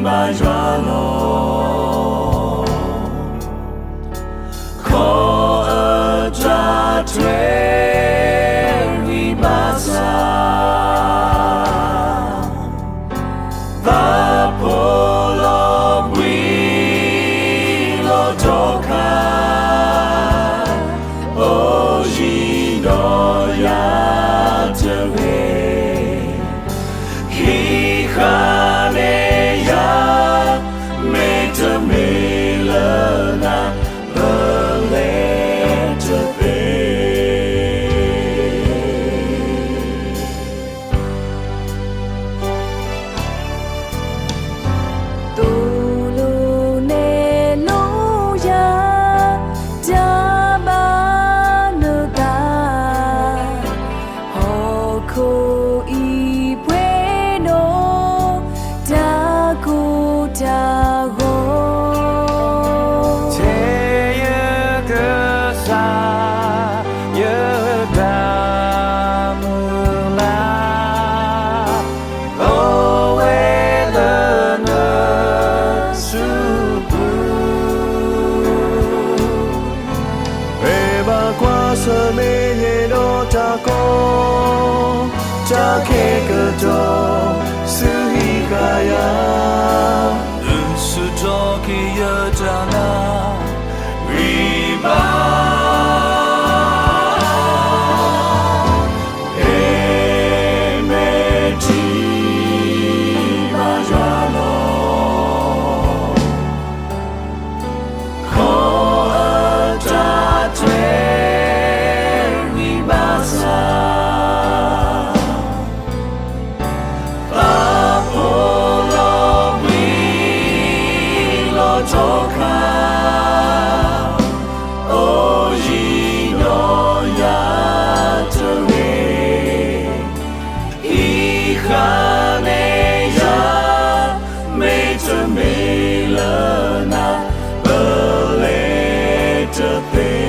ဘၣ်ယွၤလီၤ. ခီအတၢ်ထွဲဝံၤဘၣ်ဆၣ်, ပာ်ဖှိၣ်လီၤဘှံးလီၤထီခါ, အိၣ်ယံၤဒီးယၤတဂ့ၤ, ဟံးဃာ်န့ၢ်ယၤ, မ့တမ့ၢ်လၢနၤ ပလဲၤတသ့. သိၣ်လိနဲၣ်လိယၤ, တၢ်ဘၣ်နသး, ဟီၣ်ခိၣ်အံၤပှဲၤဒီး တၢ်ကိၢ်တၢ်ဂီၤ, ထဲယကစၢ်, ယတၢ်မုၢ်လၢ် အိၣ်ဝဲလၢနစုပူၤ, ပဘၣ်ကွၢ်ဆၢၣ်မဲာ်ယဲဒီးတၢ်ကီ, တၢ်ခဲကတီၢ် စူၤဟံးဃာ်ယၤ, ဆူၣ်ထီၣ်က့ၤယတၢ်နာ် ဂံၢ်ဘါ ဟ့ၣ်မဲာ်ထံ ဘၣ်ယွၤလီၤ. ခီအတၢ်ထွဲဝံၤဘၣ်ဆၣ်, ပာ်ဖှိၣ်လီၤဘှံးလီၤထီခါ, အိၣ်ယံၤဒီးယၤတဂ့ၤ, ဟံးဃာ်န့ၢ်ယၤ, မ့တမ့ၢ်လၢနၤ ပလဲၤတသ့.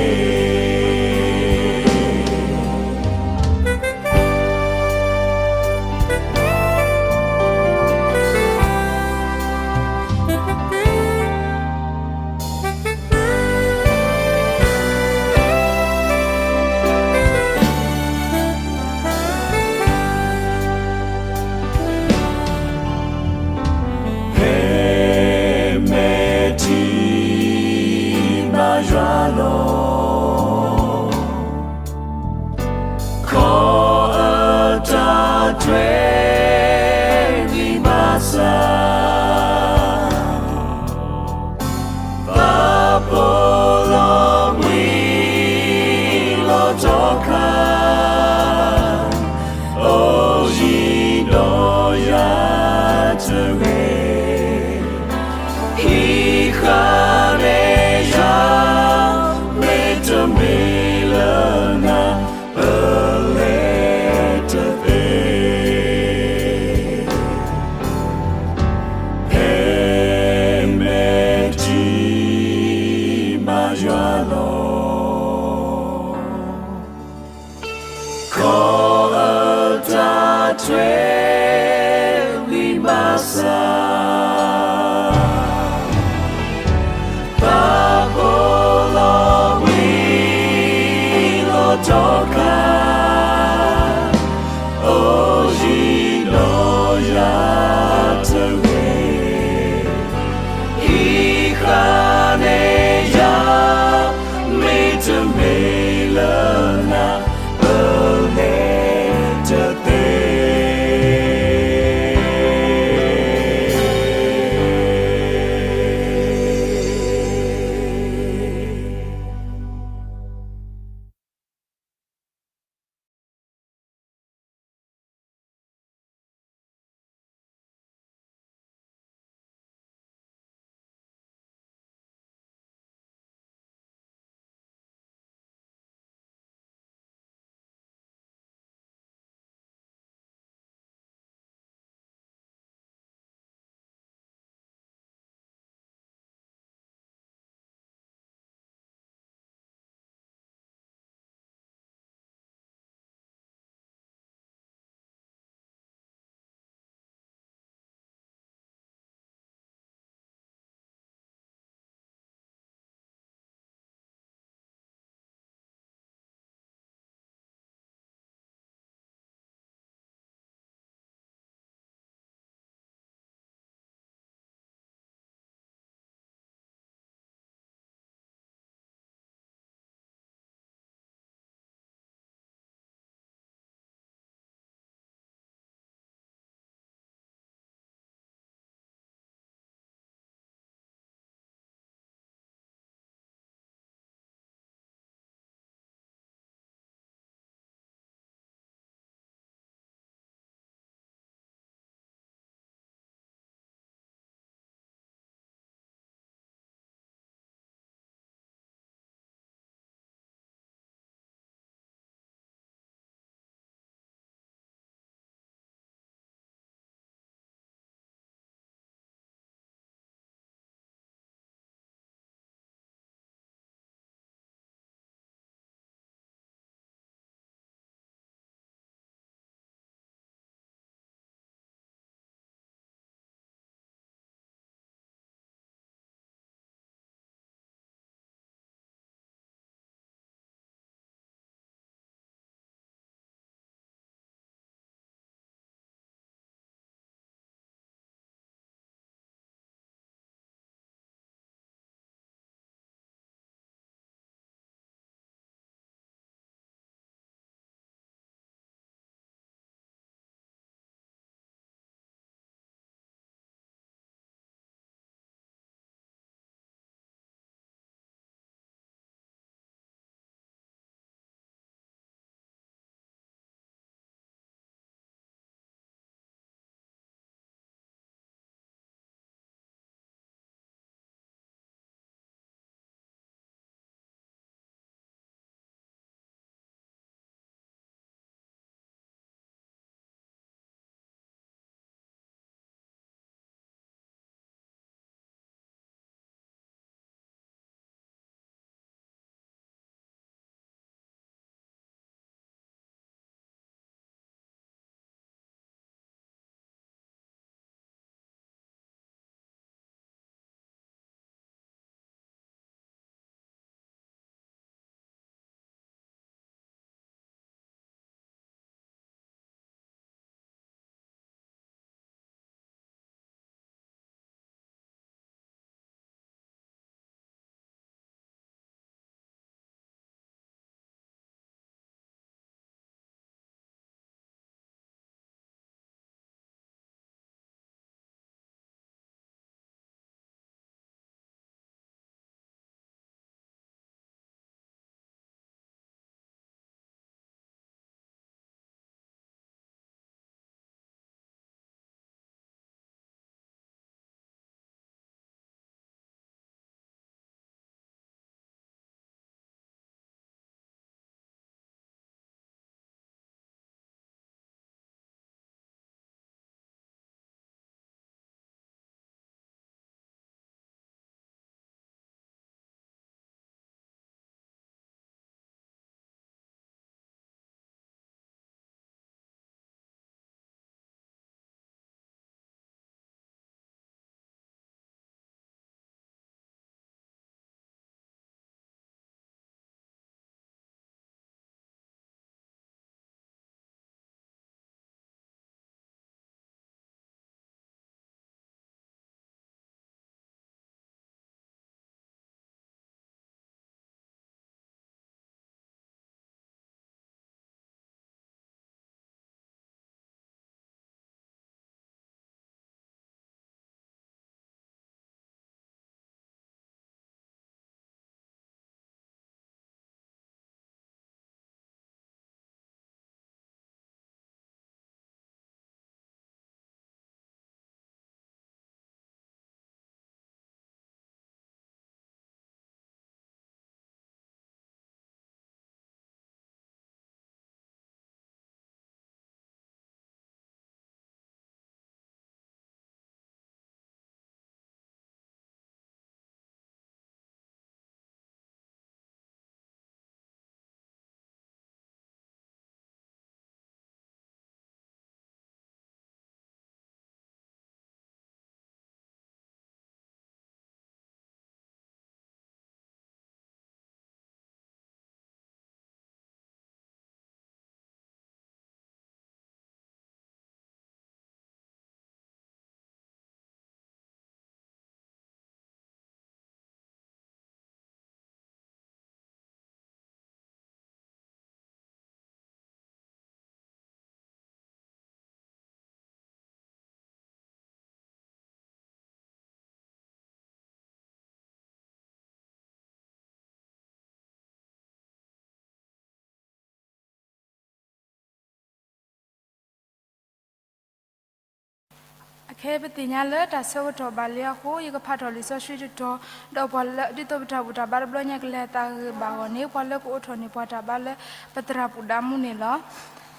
ခဲအံၤပသ့ၣ်ညါလၢတၢ်ဆၢကတီၢ်ဘၣ်လံအဃိ ယကဖးထီၣ်လံာ်စီဆှံတတီၤ, ဒီးပှၤလၢဒ်သိးပတၢ်ဘူၣ်တၢ်ဘါတဘျီညါကလဲၤအသးဂ့ၤဘၣ်အဂီၢ်န့ၣ် ပှၤလၢကအိးထီၣ်န့ၢ်ပှၤတၢ်ဘါလၢပသရၣ်ပူၣ်ဒါမူန့ၣ်လီၤ.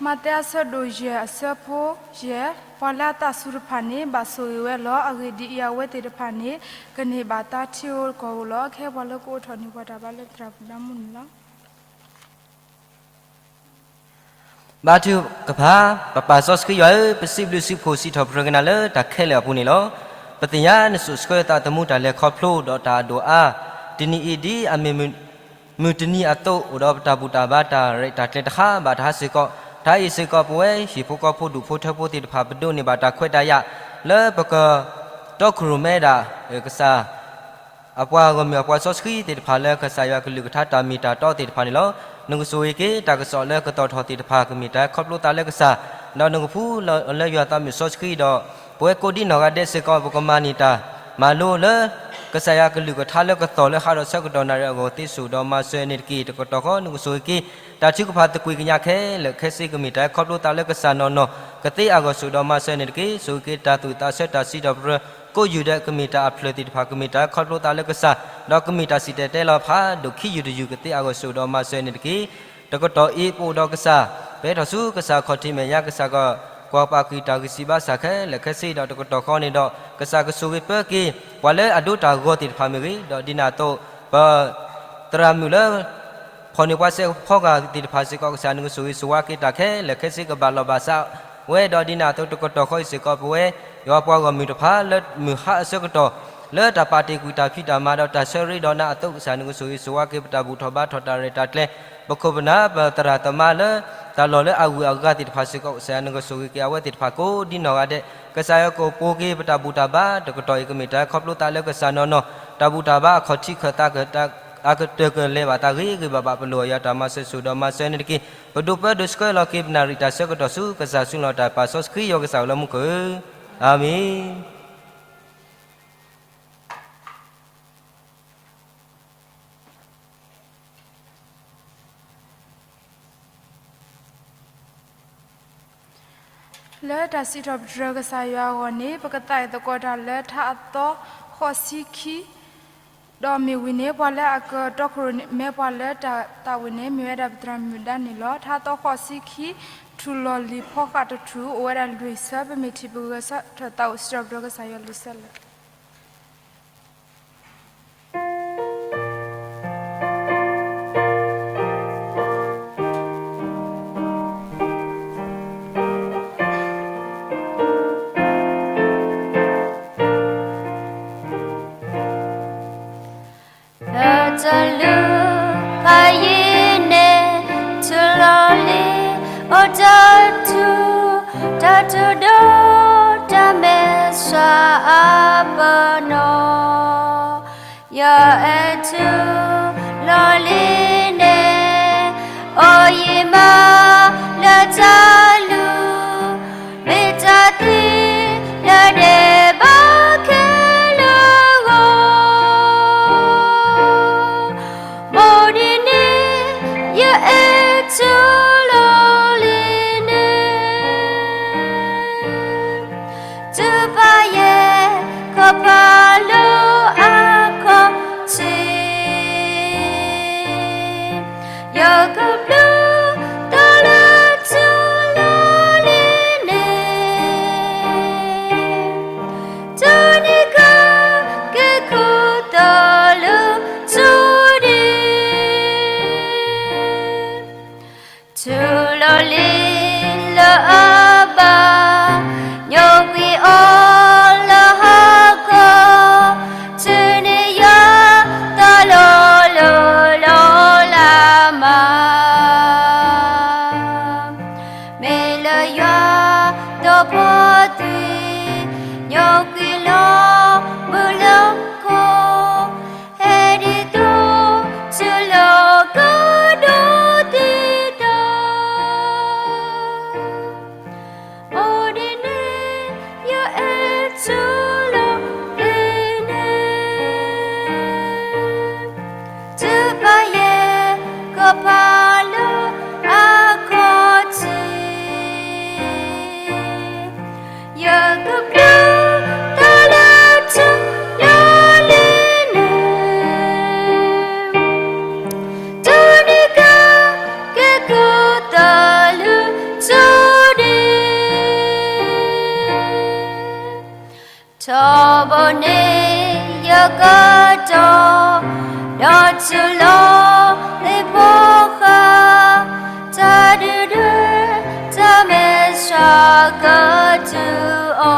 မးသဲအဆၢဒိၣ်ယဲၢ်အဆၢဖိယဲၢ်, ပှၤလၢအသးစူၤတဖၣ်န့ၣ် ဘၣ်ဆိၣ်ဂ့ၤဝဲလီၤ. အဂ့ၢ်ဒ်အံၤ, အဝဲသ့ၣ်တဖၣ်န့ၣ် ကန့ၢ်ဘၣ်တၢ်ထံၣ်ဧိၤကီၢ်ဧိၤလီၤ. ခဲအံၤပှၤလၢကအိးထီၣ်န့ၢ်ပှၤတၢ်ဘါလၢပသရၣ်ပူၣ်ဒါမူန့ၣ်လီၤ. ဘါထုကဖၣ်, ပပၢ်စီဆှံယွၤဧၢ, ပစံးဘျုးစံးဖှိၣ်စံးထီၣ်ပတြၢၤက့ၤနၤလၢတၢ်ခဲလၢာ်အပူၤန့ၣ်လီၤ. ပသ့ၣ်ညါနဆိၣ်ဆှၢသးသမူတၢ်လဲၤခီဖျိဒီးတၢ်အဒိၣ်အါ, တနံၤအံၤဒ်အမ့ၢ်မုၢ်တနံၤအသိး အိၣ်ဒီးပတၢ်ဘူၣ်တၢ်ဘါတၢ်ရဲၣ်တၢ်ကျဲၤတဟါဘၣ်တဟါစ့ၢ်ကီး, တဟါအံၤစ့ၢ်ကီး ပဝဲဟံၣ်ဖိဃီဖိဒူၣ်ဖိထၢဖိသ့ၣ်တဖၣ် ပဒိးန့ၢ်ဘၣ်တၢ်ခွဲးတၢ်ယာ် လၢပကတီခိၣ်ရိၣ်မဲဒၣ်ကစၢ် အပှၤဂီၢ်မုၢ်အပှၤစီဆှံသ့ၣ်တဖၣ်လၢကစၢ်ယွၤကလုၢ်ကထါတၢ်မ့ၢ်တၢ်တီသ့ၣ်တဖၣ်န့ၣ်လီၤ. နကဆိၣ်ဂ့ၤက့ၤတၢ်ကစီၣ်လၢကတီၤထီၣ်သ့ၣ်တဖၣ် ကမ့ၢ်တၢ်ခီဖျိသးလၢကစၢ်, ဒီးနကဖှူလၢယွၤသးမုာ်စီဆှံဒီး ပဝဲကိးဒ်နီၢ်ဂၤဒဲးစ့ၢ်ကီး ပကမၤန့ၢ်တၢ်မၤလိလၢ ကစၢ်ယွၤကလုၢ်ကထါလၢကသီၣ်လၢဟးဒီးဆၢကတီၢ်နၣ်ရံၣ်အဂီၢ်သ့စိၤဒီးမၤစၢၤန့ၣ်တက့ၢ်. တကတီၢ်ဃီ နကဆိၣ်ဂ့ၤက့ၤ တၢ်ထုကဖၣ်သကွံာ်ကညးခဲလၢာ်ခဲဆ့ ကမ့ၢ်တၢ်ခီဖျိသးလၢကစၢ်နီၢ်နီၢ် ကသ့အဂီၢ်စိၤဒီးမၤစၢၤန့ၣ်တက့ၢ်. ဆိၣ်ဂ့ၤက့ၤတၢ်သူၣ်သးဆၢတၢ်စံးထီၣ်ပတြၢၤ ကိးယုၢ်ဒဲး ကမ့ၢ်တၢ်အဖျၢၣ်သ့ၣ်တဖၣ် ကမ့ၢ်တၢ်ခီဖျိသးလၢကစၢ်, ဒီးကမ့ၢ်တၢ်စံၣ်တဲၤတဲလီၤဖးဒိၣ်ခံယုၢ်တယုၢ် ကသ့အဂီၢ်စိၤဒီးမၤစၢၤန့ၣ်တက့ၢ်. တကတီၢ်အံၤ ပအိၣ်ဒီးကစၢ်, ပဟဲထီၣ်ဆူကစၢ်ခီၣ်ထံးမဲာ်ညါ ကစၢ်ကကွၢ်ပာ်ကွံာ်တၢ်ဂံၢ်စၢ်ဘါစၢ်ခဲလၢာ်ခဲဆ့ ဒီးတကတီၢ်ဃီန့ၣ်ဒီး ကစၢ်ကဆိၣ်ဂ့ၤပၢက့ၤ ပှၤလၢအဒိတၢ်ဂီၤသ့ၣ်တဖၣ်မ့ၢ်ဂ့ၤ, ဒီးဒ်န့ၣ်အသိး ပ သရၣ်မုၣ်လၢ ဖီၣ်န့ၢ်ပှၤစဲးဖီကၤသ့ၣ်တဖၣ်စ့ၢ်ကီး ကစၢ်နကဆိၣ်ဂ့ၤဆိၣ်ဝါက့ၤတၢ်ခဲလၢာ်ခဲဆ့ ကဘၣ်လီၢ်ဘၣ်စးဝဲ, ဒီးဒ်န့ၣ်အသိး တကတီၢ်ဃီအံၤစ့ၢ်ကီး ပဝဲယွၤပှၤဂီၢ်မုၢ်တဖၣ်လၢမုၢ်ဟါအဆၢကတီၢ် လၢတၢ်ပာ်တ့ၢ်ကွံာ်တၢ်ဖံးတၢ်မၤ ဒီးတၢ်ဆၢရ့ဒီးနၤအသိး ကစၢ်နကဆိၣ်ဂ့ၤဆိၣ်ဝါက့ၤ ပတၢ်ဘူၣ်ထီၣ်ဘါထီၣ်တၢ်ရဲၣ်တၢ်ကျဲၤ ပခိၣ်ပနၢ် ပသရၣ်သမါလၢ တၢ်လီၢ်လၢအဂုၤအဂၤသ့ၣ်တဖၣ်စ့ၢ်ကီး ကစၢ်နကဆိၣ်ဂ့ၤက့ၤအဝဲသ့ၣ်တဖၣ်ကိးဒ်နီၢ်ဂၤဒဲး, ကစၢ်ယွၤကအိၣ်ပိၢ်က့ၤ ပတၢ်ဘူၣ်တၢ်ဘါ တကတီၢ်အံၤ ကမ့ၢ်တၢ်ခီဖျိသးလၢကစၢ်နီၢ်နီၢ် တၢ်ဘူၣ်တၢ်ဘါအခီၣ်ထံးခၢၣ်သး အကတၢၢ်ကလဲၤဘၣ်သးဂ့ၤဂ့ၤဘၣ်ဘၣ် ပလိၣ်အယွၤတၢ်မၤစၢၤစိၤဒီးမၤစၢၤန့ၣ်တက့ၢ်. ပဒိးပၢဒိးဆှၢလီၤက့ၤပနၢ်ရံၣ်တၢ်ဆၢကတီၢ်ဆူ ကစၢ်စုလီၤတၢ်ပၢ်စီဆှံယွၤကစၢ်လၢမူခိၣ်ဧၢ, အၤမ့ၣ်. လၢတၢ်စံးထီၣ်ပတြၢၤကစၢ်ယွၤအဂီၢ်န့ၣ် ပကသးအံၤသကိးတၢ်လၢထါအသီဃိးဆံခံ ဒီးမ့ၢ်ဝံၤန့ၣ် ပှၤလၢအကတီခိၣ်ရိၣ်မဲပှၤလၢတၢ်သးဝံၣ်န့ၣ် မ့ၢ်ဝဲဒၣ်ပသရၣ်မုၣ်ဒါန့ၣ်လီၤ. ထါသီဃိးဆံခံ ထူၣ်လီၤလံၤဖီဃာ်တထူၣ် အိၣ်ဝဲဒၣ်လွံၢ်ဆၢ ပမ့ၢ်ထံၣ်ပဂဲၤဆၢထၢၣ်သးအိၣ်စံးထီၣ်ပတြၢၤကစၢ်ယွၤလွံၢ်ဆၢလၢာ် တၢ်လုၢ်ဖးယံၤန့ၣ် ထူၣ်လီၤလံၤအိၣ်တထူၣ်, တၢ်ထူၣ်ဒိၣ်တၢ်မဲာ်ဆှးအပနီၣ် ယအဲၣ်ထူၣ်လီၤလံၤန့ၣ် အိၣ်ယံၤမးလၢတၢ်လုၢ် မ့ၢ်တၢ်သ့လၢဒဲးဘးခဲလၢာ်အဂီၢ်, ဘၣ်ဒ်န့ၣ် ယအဲၣ်ထူၣ်လီၤလံၤန့ၣ် တုၤပာ်ယဲၢ်ခီၣ်ဖးလၢအခီၣ်ထံး ယကဘျုးတၢ် ကတီၤ, ဒီးထူလီၤလ့ၣ်ဖိဃာ်, တၢ်ဒုၣ်ဒွဲၣ် တၢ်မဲာ်ဆှးကတုၤအီ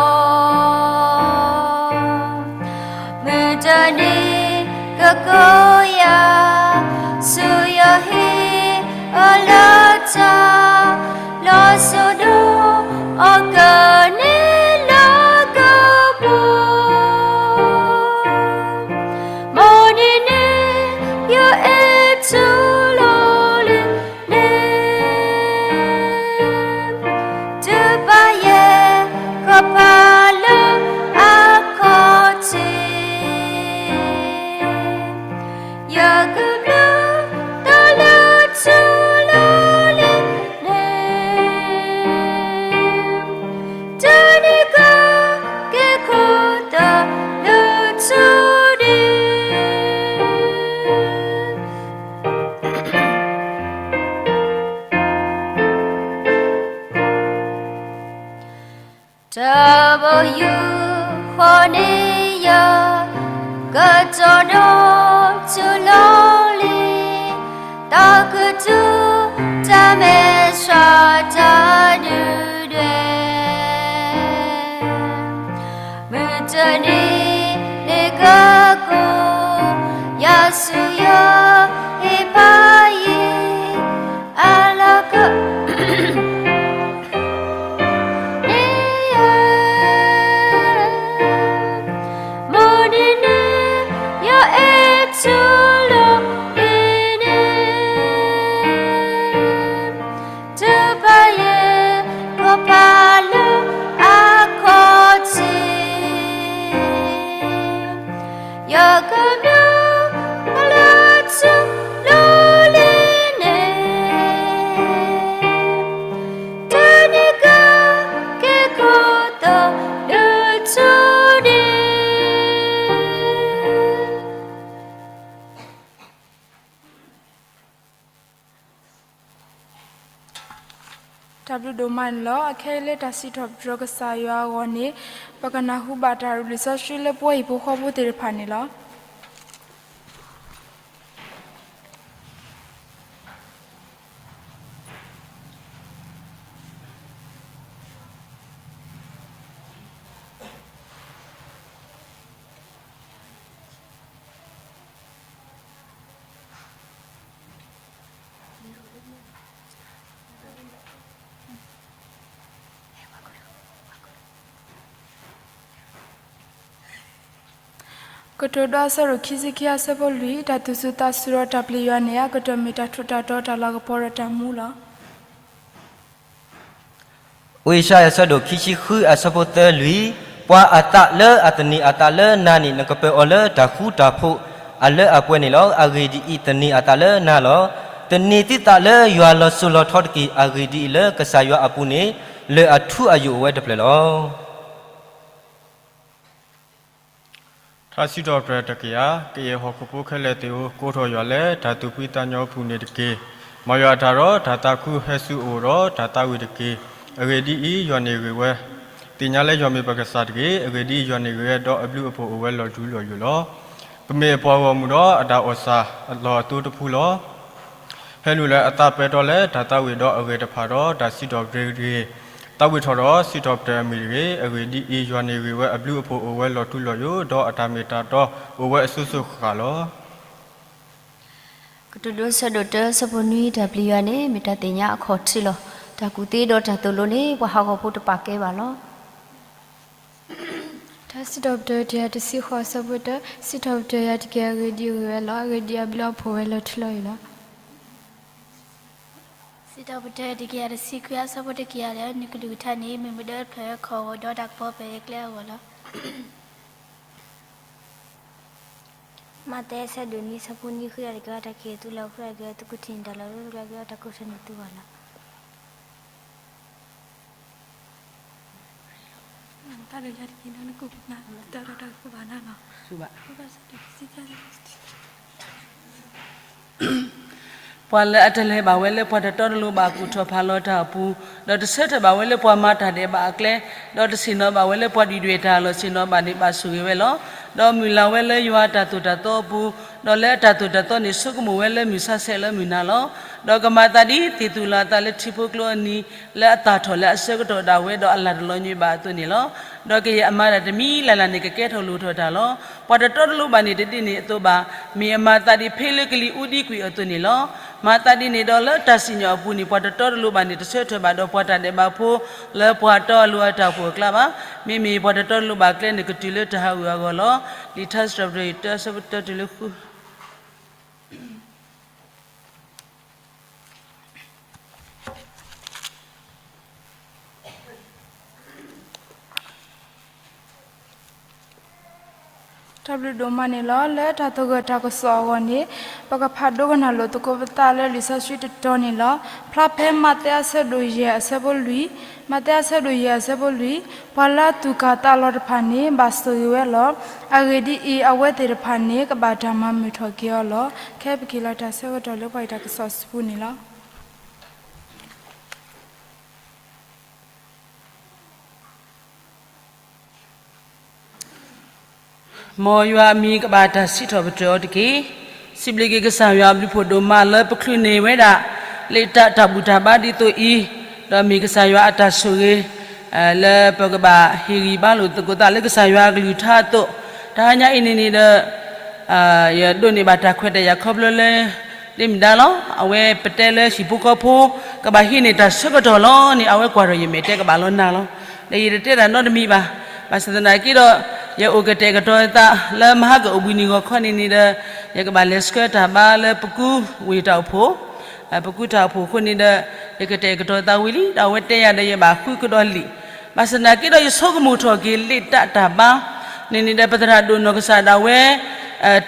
ၤ, မုၢ်တနံၤကကိးယၤ, ဆူယဟံၣ်အလၢတၢ်, လီၤစိၤဒိၣ်အီၤကန့ၢ်လၢကပူၤ, မ်ဒ်န့ၣ် ယအဲၣ်ထူလီၤလံန့ၣ်, တုၤပာ်ယဲၢ်ခီၣ်ဖးလၢအခီၣ်ထံး, ယကဘျုးတၢ်လၢထူလီၤလံန့ၣ်, တနံၤကက့ၤခိၣ်သၢလၢထူဒံး တၢ်ဘၣ်ယိၣ်ဃီန့ၢ်ယၤ, ကတီၤဒီးထူလီၤလံ, တၢ်ကတိၤတၢ်မဲာ်ဆှးတၢ်ဒုၣ်ဒွဲၣ်, မုၢ်တနံၤန့ၣ်ကကိးယၤဆူယဟံၣ်ဖးယံၤ, အလီၢ်က န့ၣ်ယၤ, မ်ဒ်န့ၣ် ယအဲၣ်ထူလီၤလံန့ၣ်, တုၤပာ်ယဲၢ်ခီၣ်ဖးလၢအခီၣ်ထံး, ယကဘျုးတၢ်လၢထူလီၤလံန့ၣ်, တနံၤကက့ၤခိၣ်သၢလၢထူဒံး တၢ်ဘျုးဒိၣ်မးန့ၣ်လီၤ. အခဲအံၤလၢတၢ်စံးထီၣ်ပတြၢၤကစၢ်ယွၤအဂီၢ်န့ၣ်, ပကနၢ်ဟူဘၣ်တၢ်ရ့လိာ်စီဆှံလၢပှၤဟံၣ်ဖိဃီဖိသ့ၣ်တဖၣ်န့ၣ်လီၤ. ကတိၤဒိအဆၢဒိၣ်ခံဆံခံအဆၢဖိလွံၢ်, တၢ်သူၣ်စူၤသးစူၤဒီးတၢ်ပျံၤယွၤန့ၣ် အကတၢၢ်မ့ၢ်တၢ်ထူးတၢ်တီၤ တၢ်လၤကပီၤဒီးတၢ်မူလီၤ. အိၡါယၤအဆၢဒိၣ်ခံဆံဃုအဆၢဖိသၢလွံၢ်, ပှၤအသးလၢအသန့ၤအသးလၢနၤန့ၣ် နကပၢၤအီၤလၢတၢ်ဃူတၢ်ဖိးအလၢအပှဲၤန့ၣ်လီၤ. အဂ့ၢ်ဒ်အံၤ, သန့ၤအသးလၢနၤလီၤ. သန့ၤသုသးလၢယွၤလီၤစိၤလီၤထီတက့ၢ်. အဂ့ၢ်ဒ်အံၤ, လၢကစၢ်ယွၤအပူၤန့ၣ် လၢၢ်အထူအယိာ်အိၣ်ဝဲတဖျၢၣ်လီၤ. ထါစံးထီၣ်ပတြၢၤတကယၤ, ကယဲၢ်ဟီၣ်ခိၣ်ဖိခဲလၢာ်သ့ၣ်ဧၢ, ကိးထီၣ်ယွၤလၢတၢ်သူၣ်ဖှံသးညီအပူၤန့ၣ်တက့ၢ်. မၤယွၤအတၢ်ဒီးတၢ်သးခုဟဲဆူအအိၣ်ဒီးတၢ်သးဝံၣ်တက့ၢ်. အဂ့ၢ်ဒ်အံၤ, ယွၤန့ၣ်ဂ့ၤဝဲ, သ့ၣ်ညါလၢယွၤမ့ၢ်ပကစၢ်တဂ့ၤ. အဂ့ၢ်ဒ်အံၤ, ယွၤန့ၣ်ဂ့ၤဝဲ, ဒီးအဘျုးအဖှိၣ်အိၣ်ဝဲလီၤထူလီၤယိာ်လီၤ. ပမ့ၢ်အပှၤဂီၢ်မုၢ်ဒီးအတၢ်အီၣ်ဆၣ်အလီၢ်အသိတဖုလီၤ. ဟဲနုာ်လၢအသးပၢၤတီလၢတၢ်သးဝံၣ်ဒီးအဂ့ၢ်တဖၣ်ဒီးတၢ်စံးထီၣ်ပတြၢၤတဂ့ၤ, သးဝံၣ်ထီၣ်ဒီးစံးထီၣ်ပတြၢၤအမံၤတဂ့ၤ. အဂ့ၢ်ဒ်အံၤ, ယွၤန့ၣ်ဂ့ၤဝဲ, အဘျုးအဖှိၣ်အိၣ်ဝဲလီၤထူလီၤယိာ်, ဒီးအတၢ်မ့ၢ်တၢ်တီအိၣ်ဝဲအစိၤစိၤဃၣ်ဃၣ်လီၤ. ကတိၤဒိအဆၢဒိၣ်တၢအဆၢဖိနွံ, တၢ်ပျံၤယွၤန့ၣ် မ့ၢ်တၢ်သ့ၣ်ညါအခီၣ်ထံးလီၤ. တၢ်ကူၣ်သ့ဒီးတၢ်သိၣ်လိန့ၣ် ပှၤဟးဂီၤဖိတပာ်ကဲဘၣ်လီၤ. ထါစံးထီၣ်ပတြၢၤတကယၤတဆံဃိးအဆၢဖိတၢ, စံးထီၣ်ပတြၢၤယၤတက့ၢ်. အဂ့ၢ်ဒ်အံၤဂ့ၤဝဲလီၤ. အဂ့ၢ်ဒ်အံၤ, အဘျုးအဖှိၣ်ဝဲလီၤထူလီၤယိာ်လီၤ. စံးထီၣ်ပတြၢၤတကယၤတဆံခွံအဆၢဖိတကယၤလၢ နကလုၢ်ကထါန့ၣ် မ့ၢ်မုၢ်ဒၢတဖျၢၣ်လၢခီၣ်အဂီၢ် ဒီးတၢ်ကပီၤဖဲအကျဲအဂီၢ်လီၤ. မးသဲအဆၢဒိၣ်နွံအဆၢဖိနွံ, ဃုာ်ဒီးတၢ်ကဲထီၣ်တၢ်လီၤ, ဃုာ်ဒီးတၢ်ကဲထီၣ်တၢ်ကူၣ်ထံန့ၣ်, တၢ်လီၤ, ဃုာ်ဒီးတၢ်ကဲထီၣ်တၢ်ကူၣ်ထံန့ၣ်သုဂီၢ်လီၤ. တၢ်လၢယၤတက့ၢ်, ဒီးနကူၣ်နၤ, တၢ်ဒီးတၢ်ကဘၣ်နၤလီၤ. ပှၤလၢအတလဲၤဘၣ်ဝဲလၢပှၤတတီတလိၤဘၣ်ကူၣ်ထီၣ်ဖးလီၤတၢ်အပူၤ, ဒီးတဆၢထၢၣ်ဘၣ်ဝဲလၢပှၤမၤတၢ်ဒဲးဘးအကျဲ, ဒီးတဆ့ၣ်နီၤဘၣ်ဝဲလၢပှၤဒုၣ်ဒွဲၣ်တၢ်အလီၢ်, ဆ့ၣ်နီၤဘၣ်န့ၣ် ဘၣ်ဆိၣ်ဂ့ၤဝဲလီၤ. ဒီးမုၢ်လၢ်ဝဲလၢယွၤအတၢ်သိၣ်တၢ်သီအပူၤ, ဒီးလၢအတၢ်သိၣ်တၢ်သီန့ၣ် ဆိကမိၣ်ဝဲလၢမုၢ်ဆါဆဲးလၢမုၢ်နၤလီၤ. ဒီးကမၤသးဒ်သ့ၣ်သူၣ်လီၤအသးလၢထံဖိကျိအနံၤ, လၢအသၣ်ထီၣ်လၢအဆၢကတီၢ်ဒၣ်ဝဲဒီးအလၢ်တလီၤညွံးဘၣ်အသိးန့ၣ်လီၤ. ဒီးကယဲၢ်အမၤတၢ်တမံၤလၢ်လၢ်န့ၣ် ကကဲထီၣ်လိၣ်ထီၣ်တၢ်လီၤ. ပှၤတတီတလိၤဘၣ်န့ၣ်တဒ်န့ၣ်အသိးဘၣ်. မ့ၢ်အမၤသးဒ်ဖဲလၢကလံၤအူဒံကွံာ်အသိးန့ၣ်လီၤ. မၤသးဒ်န့ၣ်ဒီးလၢတၢ်စံၣ်ညီၣ်အပူၤန့ၣ် ပှၤတတီတလိၤဘၣ်န့ၣ် တဆၢထၢၣ်ဘၣ်ဒီးပှၤတၢ်ဒဲးဘးဖိ လၢပှၤတီအလိၤအတၢ်အိၣ်ဖှိၣ်အကျါဘၣ်. မ့မ့ၢ်ပှၤတတီတလိၤဘၣ်ကျဲန့ၣ် ကတုၤလၢတၢ်ဟးဂူာ်ဟးဂီၤလီၤ. လံာ်ထါစံးထီၣ်ပတြၢၤ တၢ ဆၢဖိတၢတုၤလၢဃု တၢ်ဘျုးဒိၣ်မးန့ၣ်လီၤ. လၢတၢ်သဂၢၢ်တၢ်ကစီၣ်အဂီၢ်န့ၣ် ပကဖးဒိကနၣ်လိာ်သကိးပသးလၢလံာ်စီဆှံတတီၤန့ၣ်လီၤ. ဖျါဖဲမးသဲအဆၢဒိၣ်ယဲၢ်အဆၢဖိလွံၢ်, မးသဲအဆၢဒိၣ်ယဲၢ်အဆၢဖိလွံၢ်, ပှၤလၢအသူၣ်ကၢ်သးလီၤတဖၣ်န့ၣ် ဘၣ်ဆိၣ်ဂ့ၤဝဲလီၤ. အဂ့ၢ်ဒ်အံၤ, အဝဲသ့ၣ်တဖၣ်န့ၣ် ကဘၣ်တၢ်မၤမုာ်ထီၣ်က့ၤအီၤလီၤ. ခဲအံၤပကဟ့ၣ်လီၤတၢ်ဆၢကတီၢ်လၢပှၤအံၤတၢ်ကစီၣ်ဆူပူၤန့ၣ်လီၤ. မ်ယွၤအမံၤကဘၣ်တၢ်စံးထီၣ်ပတြၢၤအီၤတက့ၢ်. စံးဘျုးက့ၤကစၢ်ယွၤအဘျုးဖှိၣ်ဒိၣ်မးလၢပချုးန့ၢ်ဝဲဒၣ် လ့တၢ်တၢ်ဘူၣ်တၢ်ဘါဒ်သိးအံၤ, ဒီးမ့ၢ်ကစၢ်ယွၤအတၢ်ဆိၣ်ဂ့ၤ လၢပကဘၣ်ဟ့ၣ်ဂံၢ်ဘါလိာ်သကိးသးလၢကစၢ်ယွၤအကလုၢ်ကထါအသိး, တဟါညါအံၤန့ၣ်န့ၣ်ဒီး ယဒိးန့ၢ်ဘၣ်တၢ်ခွဲးတၢ်ယာ်ခီဖျိလၢ ဒ်မ့ၢ်ဒၣ်လီၤ. အဝဲပတဲလၢဟံၣ်ဖိဃီဖိ ကဘၣ်ဟံးန့ၢ်တၢ်ဆၢကတီၢ်လီၤန့ၣ် အဝဲကွၢ်ထီၣ်ယမဲာ်တဲကဘၣ်လီၤနၤလီၤ. ဒီးယတတဲတၢ်နီတမံၤဘၣ်. ဘၣ်ဆၣ်သနာ်က့ဒီး ယအိၣ်ကတဲာ်ကတီၤသးလၢမဟါကအိၣ်ဘှံးနံၤဂီၤခီန့ၣ်န့ၣ်ဒီး ယကဘၣ်လဲၤဆှၢတၢ်ဘါလၢပကူဝ့ၢ်တၢ်အိၣ်ဖှိၣ် ပကူတၢ်အိၣ်ဖှိၣ်အဃိန့ၣ်ဒီး ယကတဲာ်ကတီၤသးဝံၤလံ ဒီးအဝဲတဲယၤဒီးယဘၣ်ဃုကဒီးလံာ်. ဘၣ်ဆၣ်သနာ်က့ဒီးယဆိကမိၣ်ထီၣ်က့ၤလ့တၢ်တၢ်ဘါန့ၣ်န့ၣ်ဒီး ပသရၣ်ဒိၣ်နီၢ်ကစၢ်ဒၣ်ဝဲ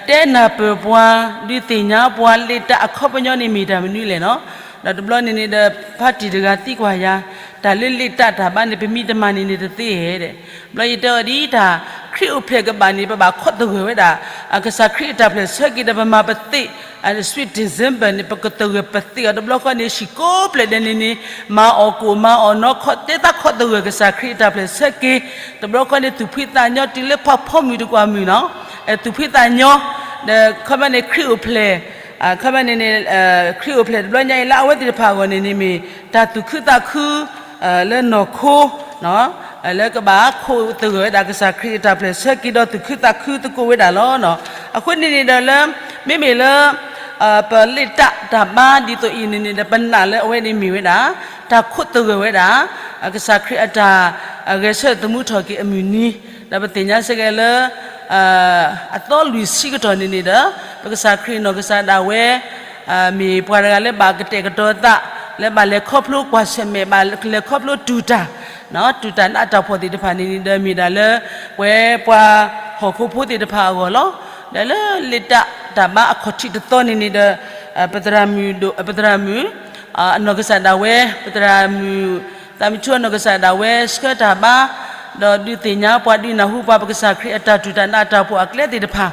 တဲနၢ်ပၢၢ်ပှၤ ဒုးသ့ၣ်ညါပှၤလ့တၢ်အခီပညီန့ၣ်မ့ၢ်တၢ်မနုၤလဲၣ်နီၤ. ဒီးတဘျီန့ၣ်န့ၣ်ဒီး ဖါတံၢ်တဂၤသံကွၢ်ယၤ တၢ်လၢလ့တၢ်တၢ်ဘါန့ၣ် ပမံတမၤန့ၣ်န့ၣ်တသ့ဧဲဒီး ဘျီယတဲအီၤဒ်တၢ်ခရံာ်အိၣ်ဖျဲၣ်ကဘၣ်န့ၣ် ပဘၣ်ခီသဂၢၢ်ဝဲဒၣ် ကစၢ်ခရံာ်အတၢ်ဖျဲၣ်ဆၢက့ၤဒီးပမၤပသ့ၣ် Sweet December န့ၣ် ပကသဂၢၢ်ပသ့ၣ်အီၤတဘျီဃီန့ၣ် ဟံၣ်ကိးဖျၢၣ်ဒဲးန့ၣ်န့ၣ် မၤအီၣ်ကိၣ်မၤအီၣ်နီၤ ခီတဲသးခီသဂၢၢ်ကစၢ်ခရံာ်အတၢ်ဖျဲၣ်ဆၢက့ၤ တဘျီဃီန့ၣ် သူၣ်ဖှံသးညီတုၤလၢဖးဖီမုၢ်တကွၢ်မုၢ်နီၤ သူၣ်ဖှံသးညီ ဒီးခီပညီန့ၣ် ခရံာ်အိၣ်ဖျဲၣ် ခီပညီန့ၣ်န့ၣ် ခရံာ်အိၣ်ဖျဲၣ်တဘျီညါအံၤလၢအဝဲသ့ၣ်တဖၣ်အဂီၢ်န့ၣ်န့ၣ်မ့ၢ် တၢ်သူၣ်ခုသးခု လၢနီၢ်ခိ လၢကဘၣ်ခိးသဂၢၢ်ဝဲဒၣ်ကစၢ်ခရံာ်အတၢ်ဖျဲၣ်ဆၢက့ၤဒီးသူၣ်ခုသးခုသကိးဝဲဒၣ်လီၤ. အဃိန့ၣ်န့ၣ်ဒီးလၢ မ့မ့ၢ်လၢ ပလ့တၢ်တၢ်ဘါဒ်သိးအံၤန့ၣ်န့ၣ်ဒီး ပနာ်လၢအဝဲန့ၣ်မ့ၢ်ဝဲဒၣ် တၢ်ခိးသဂၢၢ်ဝဲဒၣ် ကစၢ်ခရံာ်အတၢ် ဂဲၤဆၢထၢၣ်သမူထီၣ်က့ၤအမုၢ်နံၤ ဒီးပသ့ၣ်ညါစ့ၢ်ကီးလၢ အသီလွံၢ်ဆံကတီၢ်န့ၣ်န့ၣ်ဒီး ပကစၢ်ခရံာ်နီၢ်ကစၢ်ဒၣ်ဝဲ မ့ၢ်ပှၤတဂၤလၢဘၣ်ကတဲာ်ကတီၤသး လၢဘၣ်လဲၤခီဖျိကွၢ်ဆၢၣ်မဲာ် ဘၣ်လဲၤခီဖျိတူၢ်တၢ် တူၢ်တၢ်နးတၢ်ဖှီၣ်သ့ၣ်တဖၣ်န့ၣ်န့ၣ်ဒီး မ့ၢ်ဒၣ်လၢ ပဝဲပှၤဟီၣ်ခိၣ်ဖိသ့ၣ်တဖၣ်အဂီၢ်လီၤ. ဒီးလၢလ့တၢ်တၢ်ဘါအခီၣ်ထံးတသီန့ၣ်န့ၣ်ဒီး ပသရၣ်မုၣ်ဒိၣ် ပသရၣ်မုၣ် အနီၢ်ကစၢ်ဒၣ်ဝဲ ပသရၣ်မုၣ် သးမုၢ်ဆူၣ်အနီၢ်ကစၢ်ဒၣ်ဝဲ ဆှၢတၢ်ဘါ ဒီးဒုးသ့ၣ်ညါပှၤဒုးနၢ်ဟူပှၤ ပကစၢ်ခရံာ်အတၢ်တူၢ်တၢ်နးတၢ်ဖှီၣ်အကျဲသ့ၣ်တဖၣ်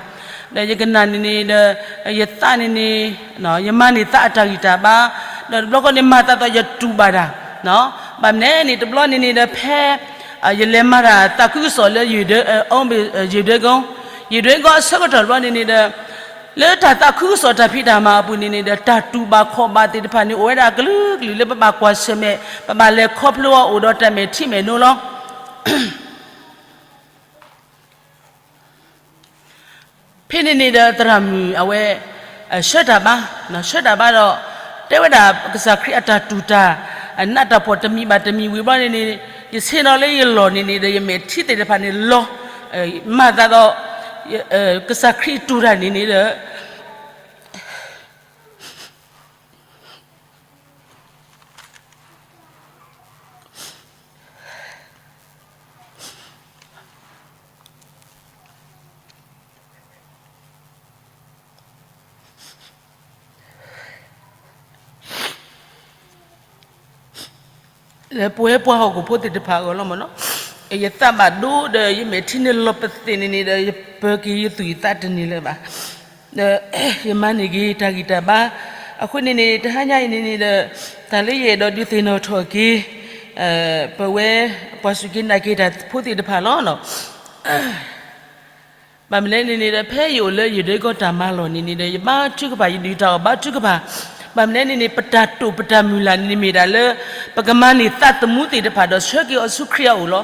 ဒီးယကနၣ်န့ၣ်န့ၣ်ဒီး ယသးန့ၣ်န့ၣ် ယမၤန့ၢ်သးအတၢ်ဂံၢ်တၢ်ဘါ ဒီးတဘျီဃီန့ၣ် မၤသးသီယတူၢ်ဘၣ်တၢ် ဘၣ်မနုၤန့ၣ် တဘျီန့ၣ်န့ၣ်ဒီး ဖဲ ယလဲၤမၤတၢ်သးခုကစီၣ်လၢ ရေဒွဲကီ ရေဒွဲကီအဆၢကတီၢ်တဘျီန့ၣ်န့ၣ်ဒီး လၢတၢ်သးခုကစီၣ်တၢ်ဖံးတၢ်မၤအပူၤန့ၣ်န့ၣ်ဒီး တၢ်တူၢ်ဘၣ်ခီၣ်ဘၣ်သ့ၣ်တဖၣ်န့ၣ် အိၣ်ဝဲဒၣ်အကလုာ်ကလုာ်လၢပဘၣ်ကွၢ်ဆၢၣ်မဲာ် ပဘၣ်လဲၤခီဖျိအီၤအိၣ်ဒီးတၢ်မဲာ်ထံမဲာ်နိလီၤ. ဖဲန့ၣ်န့ၣ်ဒီးသရၣ်မုၣ်အဝဲ ဆှၢတၢ်ဘါ ဆှၢတၢ်ဘါဒီး တဲဝဲဒၣ်ကစၢ်ခရံာ်အတၢ်တူၢ်တၢ် နးတၢ်ဖှီၣ်တမံၤဘၣ်တမံၤဝံၤဘျီန့ၣ်န့ၣ် ယဆ့ၣ်နီၤလၢယလီၢ်န့ၣ်န့ၣ်ဒီး ယမဲာ်ထံသ့ၣ်တဖၣ်န့ၣ်လီၤ မၤသးဒီး ကစၢ်ခရံာ်တူၢ်တၢ်န့ၣ်န့ၣ်ဒီး လၢပဝဲပှၤဟီၣ်ခိၣ်ဖိသ့ၣ်တဖၣ်အဂီၢ်လီၤမ့ၢ်နီၤ, ယသးဘၣ်ဒိဒီး ယမဲာ်ထံန့ၣ်လီၤပသ့ၣ်န့ၣ်န့ၣ်ဒီး ယပၢၤက့ၤယသူၣ်ယသးတန့ၢ်လၢၤဘၣ်. ဒီးယမၤန့ၢ်က့ၤတၢ်ဂံၢ်တၢ်ဘါ, အဃိန့ၣ်န့ၣ် တဟါညါအံၤန့ၣ်န့ၣ်ဒီး တၢ်လၢယအဲၣ်ဒိးဒုးသ့ၣ်နီၣ်ထီၣ်က့ၤ ပဝဲပှၤစူၢ်က့ၤနာ်က့ၤတၢ်ဖိသ့ၣ်တဖၣ်လီၤ. ဘၣ်မနုၤလဲၣ်န့ၣ်န့ၣ်ဒီး ဖဲယအိၣ်လၢယဒဲကီၢ်တၢ်မၤလီၢ်န့ၣ်န့ၣ်ဒီး ယဘါထုကဖၣ် ယဒုၣ်တၢ်အီၣ်ဘါထုကဖၣ်, ဘၣ်မနုၤလဲၣ်န့ၣ်န့ၣ် ပတၢ်တိာ်ပတၢ်မုၢ်လၢ်န့ၣ်န့ၣ်မ့ၢ်ဒၣ်လၢ ပကမၤန့ၢ်သးသမူသ့ၣ်တဖၣ်ဒီးဆှၢက့ၤအီၤဆူခရံာ်အအိၣ်လီၤ.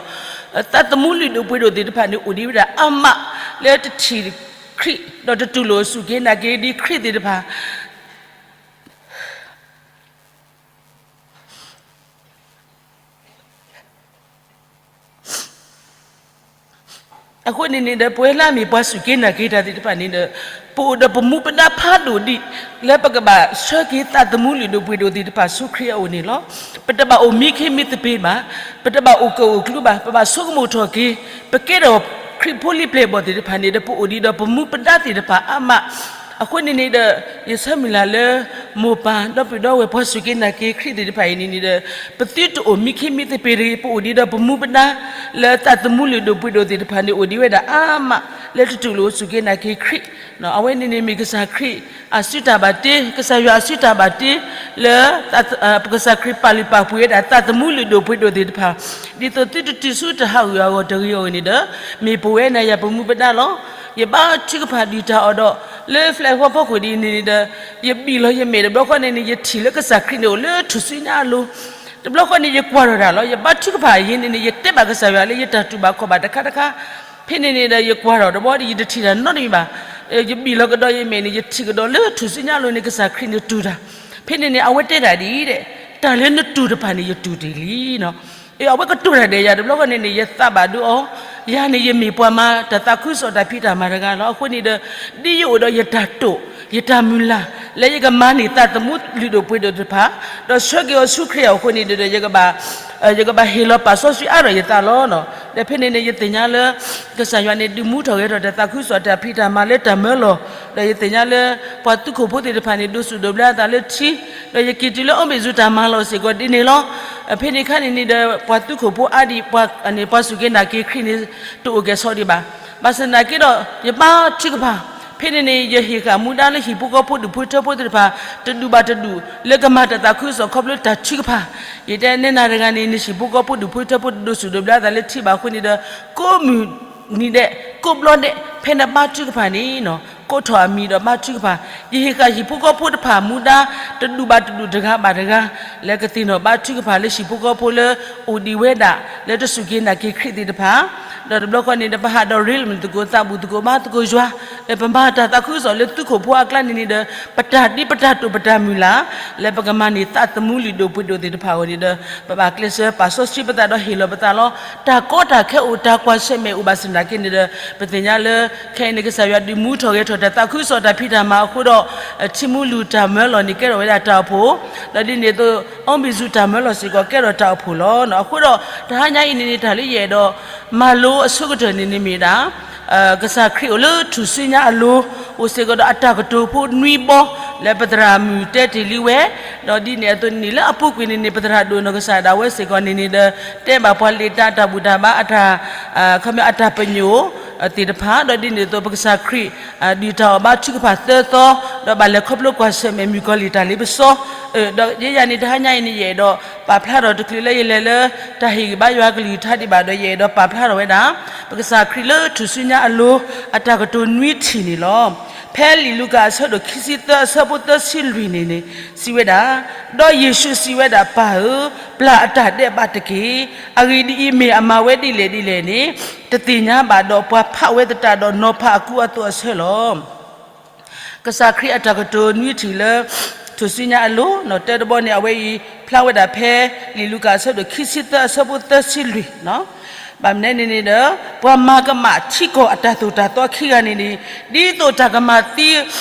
သးသမူလုၢ်ဒိၣ်ပှ့ၤဒိၣ်သ့ၣ်တဖၣ်န့ၣ် အိၣ်ဒံးဝဲဒၣ်အါမး လၢတထံၣ်ခရံာ် ဒီးတတူၢ်လိာ်စူၢ်က့ၤနာ်က့ၤဒ်ခရံာ်သ့ၣ်တဖၣ် အဃိန့ၣ်န့ၣ်ဒီး ပဝဲလၢအမ့ၢ်ပှၤစူၢ်က့ၤနာ်က့ၤတၢ်သ့ၣ်တဖၣ်န့ၣ်ဒီး ပအိၣ်ဒီးပမူပဒါဖးဒိၣ်ဒံး လၢပကဘၣ်ဆှၢက့ၤသးသမူလုၢ်ဒိၣ်ပှ့ၤဒိၣ်သ့ၣ်တဖၣ်ဆူခရံာ်အအိၣ်န့ၣ်လီၤ. ပတဘၣ်အိၣ်မံခ့မံသပ့ၤဘၣ်, ပတဘၣ်အိၣ်ကၢၣ်အိၣ်ကျူဘၣ်, ပဘၣ်ဆိကမိၣ်ထီၣ်က့ၤ ပကဲထီၣ်ခရံာ်ဖိလံၤပျဲၢ်ဘီၣ်သ့ၣ်တဖၣ်န့ၣ်ဒီး ပအိၣ်ဒံးဒီးပမူပဒါသ့ၣ်တဖၣ်အါမး အဃိန့ၣ်န့ၣ်ဒီး ယဆၢမုၢ်လၢ်လၢ မိၢ်ပၢ်ဒီပုၢ်ဒီဝဲၢ်ပှၤစူၢ်က့ၤနာ်က့ၤခရံာ်သ့ၣ်တဖၣ်အံၤန့ၣ်န့ၣ်ဒီး ပသုတအိၣ်မံခ့မံသပ့ၤတဂ့ၤ, ပအိၣ်ဒံးဒီးပမူပဒါ လၢသးသမူလုၢ်ဒိၣ်ပှ့ၤဒိၣ်သ့ၣ်တဖၣ်န့ၣ် အိၣ်ဒံးဝဲဒၣ်အါမး လၢတတူၢ်လိာ်စူၢ်က့ၤနာ်က့ၤခရံာ် အဝဲန့ၣ်န့ၣ်မ့ၢ်ကစၢ်ခရံာ်အစုတၢ်ဘၣ်တ့, ကစၢ်ယွၤအစုတၢ်ဘၣ်တ့ လၢ ကစၢ်ခရံာ်ပာ်လုၢ်ပာ်ပှ့ၤဝဲဒၣ်သးသမူလုၢ်ဒိၣ်ပှ့ၤဒိၣ်သ့ၣ်တဖၣ်, ဒ်သိးသုတတုၤဆူတၢ်ဟးဂူာ်ဟးဂီၤတဂ့ၤအဂီၢ်န့ၣ်ဒီး မ့ၢ်ပဝဲနၤယၤပမူပဒါလီၤ. ယဘါထုကဖၣ်ဒုၣ်တၢ်အီၣ်ဒီး လၢ flag ဖီခိၣ်ဒ်အံၤန့ၣ်န့ၣ်ဒီး ယဘံၣ်လီၤယမဲာ်တဘျီဃီန့ၣ်န့ၣ် ယထံၣ်လၢကစၢ်ခရံာ်န့ၣ်အိၣ်လၢထူၣ်စုညါအလိၤ, တဘျီဃီန့ၣ် ယကွၢ်ထီၣ်တၢ်လီၤ. ယဘါထုကဖၣ်အံၤန့ၣ်န့ၣ် ယတဲဘၣ်ကစၢ်ယွၤလၢယတၢ်တူၢ်ဘၣ်ခီၣ်ဘၣ်တခါတခါ, ဖဲန့ၣ်န့ၣ်ဒီး ယကွၢ်ထီၣ်တဘျီဒီး ယတထံၣ်တၢ်နီတမံၤဘၣ်. ယဘံၣ်လီၤကဒီးယမဲာ်န့ၣ် ယထံၣ်ကဒီးလၢထူၣ်စုညါအလိၤန့ၣ် ကစၢ်ခရံာ်န့ၣ်တူၢ်တၢ်, ဖဲန့ၣ်န့ၣ် အဝဲတဲဒၣ်ဒ်အံၤ, တၢ်လၢနတူၢ်တဖၣ်န့ၣ် ယတူၢ်တ့ၢ်လံ. အဝဲကတိၤတၢ်ဒီးယၤတဘျီဃီန့ၣ်န့ၣ် ယသးဘၣ်ဒိအီၤ, ယၤန့ၣ်ယမ့ၢ်ပှၤမၤတၢ်သးခုကစီၣ်တၢ်ဖံးတၢ်မၤတဂၤလီၤ. အဃိန့ၣ်ဒီး ဒ်ယအိၣ်ဒီးယတၢ်တိာ် ယတၢ်မုၢ်လၢ် လၢယကမၤန့ၢ်သးသမူလုၢ်ဒိၣ်ပှ့ၤဒိၣ်တဖၣ် ဒီးဆှၢက့ၤအီၤဆူခရံာ်အအိၣ်အဃိန့ၣ်ဒီး ယကဘၣ်ဟ့ၣ်လီၤပာ်စီဆှံအါထီၣ်ယသးလီၤ. ဒီးဖဲန့ၣ်န့ၣ် ယသ့ၣ်ညါလၢ ကစၢ်ယွၤန့ၣ်ဒုးမူထီၣ်ဂဲၤထီၣ်တၢ်သးခုကစီၣ်တၢ်ဖံးတၢ်မၤလၢတၢ်မၢလီၤ, ဒီးယသ့ၣ်ညါလၢ ပှၤသူခိၣ်ဖိသ့ၣ်တဖၣ်န့ၣ် ဒိးစူၣ်ဒိးဘျၢအသးလၢထံ, ဒီးယက့ၤတုၤလၢအီဘ့ၣ်စူးတၢ်မၤလီၢ်စ့ၢ်ကီးဒ်န့ၣ်လီၤ. ဖဲန့ၣ်အခါန့ၣ်န့ၣ်ဒီး ပှၤသူခိၣ်ဖိအါဒံး ပှၤစူၢ်က့ၤနာ်က့ၤခရံာ်န့ၣ် တအိၣ်ကဲၣ်ဆိးဒံးဘၣ်. ဘၣ်ဆၣ်သနာ်က့ဒီး ယဘါထုကဖၣ်, ဖဲန့ၣ်န့ၣ် ယဟ့ၣ်ဃာ်မူဒါလၢဟံၣ်ဖိဃီဖိဒူၣ်ဖိထၢဖိသ့ၣ်တဖၣ် တဒူၣ်ဘၣ်တဒူၣ် လၢကမၤတၢ်သးခုကစီၣ်ခီဖျိတၢ်ထုကဖၣ်, ယတဲနဲနၤတဂၤန့ၣ် နဟံၣ်ဖိဃီဖိဒူၣ်ဖိထၢဖိတဒိးစူၣ်ဒိးဘျၢအသးလၢထံဘၣ်အဃိန့ၣ်ဒီး ကိးမုၢ်နံၤဒဲး ကိးဘျီဒဲး ဖဲနဘါထုကဖၣ်န့ၣ် ကိးထီၣ်အမံၤဒီးဘါထုကဖၣ်, ယဟ့ၣ်ဃာ်ဟံၣ်ဖိဃီဖိတဖၣ်မူဒါ တဒူၣ်ဘၣ်တဒူၣ်တဂၤဘၣ်တဂၤ လၢကသ့ၣ်နီၣ်ဘါထုကဖၣ်လၢဟံၣ်ဖိဃီဖိလၢ အိၣ်ဒံးဝဲဒၣ် လၢတစူၢ်က့ၤနာ်က့ၤခရံာ်သ့ၣ်တဖၣ်, ဒီးတဘျီဃီန့ၣ်ဒီး ပဟးဒီးရ့လိာ်မုာ်သကိးသးဘူၣ်သကိးဘါသကိးယွၤ, ပမၤတၢ်သးခုကစီၣ်လၢသုခိၣ်ဖိအကျါန့ၣ်န့ၣ်ဒီး ပတၢ်ဒ်ပတၢ်တိာ်ပတၢ်မုၢ်လၢ် လၢပကမၤန့ၢ်သးသမူလုၢ်ဒိၣ်ပှ့ၤဒိၣ်သ့ၣ်တဖၣ်အဂီၢ်န့ၣ်ဒီး ပဘၣ်ကျဲးစၢးပာ်စီဆှံပသးဒီးဟ့ၣ်လီၤပသးလီၤ. တၢ်ကီတၢ်ခဲအိၣ် တၢ်ကွၢ်ဆၢၣ်မဲာ်အိၣ်ဘၣ်ဆၣ်သနာ်က့န့ၣ်ဒီး ပသ့ၣ်ညါလၢ ခဲအံၤန့ၣ် ကစၢ်ယွၤဒုးမူထီၣ်ဂဲၤထီၣ်တၢ်သးခုကစီၣ်တၢ်ဖံးတၢ်မၤအဃိဒီး ထံမူလူၤတၢ်မၢလီၤန့ၣ် ကဲထီၣ်ဝဲဒၣ်တၢ်အိၣ်ဖှိၣ်, ဒီးဒ်န့ၣ်အသိး အီဘ့ၣ်စူးတၢ်မၢလီၤစ့ၢ်ကီး ကဲထီၣ်တၢ်အိၣ်ဖှိၣ်လီၤ. အဃိဒီး တဟါညါအံၤန့ၣ်န့ၣ် တၢ်လၢယအဲၣ်ဒိးမၤလိအဆိကတၢၢ်န့ၣ်န့ၣ်မ့ၢ်ဒၣ် ကစၢ်ခရံာ်အိၣ်လၢထူၣ်စုညါအလိၤ, အိၣ်စ့ၢ်ကီးဒီးအတၢ်ကတိၤဖိနွံဘီ လၢပသရၣ်မုၣ်တဲတ့ၢ်လံဝဲ, ဒီးဒ်န့ၣ်အသိးန့ၣ် လၢအပူၤကွံာ်န့ၣ်န့ၣ် ပသရၣ်ဒိၣ်နီၢ်ကစၢ်ဒၣ်ဝဲစ့ၢ်ကီးန့ၣ်န့ၣ်ဒီး တဲဘၣ်ပှၤလံာ်တၢ်တၢ်ဘူၣ်တၢ်ဘါအတၢ် ခီပညီအတၢ်ပညိၣ်သ့ၣ်တဖၣ်, ဒီးဒ်န့ၣ်အသိး ပကစၢ်ခရံာ် ဒုၣ်တၢ်အီၣ်ဘါထုကဖၣ်သၢသီ, ဒီးဘၣ်လဲၤခီဖျိကွၢ်ဆၢၣ်မဲာ်မုၣ်ကီၤလံၢ်တၢ်လ့ပစီ, ဒီးယဲယၤန့ၣ် တဟါညါအံၤန့ၣ် ယအဲၣ်ဒိးပာ်ဖျါထီၣ်တချုးလၢယလဲၤလၢ တၢ်ဟ့ၣ်ဂံၢ်ဘါယွၤကလုၢ်ကထါဒံးဘၣ်ဒီး ယအဲၣ်ဒိးပာ်ဖျါထီၣ်ဝဲဒၣ် ပကစၢ်ခရံာ်လၢထူၣ်စုညါအလိၤ အတၢ်ကတိၤနွံထံၣ်န့ၣ်လီၤ. ဖဲလံာ်လူၤကၣ်အဆၢဒိၣ်ခံဆံသၢ အဆၢဖိသၢဆံလွံၢ်န့ၣ်န့ၣ် စံးဝဲဒၣ်, ဒီးယ့ၣ်ၡူးစံးဝဲဒၣ်, ပၢ်ဧၢ, ပျၢ်အတၢ်ဒဲးဘးတက့ၢ်. အဂ့ၢ်ဒ်အံၤ, မ့ၢ်အမၤဝဲဒ်လဲၣ်ဒ်လဲၣ်န့ၣ် တသ့ၣ်ညါဘၣ်, ဒီးပှၤဖးဝဲသတးဒီးနီၤဖးအကူအသိးအဆၢလီၤ. ကစၢ်ခရံာ်အတၢ်ကတိၤနွံထံၣ်လၢ ထူၣ်စုညါအလိၤ, တၢတဘီန့ၣ် အဝဲအံၤဖျါဝဲဒၣ်ဖဲ လံာ်လူၤကၣ်အဆၢဒိၣ်ခံဆံသၢ အဆၢဖိသၢဆံလွံၢ်, ဘၣ်မနုၤန့ၣ်န့ၣ်ဒီး ပှၤမၤကမၣ်ထံကီၢ်အတၢ်သိၣ်တၢ်သီခံဂၤန့ၣ်န့ၣ် ဒ်သိးတၢ်ကမၤသံ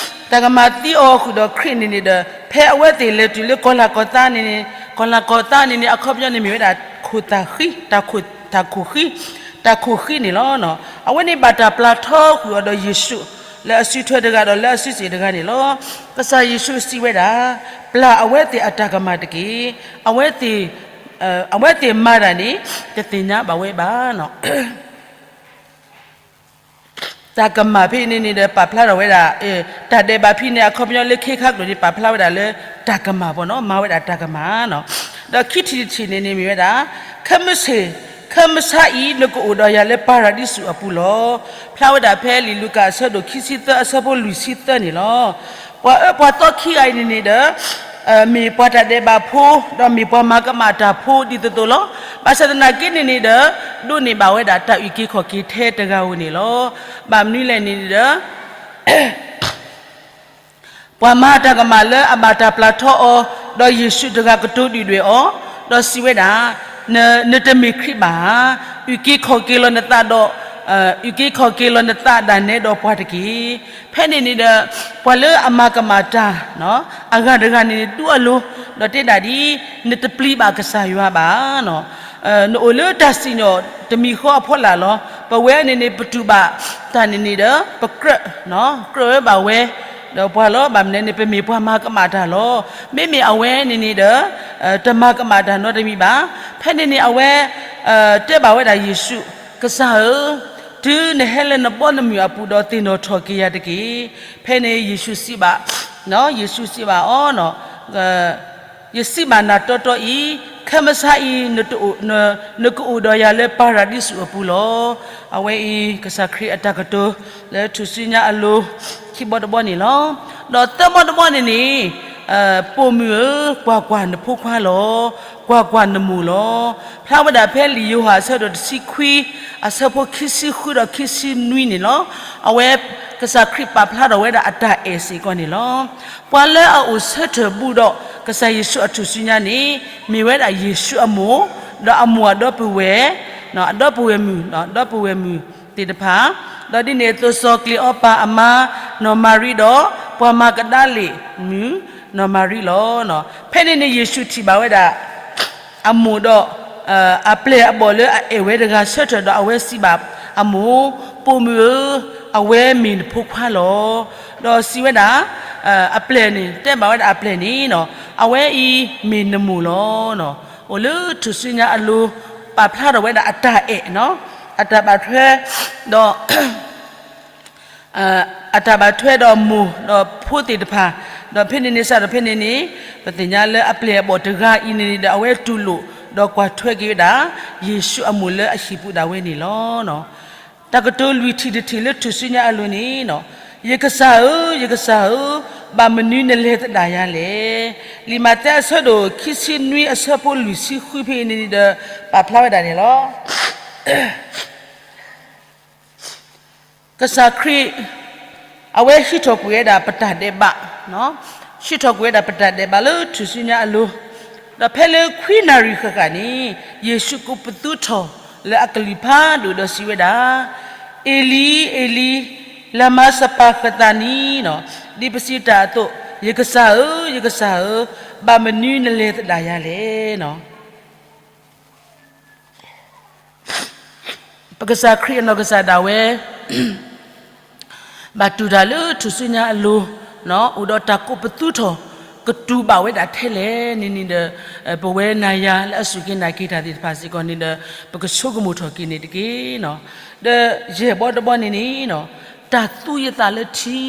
တၢ်ကမၤသံအီၤဃုာ်ဒီးခရံာ်န့ၣ်န့ၣ်ဒီး ဖဲအဝဲသ့ၣ်လဲၤတုၤလၢကီၢ်လၤကီၢ်သါန့ၣ်န့ၣ်, ကီၢ်လၤကီၢ်သါန့ၣ်န့ၣ် အခီပညီန့ၣ်မ့ၢ်ဝဲဒၣ် ခိၣ်သၣ်ဃံ, တၢ်ခိၣ်, တၢ်ခိၣ်ဃံ, တၢ်ခိၣ်ဃံန့ၣ်လီၤ. အဝဲန့ၣ်ဘၣ်တၢ်ပျၢ်ထီကွံာ်အီၤဒီးယ့ၣ်ၡူး လၢအစုထွဲတဂၤဒီးလၢအစုစ့ၣ်တဂၤန့ၣ်လီၤ. ကစၢ်ယ့ၣ်ၡူးစံးဝဲဒၣ်, ပျၢ်အဝဲသ့ၣ်အတၢ်ကမၣ်တက့ၢ်. အဝဲသ့ၣ်, အဝဲသ့ၣ်မၤတၢ်န့ၣ် တသ့ၣ်ညါဘၣ်ဝဲဘၣ်. တၢ်ကမၣ်ဖဲအံၤန့ၣ်န့ၣ်ဒီး ပာ်ဖျါထီၣ်ဝဲဒၣ် တၢ်ဒဲးဘးဖဲန့ၣ် အခီပညီလၢခ့ခါကျိာ်န့ၣ် ပာ်ဖျါဝဲဒၣ်လၢ တၢ်ကမၣ်ဘၣ်နီၤ, မၤဝဲဒၣ်တၢ်ကမၣ်နီၤ. ဒီးခံထံၣ်တထံၣ်န့ၣ်န့ၣ်မ့ၢ်ဝဲဒၣ် ခဲမုၢ်ဆ့ၣ်, ခၢမဆါအံၤ နကအိၣ်ဒီးယၤလၢပၤရၤဒံစူးအပူၤလီၤ. ဖျါဝဲဒၣ်ဖဲလံာ်လူၤကၣ်အဆၢဒိၣ်ခံဆံသၢအဆၢဖိလွံၢ်ဆံသၢန့ၣ်လီၤ. ပှၤအၢပှၤသီခံဂၤအံၤန့ၣ်န့ၣ်ဒီး မ့ၢ်ပှၤတၢ်ဒဲးဘးဖိ ဒီးမ့ၢ်ပှၤမၤကမၣ်တၢ်ဖိဒ်သိးသိးလီၤ. ဘၣ်ဆၣ်သနာ်က့န့ၣ်န့ၣ်ဒီး ဒိးန့ၢ်ဘၣ်ဝဲဒၣ်တၢ်အုၣ်က့ၤခီၣ်က့ၤထဲတဂၤဧိၤန့ၣ်လီၤ. ဘၣ်မနုၤလဲၣ်န့ၣ်ဒီး ပှၤမၤတၢ်ကမၣ်လၢအဘၣ်တၢ်ပျၢ်ထီအီၤ, ဒီးယ့ၣ်ၡူးတဂၤကတိၤဒုၣ်ဒွဲၣ်အီၤ, ဒီးစံးဝဲဒၣ်, န, နတမ့ၢ်ခရံာ်ဘၣ်ဧါ. အုၣ်က့ၤခီၣ်က့ၤလီၤနသးဒီး, အုၣ်က့ၤခီၣ်က့ၤလီၤနသးဒၣ်နဲဒီးပှၤတက့ၢ်. ဖဲန့ၣ်န့ၣ်ဒီး ပှၤလၢအမၤကမၣ်တၢ် အဂၤတဂၤန့ၣ်န့ၣ် တူၢ်အလိၤ, ဒီးတဲဒၣ်ဒ်, နတပျံၤဘၣ်ကစၢ်ယွၤဘၣ်. နအိၣ်လၢတၢ်စံၣ်ညီၣ်တမံၤဃီအဖီလာ်လီၤ. ပဝဲန့ၣ်န့ၣ် ပတူၢ်ဘၣ်တၢ်န့ၣ်န့ၣ်ဒီး ပကြၢး, ကြၢးဝဲဘၣ်ဝဲ, ဒီးပှၤလီၤ. ဘၣ်မနုၤန့ၣ် ပမ့ၢ်ပှၤမၤကမၣ်တၢ်လီၤ. မ့မ့ၢ်အဝဲန့ၣ်န့ၣ်ဒီး တမၤကမၣ်တၢ်နီတမံၤဘၣ်. ဖဲန့ၣ်န့ၣ် အဝဲ တဲဘၣ်ဝဲဒၣ်ယ့ၣ်ၡူး, ကစၢ်ဧၢ, တုၤနဟဲလၢနဘီနမုၢ်အပူၤဒီးသ့ၣ်နီၣ်ထီၣ်က့ၤယၤတက့ၢ်. ဖဲန့ၣ်ယ့ၣ်ၡူးစံးဘၣ်, ယ့ၣ်ၡူးစံးဘၣ်အီၤ, ယစံးဘၣ်နၤတီတီအံၤ, ခၢမဆါအံၤ နကအိၣ်ဒီးယၤလၢပၤရၤဒံစူးအပူၤလီၤ. အဝဲအံၤ ကစၢ်ခရံာ်အတၢ်ကတိၤလၢထူၣ်စုညါအလိၤ ခံဘီတဘီန့ၣ်လီၤ. ဒီးသၢဘီတဘီန့ၣ်န့ၣ် ပိာ်မုၣ်ဧၢ, ကွၢ်ကွၢ်, နဖိခွါလီၤ. ကွၢ်ကွၢ်, နမိၢ်လီၤ. ဖျါဝဲဒၣ်ဖဲလံာ်ယိၤဟၣ်အဆၢဒိၣ်တဆံခွံ အဆၢဖိခံဆံဃုဒီးခံဆံနွံန့ၣ်လီၤ. အဝဲ ကစၢ်ခရံာ်ပာ်ဖျါထီၣ်ဝဲဒၣ်အတၢ်အဲၣ်စ့ၢ်ကီးန့ၣ်လီၤ. ပှၤလၢအအိၣ်ဆၢထၢၣ်ဘူးဒီးကစၢ်ယ့ၣ်ၡူးအထူၣ်စုညါန့ၣ် မ့ၢ်ဝဲဒၣ်ယ့ၣ်ၡူးအမိၢ်, ဒီးအမိၢ်အဒီပုၢ်ဝဲၢ်, အဒီပုၢ်ဝဲၢ်မုၣ်, ဒီးအဒီပုၢ်ဝဲၢ်မုၣ်သ့ၣ်တဖၣ်, ဒီးဒ်န့ၣ်အသိး စီၤကျ့ၤအီပၤအမါ နီၢ်မၤရံဒီး ပှၤမၤကဒၤလ့ၣ်မုၣ် နီၢ်မၤရံလီၤ. ဖဲန့ၣ်န့ၣ် ယ့ၣ်ၡူးထံၣ်ဘၣ်ဝဲဒၣ် အမိၢ်ဒီး အပျဲၢ်အဘီၣ်လၢအအဲၣ်ဝဲတဂၤဆၢထၢၣ်ဒီး အဝဲစံးဘၣ်အမိၢ်, ပိာ်မုၣ်ဧၢ, အဝဲမ့ၢ်နဖိခွါလီၤ. ဒီးစံးဝဲဒၣ် အပျဲၢ်န့ၣ် တဲဘၣ်ဝဲဒၣ်အပျဲၢ်န့ၣ်, အဝဲအံၤမ့ၢ်နမိၢ်လီၤ. အိၣ်လၢထူၣ်စုညါအလိၤ ပာ်ဖျါထီၣ်ဝဲဒၣ်အတၢ်အဲၣ်, အတၢ်ဘၣ်ထွဲ ဒီး အတၢ်ဘၣ်ထွဲဒီးမိၢ်ဒီးဖိသ့ၣ်တဖၣ်, ဒီးဖဲန့ၣ်န့ၣ် စးထီၣ်ဖဲန့ၣ်န့ၣ် ပသ့ၣ်ညါလၢအပျဲၢ်အဘီၣ်တဂၤအံၤန့ၣ်န့ၣ်ဒီး အဝဲတူၢ်လိာ် ဒီးကွၢ်ထွဲက့ၤဝဲဒၣ် ယ့ၣ်ၡူးအမိၢ်လၢအဟံၣ်ပူၤဒၣ်ဝဲန့ၣ်လီၤ. တၢ်ကတိၤလွံၢ်ထံၣ်တထံၣ်လၢထူၣ်စုညါအလိၤန့ၣ်, ယကစၢ်ဧၢ, ယကစၢ်ဧၢ, ဘၣ်မနုၤနလဲၤသဒၣ်ယၤလဲၣ်. လံာ်မးသဲအဆၢဒိၣ်ခံဆံနွံအဆၢဖိလွံၢ်ဆံဃုဖဲအံၤန့ၣ်န့ၣ်ဒီး ပာ်ဖျါဝဲဒၣ်န့ၣ်လီၤ. ကစၢ်ခရံာ် အဝဲဟံးထီၣ်ကွံာ်ဝဲဒၣ်ပတၢ်ဒဲးဘး, ဟံးထီၣ်ကွံာ်ဝဲဒၣ်ပတၢ်ဒဲးဘးလၢထူၣ်စုညါအလိၤ, ဒီးဖဲလၢခွံနၣ်ရံၣ်ဃၣ်ဃၣ်န့ၣ် ယ့ၣ်ၡူးကိးပသူထီၣ်လၢအကလုၢ်ဖးဒိၣ်ဒီးစံးဝဲဒၣ်, အ့လံ, အ့လံ, လၤမၤစပၤဃသးနံ, ဒ်ပစံးတၢ်အသိး, ယကစၢ်ဧၢ, ယကစၢ်ဧၢ, ဘၣ်မနုၤနလဲၤသဒၣ်ယၤလဲၣ်. ပကစၢ်ခရံာ်အနီၢ်ကစၢ်ဒၣ်ဝဲ ဘၣ်တူၢ်တၢ်လၢထူၣ်စုညါအလိၤ, အိၣ်ဒီးတၢ်ကိးပသူထီၣ် ကတူၢ်ဘၣ်ဝဲဒၣ်ထဲလဲၣ်န့ၣ်န့ၣ်ဒီး ပဝဲနၤယၤလၢအစူၢ်က့ၤနာ်က့ၤတၢ်သ့ၣ်တဖၣ်စ့ၢ်ကီးန့ၣ်ဒီး ပကဆိကမိၣ်ထီၣ်က့ၤန့ၣ်တက့ၢ်. ဒီးယဲၢ်ဘီတဘီန့ၣ်န့ၣ် တၢ်သူယသးလၢထံ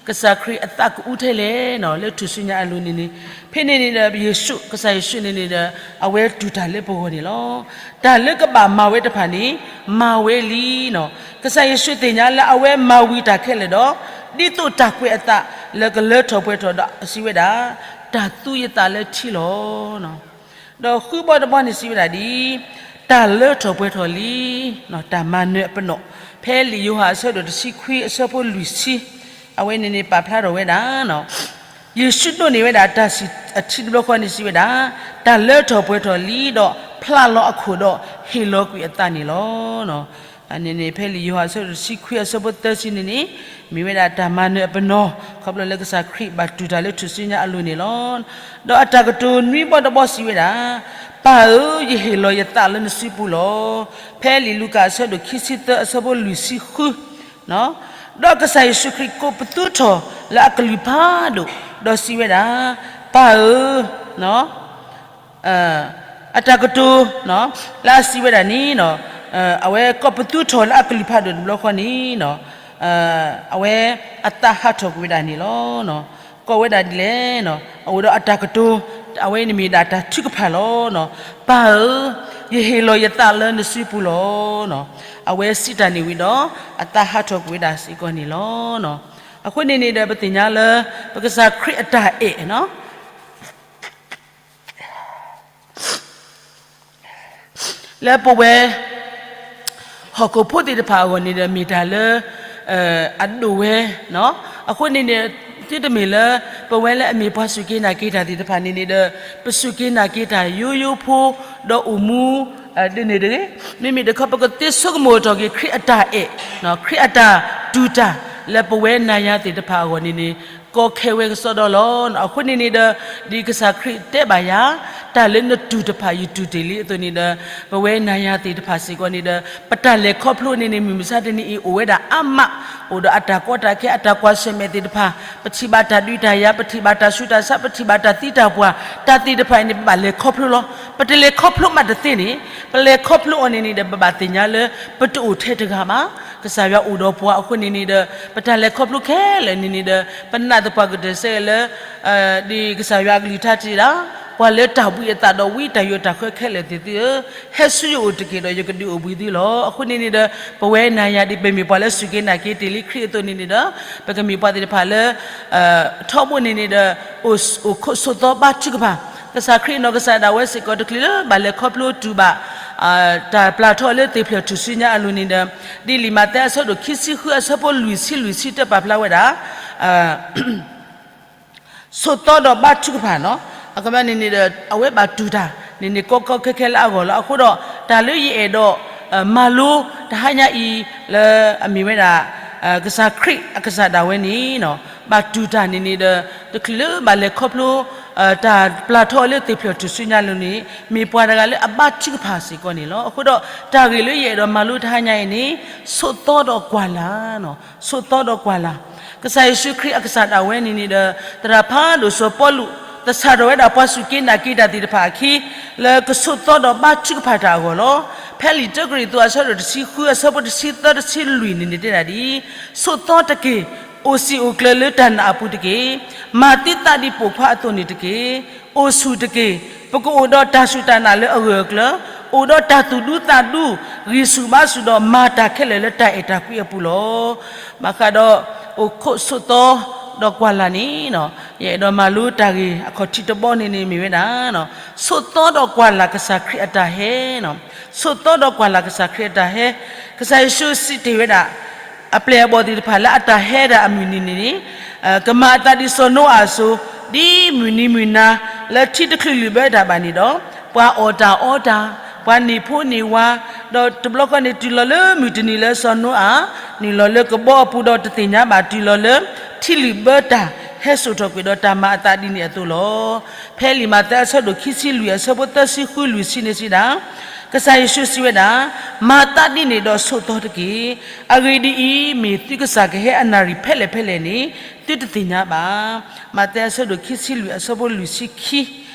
ကစၢ်ခရံာ်အသးကအူထဲလဲၣ် လၢထူၣ်စုညါအလိၤန့ၣ်န့ၣ်, ဖဲန့ၣ်န့ၣ်ဒီး ယ့ၣ်ၡူး, ကစၢ်ယ့ၣ်ၡူးန့ၣ်န့ၣ်ဒီး အဝဲတူၢ်တၢ်လၢပဂီၢ်န့ၣ်လီၤ. တၢ်လၢကဘၣ်မၤဝဲတဖၣ်န့ၣ် မၤဝဲလံ. ကစၢ်ယ့ၣ်ၡူးသ့ၣ်ညါလၢအဝဲမၤဝံၤတၢ်ခဲလၢာ်ဒီး ဒ်သိးတၢ်ကွဲးအသးလၢကလၢထီၣ်ပှဲၤထီၣ်ဒီးစံးဝဲဒၣ်, တၢ်သူယသးလၢထံလီၤ. ဒီးဃုဘီတဘီန့ၣ်စံးဝဲဒၣ်ဒ်အံၤ, တၢ်လၢထီၣ်ပှဲၤထီၣ်လံ, တၢ်မၤနၢၤအပနီၣ်, ဖဲလံာ်ယိၤဟၣ်အဆၢဒိၣ်တဆံခွံအဆၢဖိလွံၢ်ဆံ, အဝဲန့ၣ်န့ၣ်ပာ်ဖျါထီၣ်ဝဲဒၣ်, ယ့ၣ်ၡူးဒိးန့ၢ်ဝဲဒၣ်တၢ်ဆံၣ်ထံတဘျီဃီန့ၣ်စံးဝဲဒၣ်, တၢ်လၢထီၣ်ပှဲၤထီၣ်လံဒီးဖျးလီၤအခိၣ်ဒီးဟ့ၣ်လီၤကွံာ်အသးန့ၣ်လီၤ. န့ၣ်န့ၣ် ဖဲလံာ်ယိၤဟၣ်အဆၢဒိၣ်တဆံခွံအဆၢဖိသၢဆံန့ၣ်န့ၣ်, မ့ၢ်ဝဲဒၣ်တၢ်မၤနၢၤအပနီၣ် ခီဖျိလၢကစၢ်ခရံာ်ဘၣ်တူၢ်တၢ်လၢထူၣ်စုညါအလိၤန့ၣ်လီၤ. ဒီးအတၢ်ကတိၤနွံဘီတဘီစံးဝဲဒၣ်, ပၢ်ဧၢ, ယဟ့ၣ်လီၤယသးလၢနစုပူၤလီၤ. ဖဲလံာ်လူၤကၣ်အဆၢဒိၣ်ခံဆံသၢအဆၢဖိလွံၢ်ဆံဃု, ဒီးကစၢ်ယ့ၣ်ၡူးခရံာ်ကိးပသူထီၣ်လၢအကလုၢ်ဖးဒိၣ်, ဒီးစံးဝဲဒၣ်, ပၢ်ဧၢ, အတၢ်ကတိၤလၢအစံးဝဲဒၣ်န့ၣ်, အဝဲကိးပသူထီၣ်လၢအကလုၢ်ဖးဒိၣ်တဘျီဃီန့ၣ်, အဝဲအသးဟးထီၣ်ကွံာ်ဝဲဒၣ်န့ၣ်လီၤ. ကိးဝဲဒၣ်ဒ်လဲၣ်, အအိၣ်ဒီးအတၢ်ကတိၤ, အဝဲန့ၣ်မ့ၢ်ဒၣ်တၢ်ထုကဖၣ်လီၤ. ပၢ်ဧၢ, ယဟ့ၣ်လီၤယသးလၢနစုပူၤလီၤ. အဝဲစံးတၢ်န့ၣ်ဝံၤဒီး အသးဟးထီၣ်ကွံာ်ဝဲဒၣ်စ့ၢ်ကီးန့ၣ်လီၤ. အဃိန့ၣ်န့ၣ်ဒီး ပသ့ၣ်ညါလၢ ပကစၢ်ခရံာ်အတၢ်အဲၣ် လၢပဝဲ ဟီၣ်ခိၣ်ဖိသ့ၣ်တဖၣ်အဂီၢ်န့ၣ်ဒီး မ့ၢ်တၢ်လၢ အဒိၣ်ဝဲ, အဃိန့ၣ်န့ၣ် သုတမ့ၢ်လၢ ပဝဲလၢအမ့ၢ်ပှၤစူၢ်က့ၤနာ်က့ၤတၢ်သ့ၣ်တဖၣ်န့ၣ်န့ၣ်ဒီး ပစူၢ်က့ၤနာ်က့ၤတၢ်ယိယိဖိ ဒီးအိၣ်မူ ဒ်န့ၣ်တဂ့ၤ, မ့မ့ၢ်တခီ ပကသ့ဆိကမိၣ်ထီၣ်က့ၤ ခရံာ်အတၢ်အဲၣ်, ခရံာ်အတၢ်တူၢ်တၢ် လၢပဝဲနၤယၤသ့ၣ်တဖၣ်အဂီၢ်န့ၣ်န့ၣ် ကီခဲဝဲကစီဒီလီၤ. အဃိန့ၣ်န့ၣ်ဒီး ဒ်ကစၢ်ခရံာ်တဲဘၣ်ယၤ, တၢ်လၢနတူၢ်တဖၣ် ယတူၢ်တ့ၢ်လံအသိးန့ၣ်ဒီး ပဝဲနၤယၤသ့ၣ်တဖၣ်စ့ၢ်ကီးန့ၣ်ဒီး ပတၢ်လဲၤခီဖျိန့ၣ်န့ၣ် မုၢ်မဆါတနံၤအံၤ အိၣ်ဝဲဒၣ်အါမး, အိၣ်ဒီးအတၢ်ကီတၢ်ခဲ အတၢ်ကွၢ်ဆၢၣ်မဲာ်သ့ၣ်တဖၣ်, ပထံၣ်ဘၣ်တၢ်ဒုးတၢ်ယၤ, ပထံၣ်ဘၣ်တၢ်ဆူးတၢ်ဆါ, ပထံၣ်ဘၣ်တၢ်သံတၢ်ပှၢ်, တၢ်သ့ၣ်တဖၣ်အံၤန့ၣ် ပဘၣ်လဲၤခီဖျိလီၤ. ပတလဲၤခီဖျိမးတသ့န့ၣ်, ပလဲၤခီဖျိအီၤန့ၣ်န့ၣ်ဒီး ပဘၣ်သ့ၣ်ညါလၢ ပတအိၣ်ထဲတဂၤဘၣ်. ကစၢ်ယွၤအိၣ်ဒီးပှၤအဃိန့ၣ်န့ၣ်ဒီး ပတၢ်လဲၤခီဖျိခဲလၢာ်န့ၣ်န့ၣ်ဒီး ပနာ်သပှၢ်ကတၢၢ်စဲလၢ ဒ်ကစၢ်ယွၤအကလုၢ်ကထါတဲဒၣ်, ပှၤလၢတၢ်ဘှံးအသးဒီးဝံတၢ်ယိးတၢ်ဃၢခဲလၢာ်သ့ၣ်သုဧၢ, ဟဲဆူယအိၣ်တက့ၢ်ဒီး ယကဒုးအိၣ်ဘှံးသုလီၤ. အဃိန့ၣ်န့ၣ်ဒီး ပဝဲနၤယၤဒ် ပမ့ၢ်ပှၤလၢစူၢ်က့ၤနာ်က့ၤတ့ၢ်လံခရံာ်အသိးန့ၣ်န့ၣ်ဒီး ပကမ့ၢ်ပှၤသ့ၣ်တဖၣ်လၢ ထီဘိန့ၣ်န့ၣ်ဒီး အိၣ်ခိးဆိးသီဘါထုကဖၣ်, ကစၢ်ခရံာ်အနီၢ်ကစၢ်ဒၣ်ဝဲစ့ၢ်ကီး တချုးလၢဘၣ်လဲၤခီဖျိတူၢ်ဘၣ် တၢ်ပျၢ်ထီၣ်လၢသ့ၣ်ဖျၢၣ်ထူၣ်စုညါအလိၤန့ၣ်ဒီး ဒ်လံာ်မးသဲအဆၢဒိၣ်ခံဆံဃုအဆၢဖိလွံၢ်ဆံလွံၢ်ဆံတဲပာ်ဖျါဝဲဒၣ် ဆိးသီဒီးဘါထုကဖၣ်နီၤ, အခီပညီန့ၣ်န့ၣ်ဒီး အဝဲဘၣ်တူၢ်တၢ်န့ၣ်န့ၣ် ကီကီခဲခဲလၢအဂီၢ်လီၤ. အဃိဒီး တၢ်လၢယအဲၣ်ဒိး မၤလိတဟါညါအံၤ လၢအမ့ၢ်ဝဲဒၣ် ကစၢ်ခရံာ်အကစၢ်ဒၣ်ဝဲန့ၣ် ဘၣ်တူၢ်တၢ်န့ၣ်န့ၣ်ဒီး တချုးလၢဘၣ်လဲၤခီဖျိ တၢ်ပျၢ်ထီၣ်လၢသ့ၣ်ဖျၢၣ်ထူၣ်စုညါအလိၤန့ၣ် မ့ၢ်ပှၤတဂၤလၢအဘါထုကဖၣ်စ့ၢ်ကီးန့ၣ်လီၤ. အဃိဒီး တၢ်ဂ့ၢ်လၢယအဲၣ်ဒိးမၤလိတဟါညါအံၤန့ၣ် ဆိးသီဒီးကွၢ်လၢ် ဆိးသီဒီးကွၢ်လၢ်, ကစၢ်ယ့ၣ်ၡူးခရံာ်အကစၢ်ဒၣ်ဝဲန့ၣ်န့ၣ်ဒီး သရၣ်ဖးဒိၣ်စီၤပီလူး သဆၣ်ထီၣ်ဝဲဒၣ်ပှၤစူၢ်က့ၤနာ်က့ၤတၢ်သ့ၣ်တဖၣ်အခံ လၢကဆိးသီဒီးဘါထုကဖၣ်တၢ်အဂီၢ်လီၤ. ဖဲလံာ်တၢကရံၣ်သူးအဆၢဒိၣ်တဆံဃုအဆၢဖိတဆံသၢတဆံလွံၢ်န့ၣ်န့ၣ် တဲဒၣ်ဒ်အံၤ, ဆိးသီတက့ၢ်, အိၣ်စံာ်အိၣ်ကျၢၤလၢတၢ်နာ်အပူၤတက့ၢ်, မၤသံသးဒ်ပိာ်ခွါအသိးန့ၣ်တက့ၢ်. အိၣ်ဆူၣ်တက့ၢ်, ပကအိၣ်ဒီးတၢ်စူၢ်တၢ်နာ်လၢအဂၢၢ်အကျၢၤ, အိၣ်ဒီးတၢ်သူၣ်ဒူသးဒူ, ဂံၢ်ဆူၣ်ဘါဆူၣ်ဒီးမၤတၢ်ခဲလၢာ်လၢတၢ်အဲၣ်တၢ်ကွံအပူၤလီၤ. ဘၣ်ဃးဒီး အိၣ်ခိးဆိးသီဒီးကွၢ်လၢ်န့ၣ် ယအဲၣ်ဒိးမၤလိတၢ်ဂ့ၢ်အခီၣ်ထံးတဘီန့ၣ်န့ၣ်မ့ၢ်ဝဲဒၣ် ဆိးသီဒီးကွၢ်လၢ်ကစၢ်ခရံာ်အတၢ်ဟဲ, ဆိးသီဒီးကွၢ်လၢ်ကစၢ်ခရံာ်အတၢ်ဟဲ, ကစၢ်ယ့ၣ်ၡူးစံးတ့ၢ်ဝဲဒၣ် အပျဲၢ်အဘီၣ်သ့ၣ်တဖၣ်လၢအတၢ်ဟဲဒၣ်အမုၢ်နံၤန့ၣ်န့ၣ် ကမၤအသးဒ်စီၤနိအၤအသိး, ဒ်မုၢ်နံၤမုၢ်နၤလၢထံတချုးလုာ်ဘၢတၢ်ဘၣ်န့ၣ်ဒီး, ပှၤအီၣ်တၢ်အီတၢ်, ပှၤန့ၢ်ဖိန့ၢ်ဝၤ, ဒီးတဘျီဃီန့ၣ် တုၤလီၤလၢမုၢ်တနံၤလၢစီၤနိအၤ နုာ်လီၤလၢကဘီအပူၤဒီးတသ့ၣ်ညါဘၣ် တုၤလီၤလၢထံလုာ်ဘၢတၢ် ဟဲစိာ်ထီၣ်ကွံာ်ဒီးတၢ်မၤအသးဒ်န့ၣ်အသိးလီၤ. ဖဲလံာ်မးသဲအဆၢဒိၣ်ခံဆံလွံၢ်အဆၢဖိသၢဆံဃုလွံၢ်ဆံန့ၣ်စံးဒၣ်, ကစၢ်ယ့ၣ်ၡူးစံးဝဲဒၣ်, မၤသးဒ်န့ၣ်ဒီးဆိးသီတက့ၢ်. အဂ့ၢ်ဒ်အံၤ, မ့ၢ်သုကစၢ်ကဟဲအနၣ်ရံၣ်ဖဲလဲၣ်ဖဲလဲၣ်န့ၣ် သုတသ့ၣ်ညါဘၣ်. မးသဲအဆၢဒိၣ်ခံဆံလွံၢ်အဆၢဖိလွံၢ်ဆံခံ,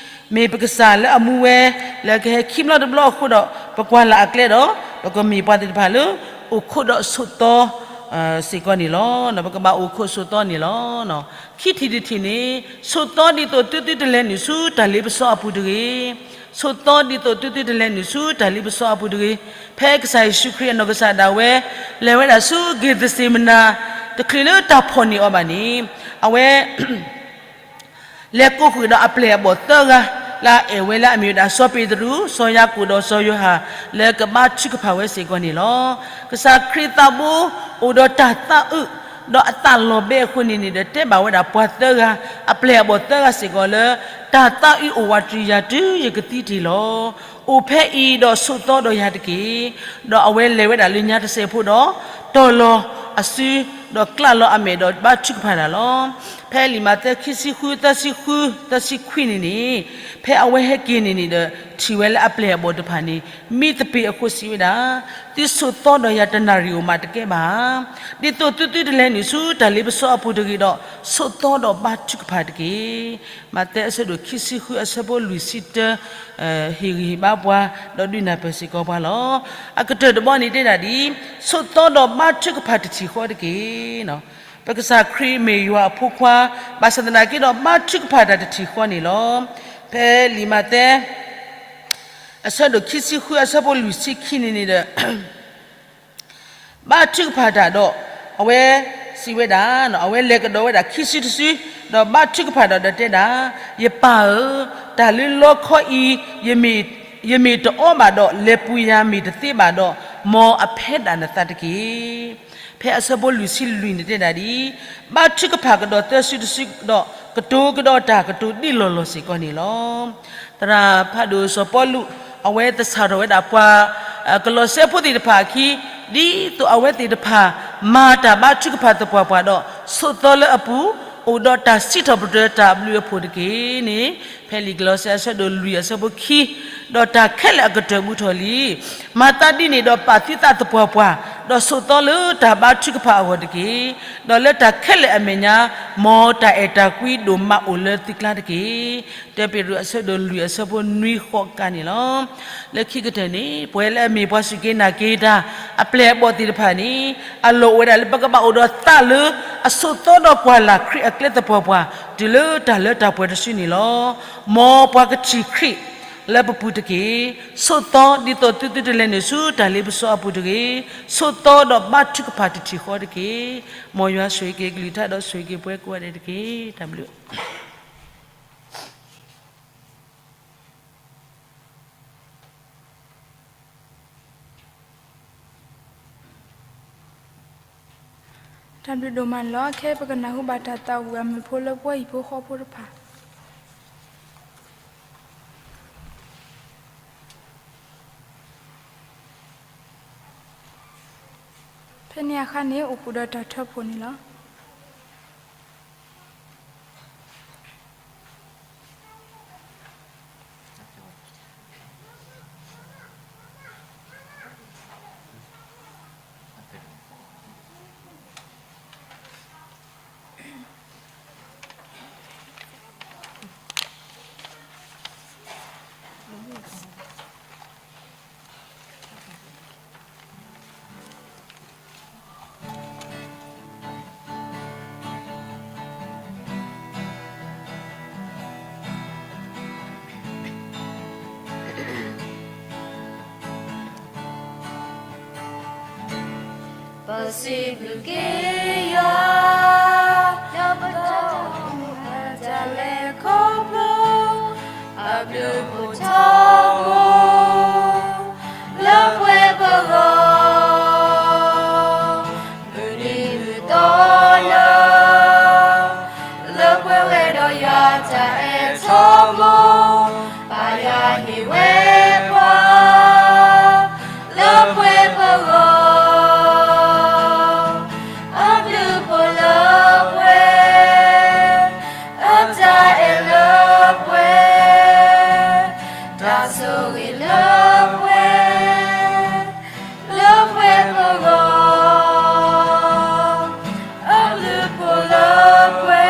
မ့ၢ်ပကစၢ်လၢအမူဝဲ လၢကဟဲခံဘျီတဘျီအဃိဒီး ပကွၢ်လၢ်အကျဲဒီး ပကမ့ၢ်ပှၤသ့ၣ်တဖၣ်လၢ အိၣ်ခိးဒီးဆိးသီ စ့ၢ်ကီးန့ၣ်လီၤ. ပကဘၣ်အိၣ်ခိးဆိးသီန့ၣ်လီၤ. ခံထံၣ်တထံၣ်န့ၣ် ဆိးသီဒ်သိးသုသုတလဲၤနုာ်ဆူတၢ်လ့ပစီအပူၤတဂ့ၤ. ဆိးသီဒ်သိးသုသုတလဲၤနုာ်ဆူတၢ်လ့ပစီအပူၤတဂ့ၤ. ဖဲကစၢ်ယ့ၣ်ၡူးခရံာ်အနီၢ်ကစၢ်ဒၣ်ဝဲ လဲၤဝဲဒၣ်ဆူက့ၤသစ့မနၤ တချုးလၢတၢ်ဖီၣ်န့ၢ်အီၤဘၣ်န့ၣ် အဝဲ လဲၤကိးဃုာ်ဒီးအပျဲၢ်အဘီၣ်သၢဂၤ လၢအအဲၣ်ဝဲလၢအမ့ၢ်ဝဲဒၣ်စီၤပ့းတရူး, စီၤယၤကိာ်ဒီးစီၤယိၤဟၣ် လၢကဘါထုကဖၣ်ဝဲစ့ၢ်ကီးန့ၣ်လီၤ. ကစၢ်ခရံာ်သးဘိ အိၣ်ဒီးတၢ်သးအုး ဒီးအသးလီၤဘှံးအဃိန့ၣ်န့ၣ်ဒီး တဲဘၣ်ဝဲဒၣ်ပှၤသၢဂၤ အပျဲၢ်အဘီၣ်သၢဂၤစ့ၢ်ကီးလၢ တၢ်သးအုးအိၣ်ဝးတြံၤယၤတုၤယကသံတ့ၢ်လီၤ. အိၣ်ဖဲအံၤဒီးဆိးသီဒီးယၤတက့ၢ်. ဒီးအဝဲလဲၤဝဲဒၣ်လၢညါတစဲးဖိဒီး တီၤလီၤအစု ဒီးကျးလီၤအမဲာ်ဒီးဘါထုကဖၣ်တၢ်လီၤ. ဖဲလံာ်မးသဲခံဆံဃု သၢဆံဃု သၢဆံခွံန့ၣ်န့ၣ် ဖဲအဝဲဟဲက့ၤန့ၣ်န့ၣ်ဒီး ထံၣ်ဝဲလၢအပျဲၢ်အဘီၣ်တဖၣ်န့ၣ် မံသပ့ၤအဃိစံးဝဲဒၣ်, သုဆိးသီဒီးယၤတနၣ်ရံၣ်ဧိၤမးတကဲဘၣ်ဧါ. ဒ်သိးသုသုတလဲၤနုာ်ဆူတၢ်လ့ပစီအပူၤတဂ့ၤဒီး ဆိးသီဒီးဘါထုကဖၣ်တက့ၢ်. မးသဲအဆၢဒိၣ်ခံဆံဃုအဆၢဖိလွံၢ်ဆံတၢ ဟ့ၣ်ဂံၢ်ဟ့ၣ်ဘါပှၤ ဒီးဒုးနၢ်ပၢၢ်စ့ၢ်ကီးပှၤလီၤ. အကတၢၢ်တဘီန့ၣ်တဲဒၣ်ဒ်အံၤ, ဆိးသီဒီးဘါထုကဖၣ်တထံၣ်ဃီတက့ၢ်. ပကစၢ်ခရံာ်မ့ၢ်ယွၤအဖိခွါ, ဘၣ်ဆၣ်သနာ်က့ဒီး ဘါထုကဖၣ်တၢ်တထံၣ်ဃီန့ၣ်လီၤ. ဖဲလံာ်မးသဲ အဆၢဒိၣ်ခံဆံဃုအဆၢဖိလွံၢ်ဆံခံန့ၣ်န့ၣ်ဒီး ဘါထုကဖၣ်တၢ်ဒီး အဝဲစံးဝဲဒၣ်, အဝဲလဲၤကဒီးဝဲဒၣ်ခံစုတစု, ဒီးဘါထုကဖၣ်ဒီးဒီးတဲဒၣ်, ယပၢ်ဧၢ, တၢ်လၢလီခီအံၤ ယမ့ၢ်တအီဘၣ်ဒီး လဲၤပူၤယၤမ့ၢ်တသ့ဘၣ်ဒီး, မ်အဖဲဒၣ်နသးတက့ၢ်. ဖဲအဆၢဖိလွံၢ်ဆံလွံၢ်န့ၣ်တဲဒၣ်ဒ်အံၤ, ဘါထုကဖၣ်ကဒီးသၢစုတစုဒီး ကတိၤကဒီးတၢ်ကတိၤဒ်လီၢ်လီၢ်စ့ၢ်ကီးန့ၣ်လီၤ. သရၣ်ဖးဒိၣ်စီၤပီလူး အဝဲသဆၣ်ထီၣ်ဝဲဒၣ်ပှၤ ကလီးစဲဖိသ့ၣ်တဖၣ်အခံ, ဒ်သိးအဝဲသ့ၣ်တဖၣ် မၤတၢ်ဘါထုကဖၣ်သပှၢ်ပှၢ်ဒီး ဆိးသီလၢအပူၤ, အိၣ်ဒီးတၢ်စံးထီၣ်ပတြၢၤတၢ်ဘျုးအဖှိၣ်တက့ၢ်န့ၣ်, ဖဲလံာ်ကလီးစဲအဆၢဒိၣ်လွံၢ်အဆၢဖိခံ, ဒီးတၢ်ခဲလၢာ်အကတၢၢ်ဘူးထီၣ်လံ. မၤသးဒ်န့ၣ်ဒီးပာ်သုသးသပှၢ်ပှၢ်, ဒီးဆိးသီလၢတၢ်ဘါထုကဖၣ်အဂီၢ်တက့ၢ်. ဒီးလၢတၢ်ခဲလၢာ်အမဲာ်ညါ, မ်တၢ်အဲၣ်တၢ်ကွံဒိၣ်မးအိၣ်လၢသုကျါတက့ၢ်. တၢ်ပ့းတရူးအဆၢဒိၣ်လွံၢ်အဆၢဖိနွံဃိးကါန့ၣ်လီၤ. လၢခံကတၢၢ်န့ၣ် ပဝဲလၢအမ့ၢ်ပှၤစူၢ်က့ၤနာ်က့ၤတၢ် အပျဲၢ်အဘီၣ်သ့ၣ်တဖၣ်န့ၣ်, အလီၢ်အိၣ်ဝဲဒၣ်လၢပကဘၣ်အိၣ်ဒီးသးလၢ အဆိးသီဒီးပှၢ်လၢ်ခရံာ်အကျဲသပှၢ်ပှၢ်, တုၤလၢတၢ်လၢတၢ်ပှဲၤတစုန့ၣ်လီၤ. မ်ပှၤကထံၣ်ခရံာ်လၢပပူၤတက့ၢ်. ဆိးသီဒ်သိးသုသုတလဲၤနုာ်ဆူတၢ်လ့ပစီအပူၤတဂ့ၤ. ဆိးသီဒီးဘါထုကဖၣ်တထံၣ်ဃီတက့ၢ်. မ်ယွၤဆိၣ်ဂ့ၤက့ၤကလုၢ်ကထါဒီးဆိၣ်ဂ့ၤက့ၤပှၤကိးဂၤဒဲးတက့ၢ်. တၢ်ဘျုး တၢ်ဘျုးဒိၣ်မးန့ၣ်လီၤ. ခဲအံၤပကနၢ်ဟူဘၣ်တၢ်သးဝံၣ်အမုၢ်ဖိလၢပဝဲဟံၣ်ဖိဃီဖိတဖၣ် ဖဲန့ၣ်အခါန့ၣ် အိၣ်ဃုာ်ဒီးတၢ်ထၢဖှိၣ်န့ၣ်လီၤ. ပစံးဘျုးက့ၤယွၤ, ဒီးပတၢ်အိၣ်မူအတၢ်လဲၤခီဖျိ, အဘျုးအဖှိၣ်ထီဘိ, လၢပှဲၤပဂီၢ်, မုၢ်နံၤမုၢ်သီလၢ လၢပှဲၤဝဲဒီးယွၤတၢ်အဲၣ်ထီဘိ, ဘၣ်ယွၤဟ့ၣ်ဝဲပှၤ, လၢပှဲၤပဂီၢ်, အဘျုးအဖှိၣ်လၢပှဲၤ, အတၢ်အဲၣ်လၢပှဲၤ, တၢ်ဆိၣ်ဂ့ၤလၢပှဲၤ လၢပှဲၤပဂီၢ်, အဘျုးအဖှိၣ်လၢပှဲၤ,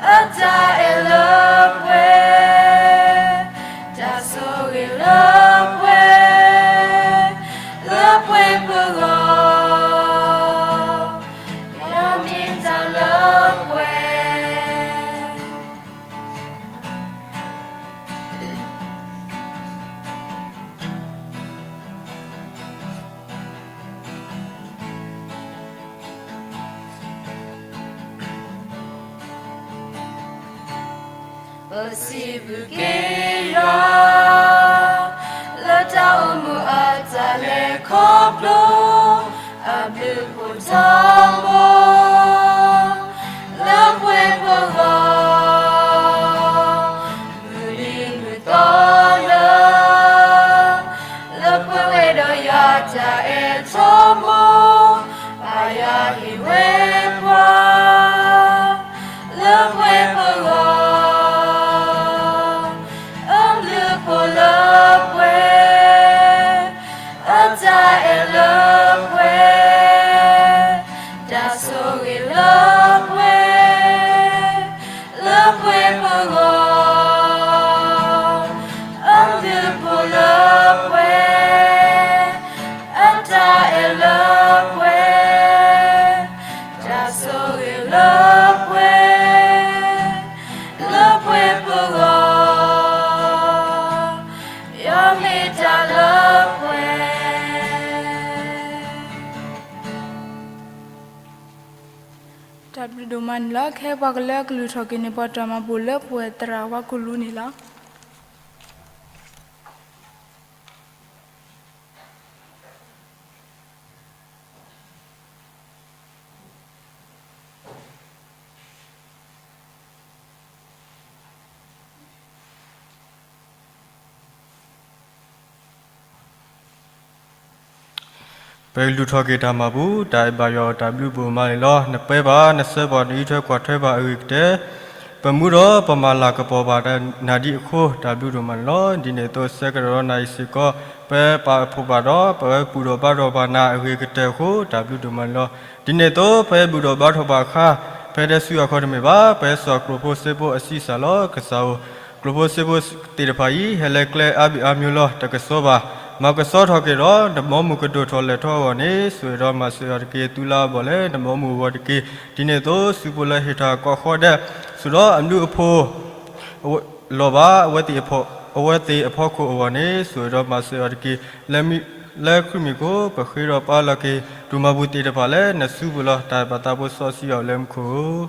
အတၢ်အဲၣ်လၢပှဲၤ, တၢ်ဆိၣ်ဂ့ၤလၢပှဲၤ, လၢပှဲၤပဂီၢ်, ယွၤမ့ၢ်တၢ်လၢပှဲၤ ပစံးဘျုးက့ၤယွၤ, လၢတၢ်အိၣ်မူအတၢ်လဲၤခီဖျိ, အဘျုးအဖှိၣ်ထီဘိ, လၢပှဲၤပဂီၢ်, မုၢ်နံၤမုၢ်သီလၢ လၢပှဲၤဝဲဒီးယွၤတၢ်အဲၣ်ထီဘိ, ဘၣ်ယွၤဟ့ၣ်ဝဲပှၤ, လၢပှဲၤပဂီၢ်, အဘျုးအဖှိၣ်လၢပှဲၤ, အတၢ်အဲၣ်လၢပှဲၤ, တၢ်ဆိၣ်ဂ့ၤလၢပှဲၤ လၢပှဲၤပဂီၢ်, အဘျုးအဖှိၣ်လၢပှဲၤ, အတၢ်အဲၣ်လၢပှဲၤ, တၢ်ဆိၣ်ဂ့ၤလၢပှဲၤ, လၢပှဲၤပဂီၢ်, တၢ်ဘျုးဒိၣ်မးန့ၣ်လီၤ. ခဲအံၤပှၤကလၢအကလုၢ်ထီၣ်က့ၤန့ၣ် ပှၤတၢ်မၤဘူၣ်လၢပဝဲတရၣ်ဝါကိၢ်လူန့ၣ်လီၤ. ပကလုၢ်ထီၣ်က့ၤတၢ်မၤဘူၣ် တၢ်အဲၣ်ဘၣ်ယွၤအတၢ်ဘျုးဒိၣ်မးန့ၣ်လီၤ. နပၢဘၣ်, နဆှၢဘၣ်, နအံးထွဲကွၢ်ထွဲဘၣ်အဂ့ၤကတၢၢ်, ပမူဒီးပမၤလၤကပီၤဘၣ်နၤဒ်အဃိ တၢ်ဘျုးဒိၣ်မးန့ၣ်လီၤ. ဒ်န့ၣ်အသိးဆၢကတီၢ်ဒီးနၤအံၤစ့ၢ်ကီး ပပာ်ဖှိၣ်ဘၣ်ဒီး ပဝဲဘူၣ်ထီၣ်ဘါထီၣ်ဘၣ်နၤအဂ့ၤကတၢၢ်အဃိ တၢ်ဘျုးဒိၣ်မးန့ၣ်လီၤ. ဒ်န့ၣ်အသိး ပဟဲဘူၣ်ထီၣ်ဘါထီၣ်ဘၣ်အခါ ပဟဲဒဲဆူအခီတမ့ၢ်ဘၣ်, ပဟဲစိာ်ကျိၣ်ဖိစ့ဖိအဆံးစၢ်လီၤ. ကစၢ်ဧၢ, ကျိၣ်ဖိစ့ဖိသ့ၣ်တဖၣ်အံၤ ဟဲလၢကျဲအါဘ့ၣ်အါမျိၤလီၤ. တကဆှီဘၣ်, မၤကဆှီထီၣ်က့ၤဒီး နဘီမုၢ်ကဒိၣ်ထီၣ်လဲၢ်ထီၣ်အဂီၢ်န့ၣ် ဆိၣ်ဂ့ၤဒီးမၤစၢၤအီၤတက့ၢ်. သူလၤအဘီၣ်လၢနဘီမုၢ်အဂီၢ်တက့ၢ်. ဒ်န့ၣ်အသိး စုဖိလၢဟ့ၣ်ထီၣ်ကိးဃီဒဲး ဆိဒီးအဘျုးအဖှိၣ် လီၤဘၣ် အဝဲသ့ၣ်အဖီခိၣ်အဂီၢ်န့ၣ် ဆိၣ်ဂ့ၤဒီးမၤစၢၤအီၤတက့ၢ်. လၢခရံာ်မံၤအဃိ ပဃ့ဒီးပာ်လီၤက့ၤ ဒိၣ်မးဘူၣ်သ့ၣ်တဖၣ်လၢနစုပူၤလီၤ. တၢ်ဘၣ်သးဖိစီဆှံအီၤလၢမူခိၣ်ဧၢ,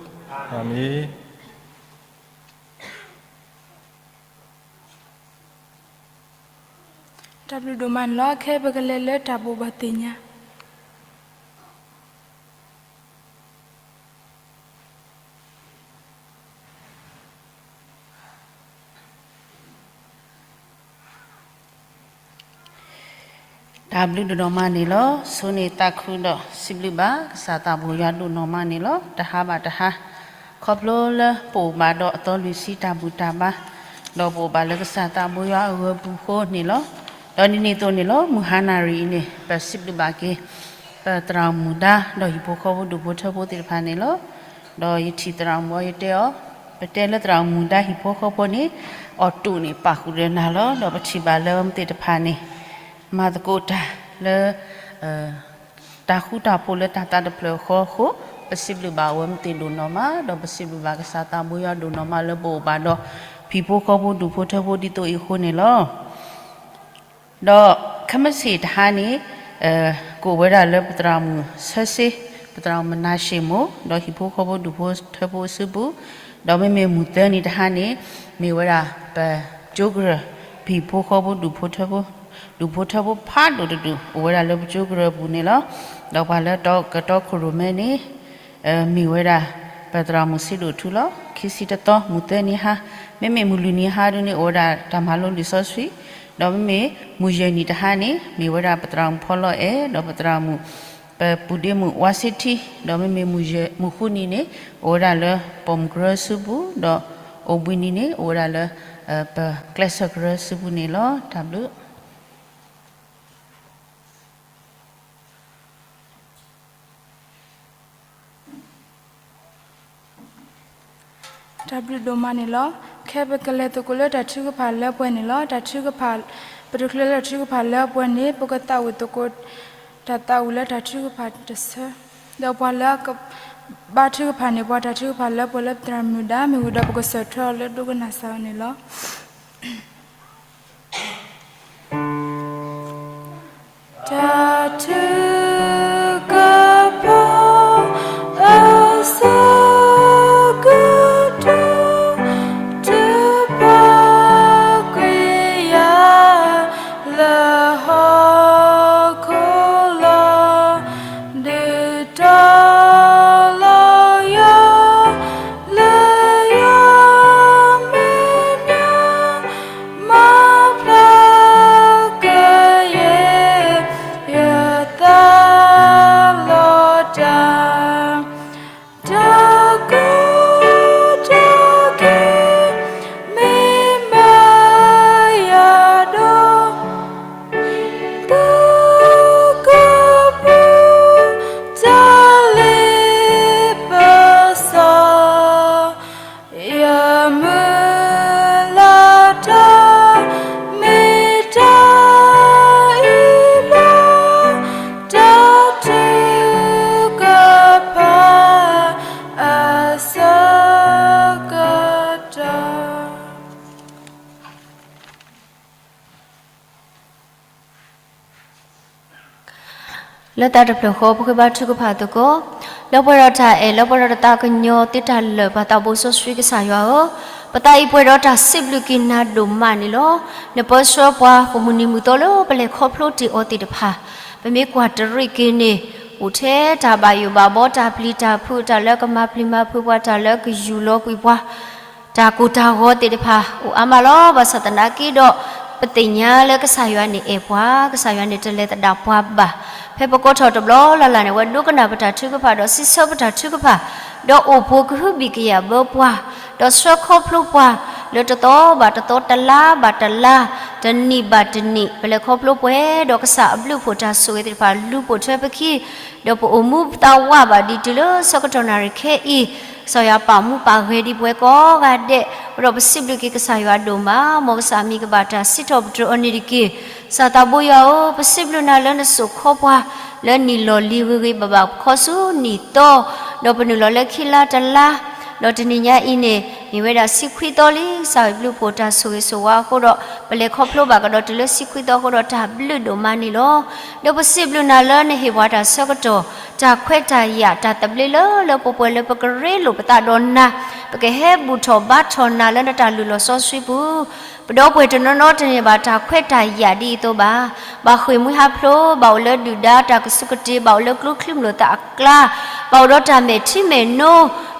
အၤမ့ၣ်. တၢ်ဘျုးဒိၣ်မးန့ၣ်လီၤ. ခဲအံၤပကလဲၤလၢတၢ်ဘိးဘၣ်သ့ၣ်ညါ တၢ်ဘျုးဒိၣ်နီၢ်မးန့ၣ်လီၤ. ဆိန့ၣ်သးခုဒီးစံးဘျုးဘၣ် ကစၢ်သးဘိယွၤဒိၣ်နီၢ်မးန့ၣ်လီၤ. တဟါဘၣ်တဟါ ခီဖျိလၢပအိၣ်ဘၣ်ဒီးအသီလွံၢ်ဆံတၢ်ဘူၣ်တၢ်ဘါ, ဒီးပအိၣ်ဘၣ်လၢကစၢ်သးဘိယွၤအဂၢၤပူၤအဃိန့ၣ်လီၤ. ဒီးဒ်န့ၣ်အသိးန့ၣ်လီၤ မုၢ်ဟါနၣ်ရံၣ်အံၤန့ၣ် ပစံးဘျုးဘၣ်က့ၤ ပသရၣ်မုၣ်ဒါ ဒီးဟံၣ်ဖိဃီဖိဒူၣ်ဖိထၢဖိသ့ၣ်တဖၣ်န့ၣ်လီၤ. ဒီးယထံၣ်သရၣ်မုၣ်အီၤယတဲအီၤ, ပတဲလၢသရၣ်မုၣ်ဒါဟံၣ်ဖိဃီဖိန့ၣ် အီၣ်တူာ်န့ၣ်ပာ်ဃုာ်ဒီးနၤလီၤ. ဒီးပထံၣ်ဘၣ်လၢအဝဲသ့ၣ်တဖၣ်န့ၣ် မၤသကိးတၢ်လၢ တၢ်ဃူတၢ်ဖိးလၢတၢ်သးတဖျၢၣ်ဃီအဃိ, ပစံးဘျုးဘၣ်အဝဲသ့ၣ်ဒိၣ်နီၢ်မး, ဒီးပစံးဘျုးဘၣ်ကစၢ်သးဘိယွၤဒိၣ်နီၢ်မးလၢပအိၣ်ဘၣ်ဒီး ဟံၣ်ဖိဃီဖိဒူၣ်ဖိထၢဖိဒ်သိးအံၤအဃိန့ၣ်လီၤ. ဒီးခဲမုၢ်ဆ့ၣ်တဟါန့ၣ် ကအိၣ်ဝဲဒၣ်လၢပသရၣ်မုၣ်ဆၢစ့, ပသရၣ်မုၣ်မနၤၡ့ၣ်မိၢ်, ဒီးဟံၣ်ဖိဃီဖိဒူၣ်ဖိထၢဖိအစုပူၤ, ဒီးမ့မ့ၢ်မုၢ်သၢနံၤတဟါန့ၣ် မ့ၢ်ဝဲဒၣ်ပကၠိကရၢၢ် ပဟံၣ်ဖိဃီဖိဒူၣ်ဖိထၢဖိ, ဒူၣ်ဖိထၢဖိဖးဒိၣ်တဒူၣ် အိၣ်ဝဲဒၣ်လၢပကၠိကရၢၢ်အပူၤန့ၣ်လီၤ. ဒီးပှၤလၢကတီခိၣ်ရိၣ်မဲန့ၣ် မ့ၢ်ဝဲဒၣ် ပသရၣ်မုၣ်စ့ဒိၣ်ထူလီၤ. ခံဆံတသီ မုၢ်သၢနံၤဟါ, မ့မ့ၢ်မုၢ်လွံၢ်နံၤဟါဒ်န့ၣ် အိၣ်ဝဲဒၣ်တၢ်မၤလိလံာ်စီဆှံ, ဒီးမ့မ့ၢ်မုၢ်ယဲၢ်နံၤတဟါန့ၣ် မ့ၢ်ဝဲဒၣ်ပသရၣ်မုၣ်ဖီလီၤအဲၣ်, ဒီးပသရၣ်မုၣ် ပပုၢ်ဒ့မုၣ်ဝါစ့ထံ, ဒီးမ့မ့ၢ်မုၢ်ဃုနံၤန့ၣ် အိၣ်ဝဲဒၣ်လၢပိာ်မုၣ်ကရၢစုပူၤ, ဒီးအိၣ်ဘှံးနံၤန့ၣ် အိၣ်ဝဲဒၣ်လၢ ပကျဲးစၢးကရၢစုပူၤန့ၣ်လီၤ. တၢ်ဘျုး တၢ်ဘျုးဒိၣ်မးန့ၣ်လီၤ. ခဲပကလဲၤသကိးလၢတၢ်ထုကဖၣ်လၢပှဲၤန့ၣ်လီၤ. တၢ်ထုကဖၣ်, ပတချုးလၢတၢ်ထုကဖၣ်လၢပှဲၤန့ၣ် ပကသးဝံၣ်သကိး တၢ်သးဝံၣ်လၢတၢ်ထုကဖၣ်တဆၢ, ဒီးပှၤလၢအကဘါထုကဖၣ်န့ၣ် ပှၤတၢ်ထုကဖၣ်လၢပှဲၤလၢပသရၣ်မုၣ်ဒါ မ့ၢ်ဝံၤဒီးပကစၢၢ်ထွဲအီၤလၢဒိကနၣ်စၢ်အီၤန့ၣ်လီၤ. တၢ်ထုကဖၣ် အဆၢကတီၢ် ထုကဖၣ်ကွံာ်ယၤ လၢဟီၣ်ခိၣ်လီၤ, ဒုးတီလီၤယွၤ လၢယွၤမဲာ်ညါ လၢတၢ်တဖျၢၣ်ဃီ ပဃ့ဘါထုကဖၣ်သကိး, လၢပှဲၤဒီးတၢ်အဲၣ် လၢပှဲၤဒီးတၢ်သးကညီၤသ့တၢ်လၢာ် ပၢ်သးဘိစီဆှံကစၢ်ယွၤဧၢ, ပသးအံၤပှဲၤဒီးတၢ်စံးဘျုးက့ၤနၤဒိၣ်မးန့ၣ်လီၤ. နပၢဆှၢပှၤ ပမုၢ်နံၤမုၢ်သီလၢပလဲၤခီဖျိတ့ၢ်အီၤသ့ၣ်တဖၣ်, ပမ့ၢ်ကွၢ်တရံးက့ၤန့ၣ်, အိၣ်ထဲတၢ်ဘၣ်ယိၣ်ဘၣ်ဘီ တၢ်ပျံၤတၢ်ဖုး တၢ်လၢကမၤပျံၤမၤဖုးပှၤ တၢ်လၢကယူၢ်လီၤကွံာ်ပှၤ တၢ်ကိၢ်တၢ်ဂီၤသ့ၣ်တဖၣ် အိၣ်အါမးလီၤ. ဘၣ်ဆၣ်သနာ်က့ဒီး ပသ့ၣ်ညါလၢကစၢ်ယွၤန့ၣ်အဲၣ်ပှၤ, ကစၢ်ယွၤန့ၣ်တလဲၤသဒၣ်ပှၤဘၣ်. ဖဲပကိးထီၣ်တဘျီလၢ်လၢ်န့ၣ် အဝဲဒိကနၣ်ပတၢ်ထုကဖၣ် ဒီးစံးဆၢပတၢ်ထုကဖၣ်, ဒီးအိၣ်ပိာ်ကဟုဘံၣ်ကယာ်ဘၢပှၤ, ဒီးဆှၢခီဖျိပှၤ လၢတသီဘၣ်တသီ တလါဘၣ်တလါ တနံၣ်ဘၣ်တနံၣ် ပလဲၤခီဖျိပှဲၤဒီးကစၢ်အဘျုးအဖှိၣ်တၢ်ဆိၣ်ဂ့ၤသ့ၣ်တဖၣ် လူၤပိာ်ထွဲပခံ ဒီးပအိၣ်မူပသးဝးဘၣ်ဒံးတုၤလၢဆၢကတီၢ်နၣ်ရံၣ်ခဲအံၤ, ကစၢ်ယွၤပာ်မူပာ်ဂဲၤဒံးပဝဲကိးဂၤဒဲး, အဃိဒီးပစံးဘျုးက့ၤကစၢ်ယွၤဒိၣ်မး, မ်ကစၢ်မံၤကဘၣ်တၢ်စံးထီၣ်ပတြၢၤအီၤန့ၣ်တက့ၢ်. ကစၢ်သးဘိယွၤဧၢ, ပစံးဘျုးနၤလၢနစိာ်ခီပှၤ လၢနံၣ်လီၢ်လံၤဂ့ၤဂ့ၤဘၣ်ဘၣ် ခီဆူနံၣ်သီ, ဒီးပနုာ်လီၤလၢခံလါတလါ, ဒီးတနံၤညါအံၤန့ၣ် မ့ၢ်ဝဲဒၣ်ဆံခွံသီလံ. ကစၢ်ယွၤဘျုးဖှိၣ်တၢ်ဆိၣ်ဂ့ၤဆိၣ်ဝါအဃိဒီး ပလဲၤခီဖျိဘၣ်ကဒီးတုၤလၢဆံခွံသီအဃိဒီး တၢ်ဘျုးဒိၣ်မးန့ၣ်လီၤ. ဒီးပစံးဘျုးနၤလၢနဟ့ၣ်ပှၤတၢ်ဆၢကတီၢ်, တၢ်ခွဲးတၢ်ယာ် တၢ်သဘျ့လၢလၢပှဲၤပှဲၤ လၢပကရ့လိာ်ပသးဒီးနၤ, ပကဟဲဘူၣ်ထီၣ်ဘါထီၣ်နၤလၢနတၢ်လုၢ်လီၢ်စီဆှံပူၤ, ပဒီပုၢ်ဝဲၢ်တနီၤနီၤတန့ၢ်ဘၣ်တၢ်ခွဲးတၢ်ယာ်ဒ်အံၤအသိးဘၣ်. ဘၣ်ဃ့ၢ်မှံဟးဖျိး, ဘၣ်အိၣ်လၢဒုၣ်ဒါ တၢ်ကစူၢ်ကတ့ၤ, ဘၣ်အိၣ်လၢကျိချံမျိာ်သၣ်အကျါ, ဘၣ်အိၣ်ဒီးတၢ်မဲာ်ထံမဲာ်နိ,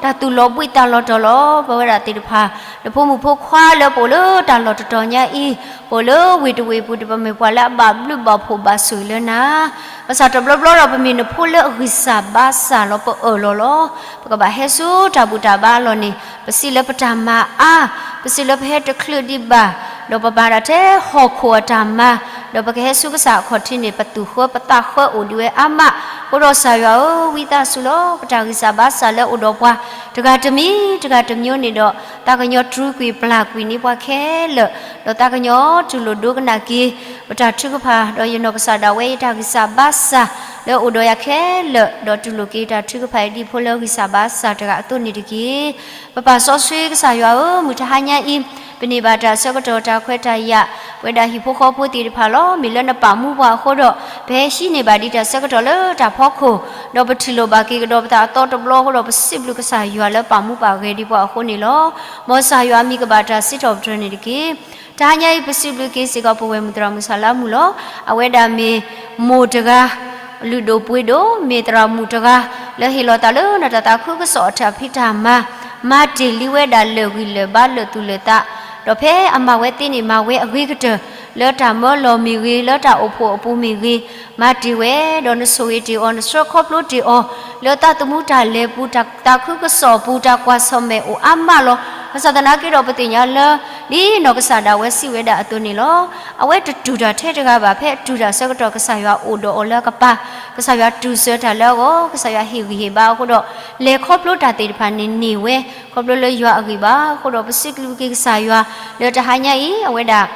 တၢ်သူၣ်လီၤဘှံးသးလီၤတီၤလီၤ. ပဝဲဒၣ်သ့ၣ်တဖၣ် နဖိမုၣ်ဖိခွါလၢပအိၣ်လၢတၢ်လီၢ်တတီၤညါအံၤ, ပအိၣ်လၢဝ့ၢ်တဝ့ၢ်ပူၤ ပမ့ၢ်ပှၤလၢအဘၣ်ဘျုးဘၣ်ဖှိၣ်ဘၣ်ဆိၣ်ဂ့ၤလၢနၤ ဘၣ်ဆၣ်တဘျီဘျီဒီး ပမ့ၢ်နဖိလၢအဂံၢ်စၢ်ဘါစၢ်လီၤ ပအၢၣ်လီၤလီၤ. ပကဘၣ်ဟဲဆူတၢ်ဘူၣ်တၢ်ဘါအလီၢ်န့ၣ် ပစံးလၢပတၢ်မၤအါ, ပစံးလၢပဟဲတချုးဒံးဘၣ်, ဒီးပမၤဒၣ်ထဲဟီၣ်ခိၣ်အတၢ်မၤ, ဒီးပကဟဲဆူကစၢ်အခီၣ်ထံးန့ၣ် ပသူၣ်ဃၢပသးဃၢအိၣ်ဒံးဝဲအါမး. အဃိဒီးကစၢ်ယွၤဧၢ, ဝံသးစူၤလီၤ. ပတၢ်ဂံၢ်စၢ်ဘါစၢ်လၢအိၣ်ဒီးပှၤ တဂၤတမံၤတဂၤတမံၤန့ၣ်ဒီး သးကညီၤတြူာ်ကွံာ်ပျၢ်ကွံာ်န့ၢ်ပှၤခဲလၢာ်, ဒီးသးကညီၤတူၢ်လိာ်ဒိကနၣ်က့ၤ ပတၢ်ထုကဖၣ်, ဒီးယနီၢ်ကစၢ်ဒၣ်ဝဲ ယတၢ်ဂံၢ်စၢ်ဘါစၢ်လၢအိၣ်ဒီးယၤခဲလၢာ်, ဒီးတူၢ်လိာ်က့ၤယတၢ်ထုကဖၣ်အံၤ ဒ်ဖိလၢဂံၢ်စၢ်ဘါစၢ်တဂၤအသိးန့ၣ်တက့ၢ်. ပပၢ်စီဆှံကစၢ်ယွၤဧၢ, မုၢ်တဟါညါအံၤ ပန့ၢ်ဘၣ်တၢ်ဆၢကတီၢ် တၢ်ခွဲးတၢ်ယာ်, ပဝဲဒၣ်ဟံၣ်ဖိဃီဖိသ့ၣ်တဖၣ်လီၤ. မ့ၢ်လၢနပာ်မူပှၤအဃိဒီး ပဟဲဟံးန့ၢ်ဘၣ်ဒံးတၢ်ဆၢကတီၢ်လၢတၢ်ဖီခိၣ်, ဒီးပထံၣ်လိာ်ဘၣ်က့ၤကဒီးပသးအသီတဘျီအဃိဒီး ပစံးဘျုးကစၢ်ယွၤလၢပာ်မူပာ်ဂဲၤဒံးပှၤအဃိန့ၣ်လီၤ. မ်ကစၢ်ယွၤအမံၤကဘၣ်တၢ်စံးထီၣ်ပတြၢၤန့ၣ်တက့ၢ်. တဟါညါအံၤ ပစံးဘျုးက့ၤစ့ၢ်ကီးပဝဲၢ်မုၣ်သရၣ်မုၣ်စၢ်လါမုၢ်လီၤ. အဝဲဒၣ်မ့ၢ်မိၢ်တဂၤ လုၢ်ဒိၣ်ပှ့ၤဒိၣ် မ့ၢ်သရၣ်မုၣ်တဂၤ လၢဟ့ၣ်လီၤသးလၢနတၢ်သးခုကစီၣ်အတၢ်ဖံးတၢ်မၤ, မၤတ့ၢ်လံဝဲဒၣ်လၢာ်ဂံၢ်လၢာ်ဘါ လၢာ်သူၣ်လၢာ်သး, ဒီးဖဲအမၤဝဲသ့န့ၣ် မၤဝဲအဂ့ၤကတၢၢ် လၢတၢ်မၢလီၤမ့ၢ်ဂ့ၤ လၢတၢ်အိၣ်ဖှိၣ်အပူၤမ့ၢ်ဂ့ၤ, မၤတ့ၢ်ဝဲ ဒီးနဆိၣ်ဂ့ၤတ့ၢ်အီၤ နဆှၢခီဖျိတ့ၢ်အီၤ လၢသးသမူတၢ်လဲၤပူၤ တၢ်သးခုကစီၣ်အပူၤ တၢ်ကွၢ်ဆၢၣ်မဲာ်အိၣ်အါမးလီၤ. ဘၣ်ဆၣ်သနာ်က့ဒီး ပသ့ၣ်ညါလၢ ဒ်နီၢ်ကစၢ်ဒၣ်ဝဲစံးဝဲဒၣ်အသိးန့ၣ်လီၤ. အဝဲတတူၢ်တၢ်ထဲတဂၤဘၣ်. ဖဲအတူၢ်တၢ်ဆၢကတီၢ် ကစၢ်ယွၤအိၣ်ဒီးအီၤလၢအကပၤ, ကစၢ်ယွၤတူၢ်စၢၤတၢ်လၢအဂီၢ်, ကစၢ်ယွၤဟ့ၣ်ဂံၢ်ဟ့ၣ်ဘါအဃိဒီး လဲၤခီဖျိတၢ်သ့ၣ်တဖၣ်န့ၣ် န့ၢ်ဝဲ ခီဖျိလၢယွၤအဂံၢ်ဘါအဃိဒီး ပစံးဘျုးက့ၤကစၢ်ယွၤ လၢတဟါညါအံၤ အဝဲဒၣ်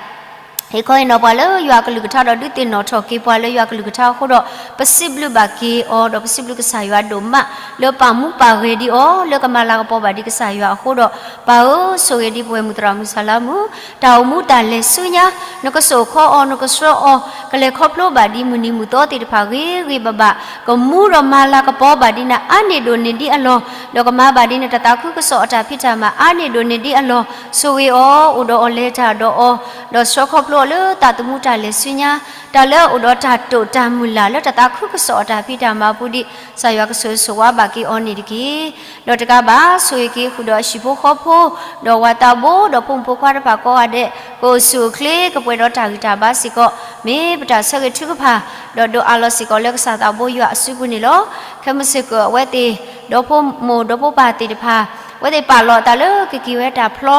ဟ့ၣ်ခီဟ့ၣ်နီၤပှၤလၢယွၤအကလုၢ်ကထါဒီး ဒုးသ့ၣ်နီၣ်ထီၣ်က့ၤပှၤလၢယွၤအကလုၢ်ကထါအဃိဒီး ပစံးဘျုးဘၣ်က့ၤအီၤ ဒီးပစံးဘျုးကစၢ်ယွၤဒိၣ်မး လၢပာ်မူပာ်ဂဲၤဒံးအီၤ လၢကမၤလၤကပီၤဘၣ်ဒံးကစၢ်ယွၤအဃိဒီး ပၢ်ဧၢ ဆိၣ်ဂ့ၤဒံးပဝဲၢ်မုၣ်သရၣ်မုၣ်စၢ်လါမုၢ် တၢ်အိၣ်မူတၢ်လဲၤဆူညါ နကစိာ်ခီအီၤ နကဆှၢအီၤ ကလဲၤခီဖျိဘၣ်ဒံးမုၢ်နံၤမုၢ်သီသ့ၣ်တဖၣ်ဂ့ၤဂ့ၤဘၣ်ဘၣ် ကမူဒီးမၤလၤကပီၤဘၣ်ဒံးနၤအါန့ၢ်ဒိၣ်န့ၢ်ဒံးအလီၢ် ဒီးကမၤဘၣ်ဒံးနတၢ်သးခုကစီၣ်အတၢ်ဖံးတၢ်မၤအါန့ၢ်ဒိၣ်န့ၢ်ဒံးအလီၢ် ဆိၣ်ဂ့ၤအီၤ အိၣ်ဒီးအီၤလဲၤတၢ်ဒီးအီၤ ဒီးဆှၢခီဖျိအီၤလၢသးသမူတၢ်လဲၤဆူညါ တၢ်လၢအအိၣ်ဒီးတၢ်တိာ်တၢ်မုၢ်လၢ်လၢတၢ်သးခုကစီၣ်အတၢ်ဖံးတၢ်မၤအပူၤဒံး ကစၢ်ယွၤကဆိၣ်ဂ့ၤဆိၣ်ဝါဘၣ်က့ၤအီၤန့ၣ်တက့ၢ်. ဒီးတကးဘၣ် ဆိၣ်ဂ့ၤက့ၤဃုာ်ဒီးအဟံၣ်ဖိဃီဖိ ဒီးဝၤသးဘိ ဒီးဖိမုၣ်ဖိခွါတဖၣ်ကိးဂၤဒဲး ကအိၣ်ဆူၣ်အိၣ်ချ့ ကပှဲၤဒီးတၢ်ဂံၢ်တၢ်ဘါစ့ၢ်ကီး မ့ၢ်ပတၢ်ဆၢဂ့ၤထုကဖၣ် ဒီးဒိးအးလီၤစ့ၢ်ကီးလၢကစၢ်သးဘိယွၤအစုပူၤန့ၣ်လီၤ. ခဲမုၢ်ဆ့ၣ်ကီးအဝဲသ့ၣ် ဒီဖိမိၢ်ဒီဖိပၢ်သ့ၣ်တဖၣ် အဝဲသ့ၣ်ပာ်လီၤအသးလၢကက့ၤဝဲတၢ်ဖျီ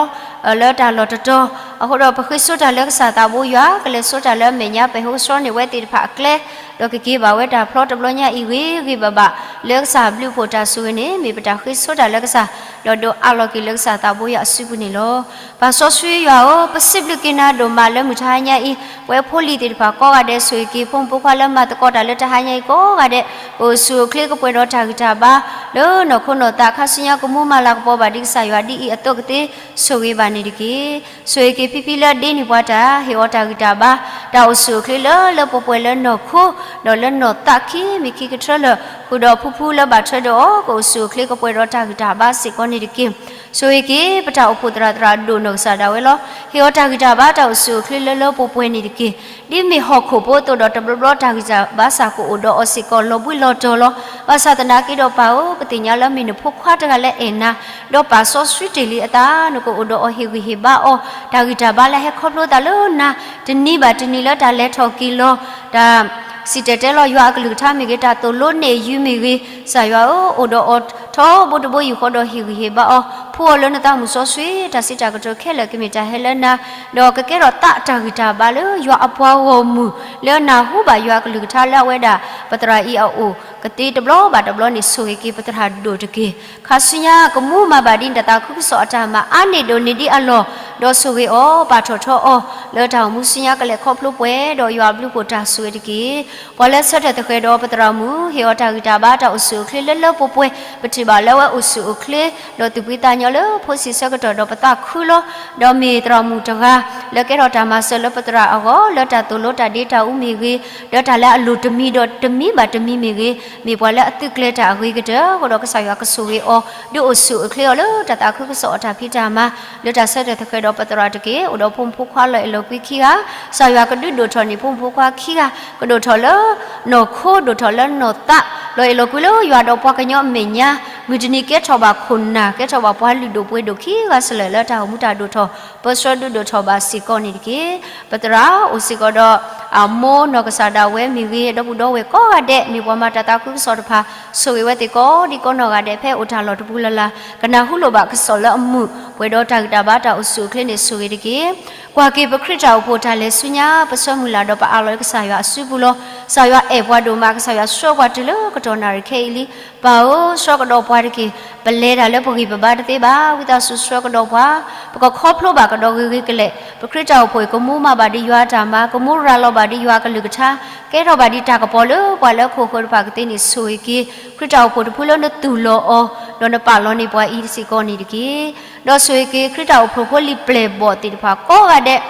လၢတၢ်လီၢ်တတီၤ အဃိဒီးပဃ့ဆိတၢ်လၢကစၢ်သးဘိယွၤ ကလဲၤဆိတၢ်လၢအမဲာ်ညါ ပဟဲဟိဆှီန့ၢ်ဝဲသ့ၣ်တဖၣ်အကျဲ ဒီးကက့ၤဘၣ်ဝဲတၢ်ဖျီတဘျီညါအံၤဂ့ၤဂ့ၤဘၣ်ဘၣ် လၢကစၢ်ဘျုးဖှိၣ်တၢ်ဆိၣ်ဂ့ၤန့ၣ် မ့ၢ်ပတၢ်ဃ့ဆိတၢ်လၢကစၢ် ဒီးဒိးအးလီၤက့ၤလၢကစၢ်သးဘိယွၤအစုပူၤန့ၣ်လီၤ. ပၢ်စီဆှံယွၤဧၢ, ပစံးဘျုးက့ၤနၤဒိၣ်မးလၢမုၢ်တဟါညါအံၤ ပဝဲဖိလံၤသ့ၣ်တဖၣ်ကိးဂၤဒဲး ဆိၣ်ဂ့ၤက့ၤဖိမုၣ်ဖိခွါလၢမၤသကိးတၢ်လၢတဟါညါအံၤကိးဂၤဒဲး ကအိၣ်ဆူၣ်အိၣ်ချ့ ကပှဲၤဒီးတၢ်ဂံၢ်တၢ်ဘါ လၢနီၢ်ခိနီၢ်သး ခါဆူညါကမူမၤလၤကပီၤဘၣ်ဒံးကစၢ်ယွၤဒ်အံၤအသိးကသ့ ဆိၣ်ဂ့ၤဘၣ်န့ၣ်တက့ၢ်. ဆိၣ်ဂ့ၤက့ၤဖံဖံလၢအဒ့န့ၢ်ပှၤတၢ် ဟ့ၣ်အီၤတၢ်ဂံၢ်တၢ်ဘါ တၢ်အိၣ်ဆူၣ်အိၣ်ချ့လၢလၢပှဲၤပှဲၤလၢနီၢ်ခိ ဒီးလၢနီၢ်သးခံမံၤခံကထၢလၢာ် ဃုာ်ဒီးဖုဖုလၢဘၣ်ထွဲဒီးအီၤ ကအိၣ်ဆူၣ်အိၣ်ချ့ကပှဲၤဒီးတၢ်ဂံၢ်တၢ်ဘါစ့ၢ်ကီးန့ၣ်တက့ၢ်. ဆိၣ်ဂ့ၤက့ၤ ပတၢ်အိၣ်ဖှိၣ်သရၣ်သရၣ်ဒိၣ်နီၢ်ကစၢ်ဒၣ်ဝဲလီၤ. ဟ့ၣ်အီၤတၢ်ဂံၢ်တၢ်ဘါတၢ်အိၣ်ဆူၣ်အိၣ်ချ့လၢလၢပှဲၤပှဲၤန့ၣ်တက့ၢ်. ဒ်မ့ၢ်ဟီၣ်ခိၣ်ဖိအသိးဒီး တဘျီဘျီတၢ်ဂံၢ်တၢ်ဘါစ့ၢ်ကအိၣ်ဒီးအီၤစ့ၢ်ကီးလီၤဘှံးလီၤတီၤလီၤ. ဘၣ်ဆၣ်သနာ်က့ဒီးပၢ်ဧၢ, ပသ့ၣ်ညါလၢမ့ၢ်နဖိခွါတဂၤလၢအဲၣ်နၤ ဒီးပာ်စီဆှံတ့ၢ်လံအသး နကအိၣ်ဒီးအီၤဟ့ၣ်ဂံၢ်ဟ့ၣ်ဘါအီၤ, တၢ်ဂံၢ်တၢ်ဘါလၢဟဲခီဖျိသးလၢနၤ တနံၤဘၣ်တနံၤလၢတၢ်လဲၤထီၣ်က့ၤလီၤ တၢ်စံၣ်တဲၤတဲလီၤယွၤအကလုၢ်ကထါမ့ၢ်ဂ့ၤ, တၢ်သိၣ်လိန့ၢ်ယုၤမ့ၢ်ဂ့ၤ, ကစၢ်ယွၤဧၢ, အိၣ်ဒီးအီၤထီဘိတဘိယူၢ်ဃီဒီးဟ့ၣ်ဂံၢ်ဟ့ၣ်ဘါအီၤ, ဖှူအီၤလၢနသးမုၢ်စီဆှံ, တၢ်စံးတၢ်ကတိၤခဲလၢာ်ကမ့ၢ်တၢ်ဟဲလၢနၤ, ဒီးကကဲထီၣ်သးတၢ်ဂံၢ်တၢ်ဘါလၢယွၤအပှၤဂီၢ်မုၢ် လၢနၢ်ဟူဘၣ်ယွၤအကလုၢ်ကထါလၢအဝဲဒၣ် ပသရၣ်အံၤအအိၣ် ကသ့တဘျီဘၣ်တဘျီန့ၣ် ဆိၣ်ဂ့ၤက့ၤပသရၣ်ဒိၣ်တက့ၢ်. ခါဆူညါ ကမူမၤဘၣ်ဒ်နတၢ်သးခုကစီၣ်အတၢ်မၤအါန့ၢ်ဒိၣ်န့ၢ်ဒံးအလီၢ်, ဒီးဆိၣ်ဂ့ၤအီၤ ပာ်ထီၣ်ထီအီၤ လၢတၢ်အိၣ်မူဆူညါကလဲၤခီဖျိပှဲၤဒီးယွၤအဘျုးအဖှိၣ်တၢ်ဆိၣ်ဂ့ၤတက့ၢ်. ပှၤလၢဆၢထၢၣ်သဃဲးဒီးပသရၣ်မုၣ် ဟ့ၣ်အီၤတၢ်ဂံၢ်တၢ်ဘါတၢ်အိၣ်ဆူၣ်အိၣ်ချ့လၢလၢပှဲၤပှဲၤ, ပထံၣ်ဘၣ်လၢအဝဲအိၣ်ဆူၣ်အိၣ်ချ့ ဒီးသူၣ်ဖှံသးညီလၢဖိဆံးဆၢကတီၢ်ဒီးပသးခုလီၤ. ဒီးမ့ၢ်သရၣ်မုၣ်တဂၤ လၢကဲထီၣ်တၢ်မၤစၢၤလၢပသရၣ်အဂီၢ် လၢတၢ်သိၣ်လိတၢ်ဒ့တၢ်အူမ့ၢ်ဂ့ၤ, ဒီးတၢ်လၢအလိၣ်တမံၤဒီးတမံၤဘၣ်တမံၤမ့ၢ်ဂ့ၤ, မ့ၢ်ပှၤလၢအသုးကျဲၤတၢ်အဂ့ၤကတၢၢ်အဃိဒီး ကစၢ်ယွၤကဆိၣ်ဂ့ၤအီၤ ဒုးအိၣ်ဆူၣ်အိၣ်ချ့အီၤလၢတၢ်သးခုကစီၣ်အတၢ်ဖံးတၢ်မၤ လၢတၢ်ဆၢထၢၣ်သဃဲးဒီးပသရၣ်တက့ၢ်. အိၣ်ဒီးဖိမုၣ်ဖိခွါလီၤအဲၣ်လီၤကွံခံဂၤ, ကစၢ်ယွၤကဒုးဒိၣ်ထီၣ်န့ၢ်ဖိမုၣ်ဖိခွါခံဂၤ, ကဒိၣ်ထီၣ်လၢနီၢ်ခိ ဒိၣ်ထီၣ်လၢနီၢ်သး, လီၤအဲၣ်လီၤကွံလၢယွၤဒီးပှၤကညီအမဲာ်ညါ, မုၢ်တနံၤကဲထီၣ်ဘၣ်ခိၣ်နၢ် ကဲထီၣ်ဘၣ်ပှၤလုၢ်ဒိၣ်ပှ့ၤဒိၣ်ခံဂၤစ့ၢ်ကီးလၢတၢ်အိၣ်မူတၢ်ဒိၣ်ထီၣ် ပၢဆှၢဒုးဒိၣ်ထီၣ်ဘၣ်စ့ၢ်ကီးန့ၣ်တက့ၢ်. ပသရၣ်အိၣ်စ့ၢ်ကီးဒီး အမိၢ်နီၢ်ကစၢ်ဒၣ်ဝဲမ့ၢ်ဂ့ၤ, ဒီပုၢ်ဒီဝဲၢ်ကိးဂၤဒဲး မ့ၢ်ပှၤမၤတၢ်သးခုကစီၣ်တဖၣ် ဆိၣ်ဂ့ၤဝဲသ့ၣ်ကိးဒံကိးနီၢ်ဂၤဒဲး ဖဲအိၣ်တၢ်လီၢ်တပူၤလၢ်လၢ် ကနၢ်ဟူလိာ်ဘၣ်ကစီၣ်လၢအမုာ် ပှဲၤဒီးတၢ်ဂံၢ်တၢ်ဘါတၢ်အိၣ်ဆူၣ်အိၣ်ချ့န့ၣ် ဆိၣ်ဂ့ၤတက့ၢ်. ကွၢ်က့ၤပခရံာ်တၢ်အိၣ်ဖှိၣ်တၢ်လဲၤဆူညါ ပဆၢမုၢ်လၢ်ဒီးပအးလီၤကစၢ်ယွၤအစုပူၤလီၤ. ကစၢ်ယွၤအဲၣ်ပှၤဒိၣ်မး, ကစၢ်ယွၤဆှၢပှၤတုၤလၢကတီၢ်နၣ်ရံၣ်ခဲအံၤလံ. ပၢ်ဧၢ, ဆှၢကဒီးပှၤတက့ၢ်. ပလဲၤတၢ်လၢပဂံၢ်ပဘါတသ့ဘၣ်. ဝံသးစူၤဆှၢကဒီးပှၤ, ပကခီဖျိဘၣ်ကဒီးဂ့ၤဂ့ၤကလဲာ်. ပခရံာ်တၢ်အိၣ်ဖှိၣ်အံၤ ကမူမၤဘၣ်ဒ်ယွၤအတၢ်မၤ, ကမူရၤလီၤဘၣ်ဒ်ယွၤအကလုၢ်ကထါ, ကဲထီၣ်ဘၣ်ဒ်တၢ်ကပီၤလၢပှၤလၢခိၣ်ဃၢၤတဖၣ်ကသ့န့ၣ် ဆိၣ်ဂ့ၤက့ၤ ခရံာ်တၢ်အိၣ်ဖှိၣ်တဖုလၢနသူၣ်လီၤအီၤ, ဒီးနပာ်လီၤန့ၢ်ပှၤအံၤစ့ၢ်ကီးန့ၣ်တက့ၢ်. ဒီးဆိၣ်ဂ့ၤက့ၤ ခရံာ်တၢ်အိၣ်ဖှိၣ်ဖိလံၤပျဲၢ်ဘီၣ်သ့ၣ်တဖၣ်ကိးဂၤဒဲး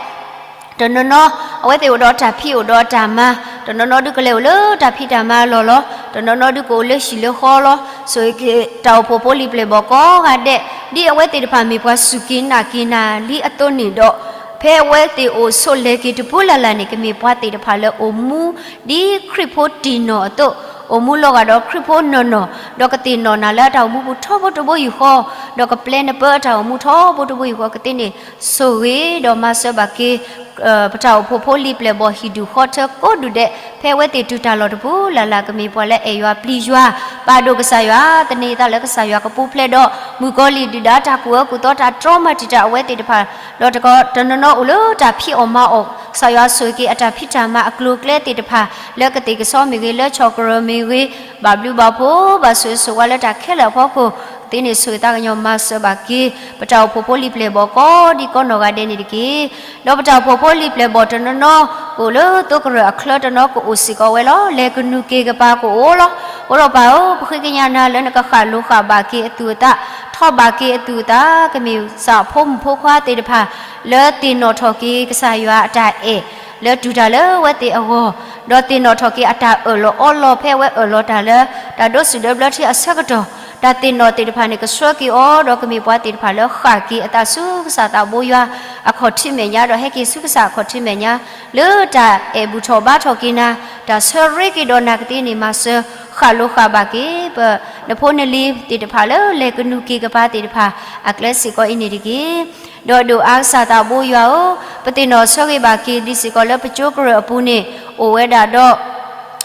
တနီၤနီၤ အဝဲသ့ၣ်အိၣ်ဒီးတၢ်ဖံးအိၣ်ဒီးတၢ်မၤ, တနီၤနီၤဒုးကလဲၤအိၣ်လၢတၢ်ဖံးတၢ်မၤအလီၢ်လီၤ. တနီၤနီၤဒုးကအိၣ်လၢဟံၣ်လၢဃီလီၤ. ဆိၣ်ဂ့ၤက့ၤ တၢ်အိၣ်ဖှိၣ်ဖိလံၤပျဲၢ်ဘီၣ်ကိးဂၤဒဲး, ဒ်အဝဲသ့ၣ်တဖၣ်မ့ၢ်ပှၤစူၢ်က့ၤနာ်က့ၤနၤလံအသိးန့ၣ်ဒီး, ဖဲအဝဲသ့ၣ်အိၣ်ဆိးလဲၤက့ၤတပူၤလၢ်လၢ်န့ၣ် ကမ့ၢ်ပှၤသ့ၣ်တဖၣ်လၢအိၣ်မူ ဒ်ခရံာ်ဖိတံၢ်နီၢ်အသိး, အိၣ်မူလီၤဂာ်ဒီးခရံာ်ဖိနီၢ်နီၢ်, ဒီးကသ့ၣ်နီၣ်နၤလၢအတၢ်အိၣ်မူပူၤထီဘိတဘိယူၢ်ဃီ, ဒီးကပျဲနပၢအတၢ်အိၣ်မူထီဘိတဘိယူၢ်ဃီကသ့န့ၣ် ဆိၣ်ဂ့ၤဒီးမၤစၢၤဘၣ်က့ၤ ပတၢ်အိၣ်ဖှိၣ်ဖိလံၤပျဲၢ်ဘီၣ်ဟံၣ်ဒူၣ်ဃီထၢကိးဒူၣ်ဒဲး, ဖဲအဝဲသ့ၣ်တုၤတၢ်လီၢ်တပူၤလၢ်လၢ် ကမ့ၢ်ပှၤလၢအဲၣ်ယွၤပျံၤယွၤ, ပာ်ဒိၣ်ကစၢ်ယွၤ, သန့ၤအသးလၢကစၢ်ယွၤကပူၤဖျဲးဒီး မုၣ်ကီၤလံၢ်ဒုၣ်ဒါတၢ်ကူၣ်အၢကူၣ်သီတၢ်တြီမၤတံာ်တာ်အဝဲသ့ၣ်တဖၣ်, ဒီးတနီၤနီၤအိၣ်လၢတၢ်ဖံးအီၣ်မၤအီၣ်, ကစၢ်ယွၤဆိၣ်ဂ့ၤက့ၤအတၢ်ဖံးတၢ်မၤအကျိၤအကျဲသ့ၣ်တဖၣ်, လၢကသ့ၣ်ကဆီမ့ၢ်ဂ့ၤ, လၢဆီၣ်ကရၢၢ်မ့ၢ်ဂ့ၤ, ဘၣ်ဘျုးဘၣ်ဖှိၣ်, ဘၣ်ဆိၣ်ဂ့ၤဆိၣ်ဝါလၢတၢ်ခဲလၢာ်အဖီခိၣ်, သ့န့ၣ်ဆိၣ်ဂ့ၤသးကညီၤမၤစၢၤဘၣ်က့ၤ ပတၢ်အိၣ်ဖှိၣ်ဖိလံၤပျဲၢ်ဘီၣ်ကိးဒံကိးနီၢ်ဂၤဒဲးန့ၣ်တက့ၢ်. ဒီးပတၢ်အိၣ်ဖှိၣ်ဖိလံၤပျဲၢ်ဘီၣ်တနီၤနီၤ ကအိၣ်လၢသိကရၢၢ်အချၢ တနီၤကအိၣ်စ့ၢ်ကီးဝဲလီၤ. လဲၤကနူၤက့ၤကပၤကအိၣ်လီၤ. အဃိဒီးပၢ်ဧၢ, ပဃ့ကညးနၤလၢနကဃၣ်လိၤဃၣ်ဘၣ်က့ၤအသူၣ်အသး, ထီၣ်ဘၣ်က့ၤအသူၣ်အသး, ကမ့ၢ်စၢ်ဖိမုၣ်ဖိခွါသ့ၣ်တဖၣ် လၢသ့ၣ်နီၣ်ထီၣ်က့ၤကစၢ်ယွၤအတၢ်အဲၣ် လၢတုၤတၢ်လၢအဝဲသ့ၣ်အဂီၢ်, ဒီးသ့ၣ်နီၣ်ထီၣ်က့ၤအတၢ်အၢၣ်လီၤအီလီၤ ဖဲအဝဲအၢၣ်လီၤတၢ်လၢ တၢ်ဒိးစူၣ်ဒိးဘျၢထံအဆၢကတီၢ်, တၢ်သ့ၣ်နီၣ်သ့ၣ်တဖၣ်န့ၣ် ကဆှၢက့ၤအီၤ, ဒီးကမ့ၢ်ပှၤသ့ၣ်တဖၣ်လၢဃၣ်က့ၤအသးဆူကစၢ်သးဘိယွၤအခီၣ်ထံးမဲာ်ညါ, ဒီးဟဲက့ၤဆူကစၢ်အခီၣ်ထံးမဲာ်ညါ, လၢတၢ်အဲၣ်ဘူၣ်ထီၣ်ဘါထီၣ်က့ၤနၤ, တၢ်ဆၢရ့က့ၤဒီးနၤကသ့န့ၣ် မၤစၢၤဃၣ်လိၤဃၣ်ဘၣ်က့ၤ ပနဖိနလံၤသ့ၣ်တဖၣ်လၢလဲၤကနူၤက့ၤကပၤသ့ၣ်တဖၣ် အကျဲစ့ၢ်ကီးအံၤန့ၣ်တက့ၢ်. ဒီးဒိၣ်အါကစၢ်သးဘိယွၤဧၢ, ပသ့ၣ်နီၣ်ဆၢဂ့ၤဘၣ်က့ၤဒ်စ့ၢ်ကီးလၢပကၠိကရၢၢ်အပူၤန့ၣ် အိၣ်ဝဲဒၣ်ဒီး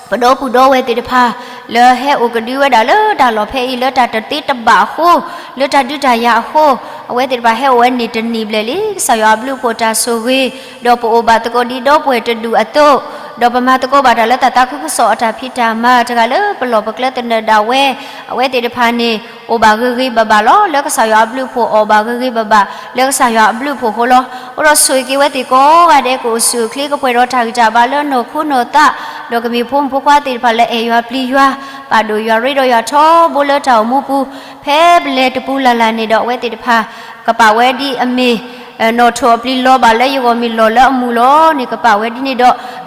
ပဒီပုၢ်ဒီဝဲၢ်သ့ၣ်တဖၣ် လၢဟဲအိၣ်ကဒုဝဲဒၣ်လၢတၢ်လီၢ်ဖဲအံၤ လၢတၢ်တသ့တဘၣ်အဃိ, လၢတၢ်ဒုးတၢ်ယၤအဃိ, အဝဲသ့ၣ်တဖၣ်ဟဲအိၣ်ဝဲန့ၣ်တနံၣ်ဘျဲၣ်လံ. ကစၢ်ယွၤအဘျုးအဖှိၣ်တၢ်ဆိၣ်ဂ့ၤ, ဒီးပအိၣ်ဘၣ်သကိးဒ်ဒီပုၢ်ဝဲၢ်တဒူၣ်အသိး, ဒီးပမၤသကိးဘၣ်တၢ်လၢတၢ်သးခုကစီၣ်အတၢ်ဖံးတၢ်မၤတဂၤလၢပလီၢ်ပကျဲသနၢၣ်ဒၣ်ဝဲ, အဝဲသ့ၣ်တဖၣ်န့ၣ် အိၣ်ဘၣ်ဂ့ၤဂ့ၤဘၣ်ဘၣ်လီၤ. လၢကစၢ်ယွၤအဘျုးအဖှိၣ်အီၣ်ဘၣ်ဂ့ၤဂ့ၤဘၣ်ဘၣ် လၢကစၢ်ယွၤအဘျုးအဖှိၣ်အဃိလီၤ. အဃိဒီးဆိၣ်ဂ့ၤက့ၤဝဲသ့ၣ်ကိးဂၤဒဲး ကအိၣ်ဆူၣ်အိၣ်ချ့ကပှဲၤဒီးတၢ်ဂံၢ်တၢ်ဘါလၢနီၢ်ခိနီၢ်သး, ဒီးကမ့ၢ်ဖိမုၣ်ဖိခွါသ့ၣ်တဖၣ်လၢအဲၣ်ယွၤပျံၤယွၤ, ပာ်ဒိၣ်ယွၤရ့ဒီးယွၤထီဘိလၢတၢ်အိၣ်မူပူၤ, ဖဲပလဲၤတပူၤလၢ်လၢ်န့ၣ်ဒီးအဝဲသ့ၣ်တဖၣ် ကပာ်ဝဲဒ်အမ့ၢ် နီၣ်ထိၣ်အပျံၤလီၤဘၣ်လၢယဂီၢ်မ့ၢ်လီၢ်လၢအမူၤလီၤန့ၣ် ကပာ်ဝဲဒ်န့ၣ်ဒီး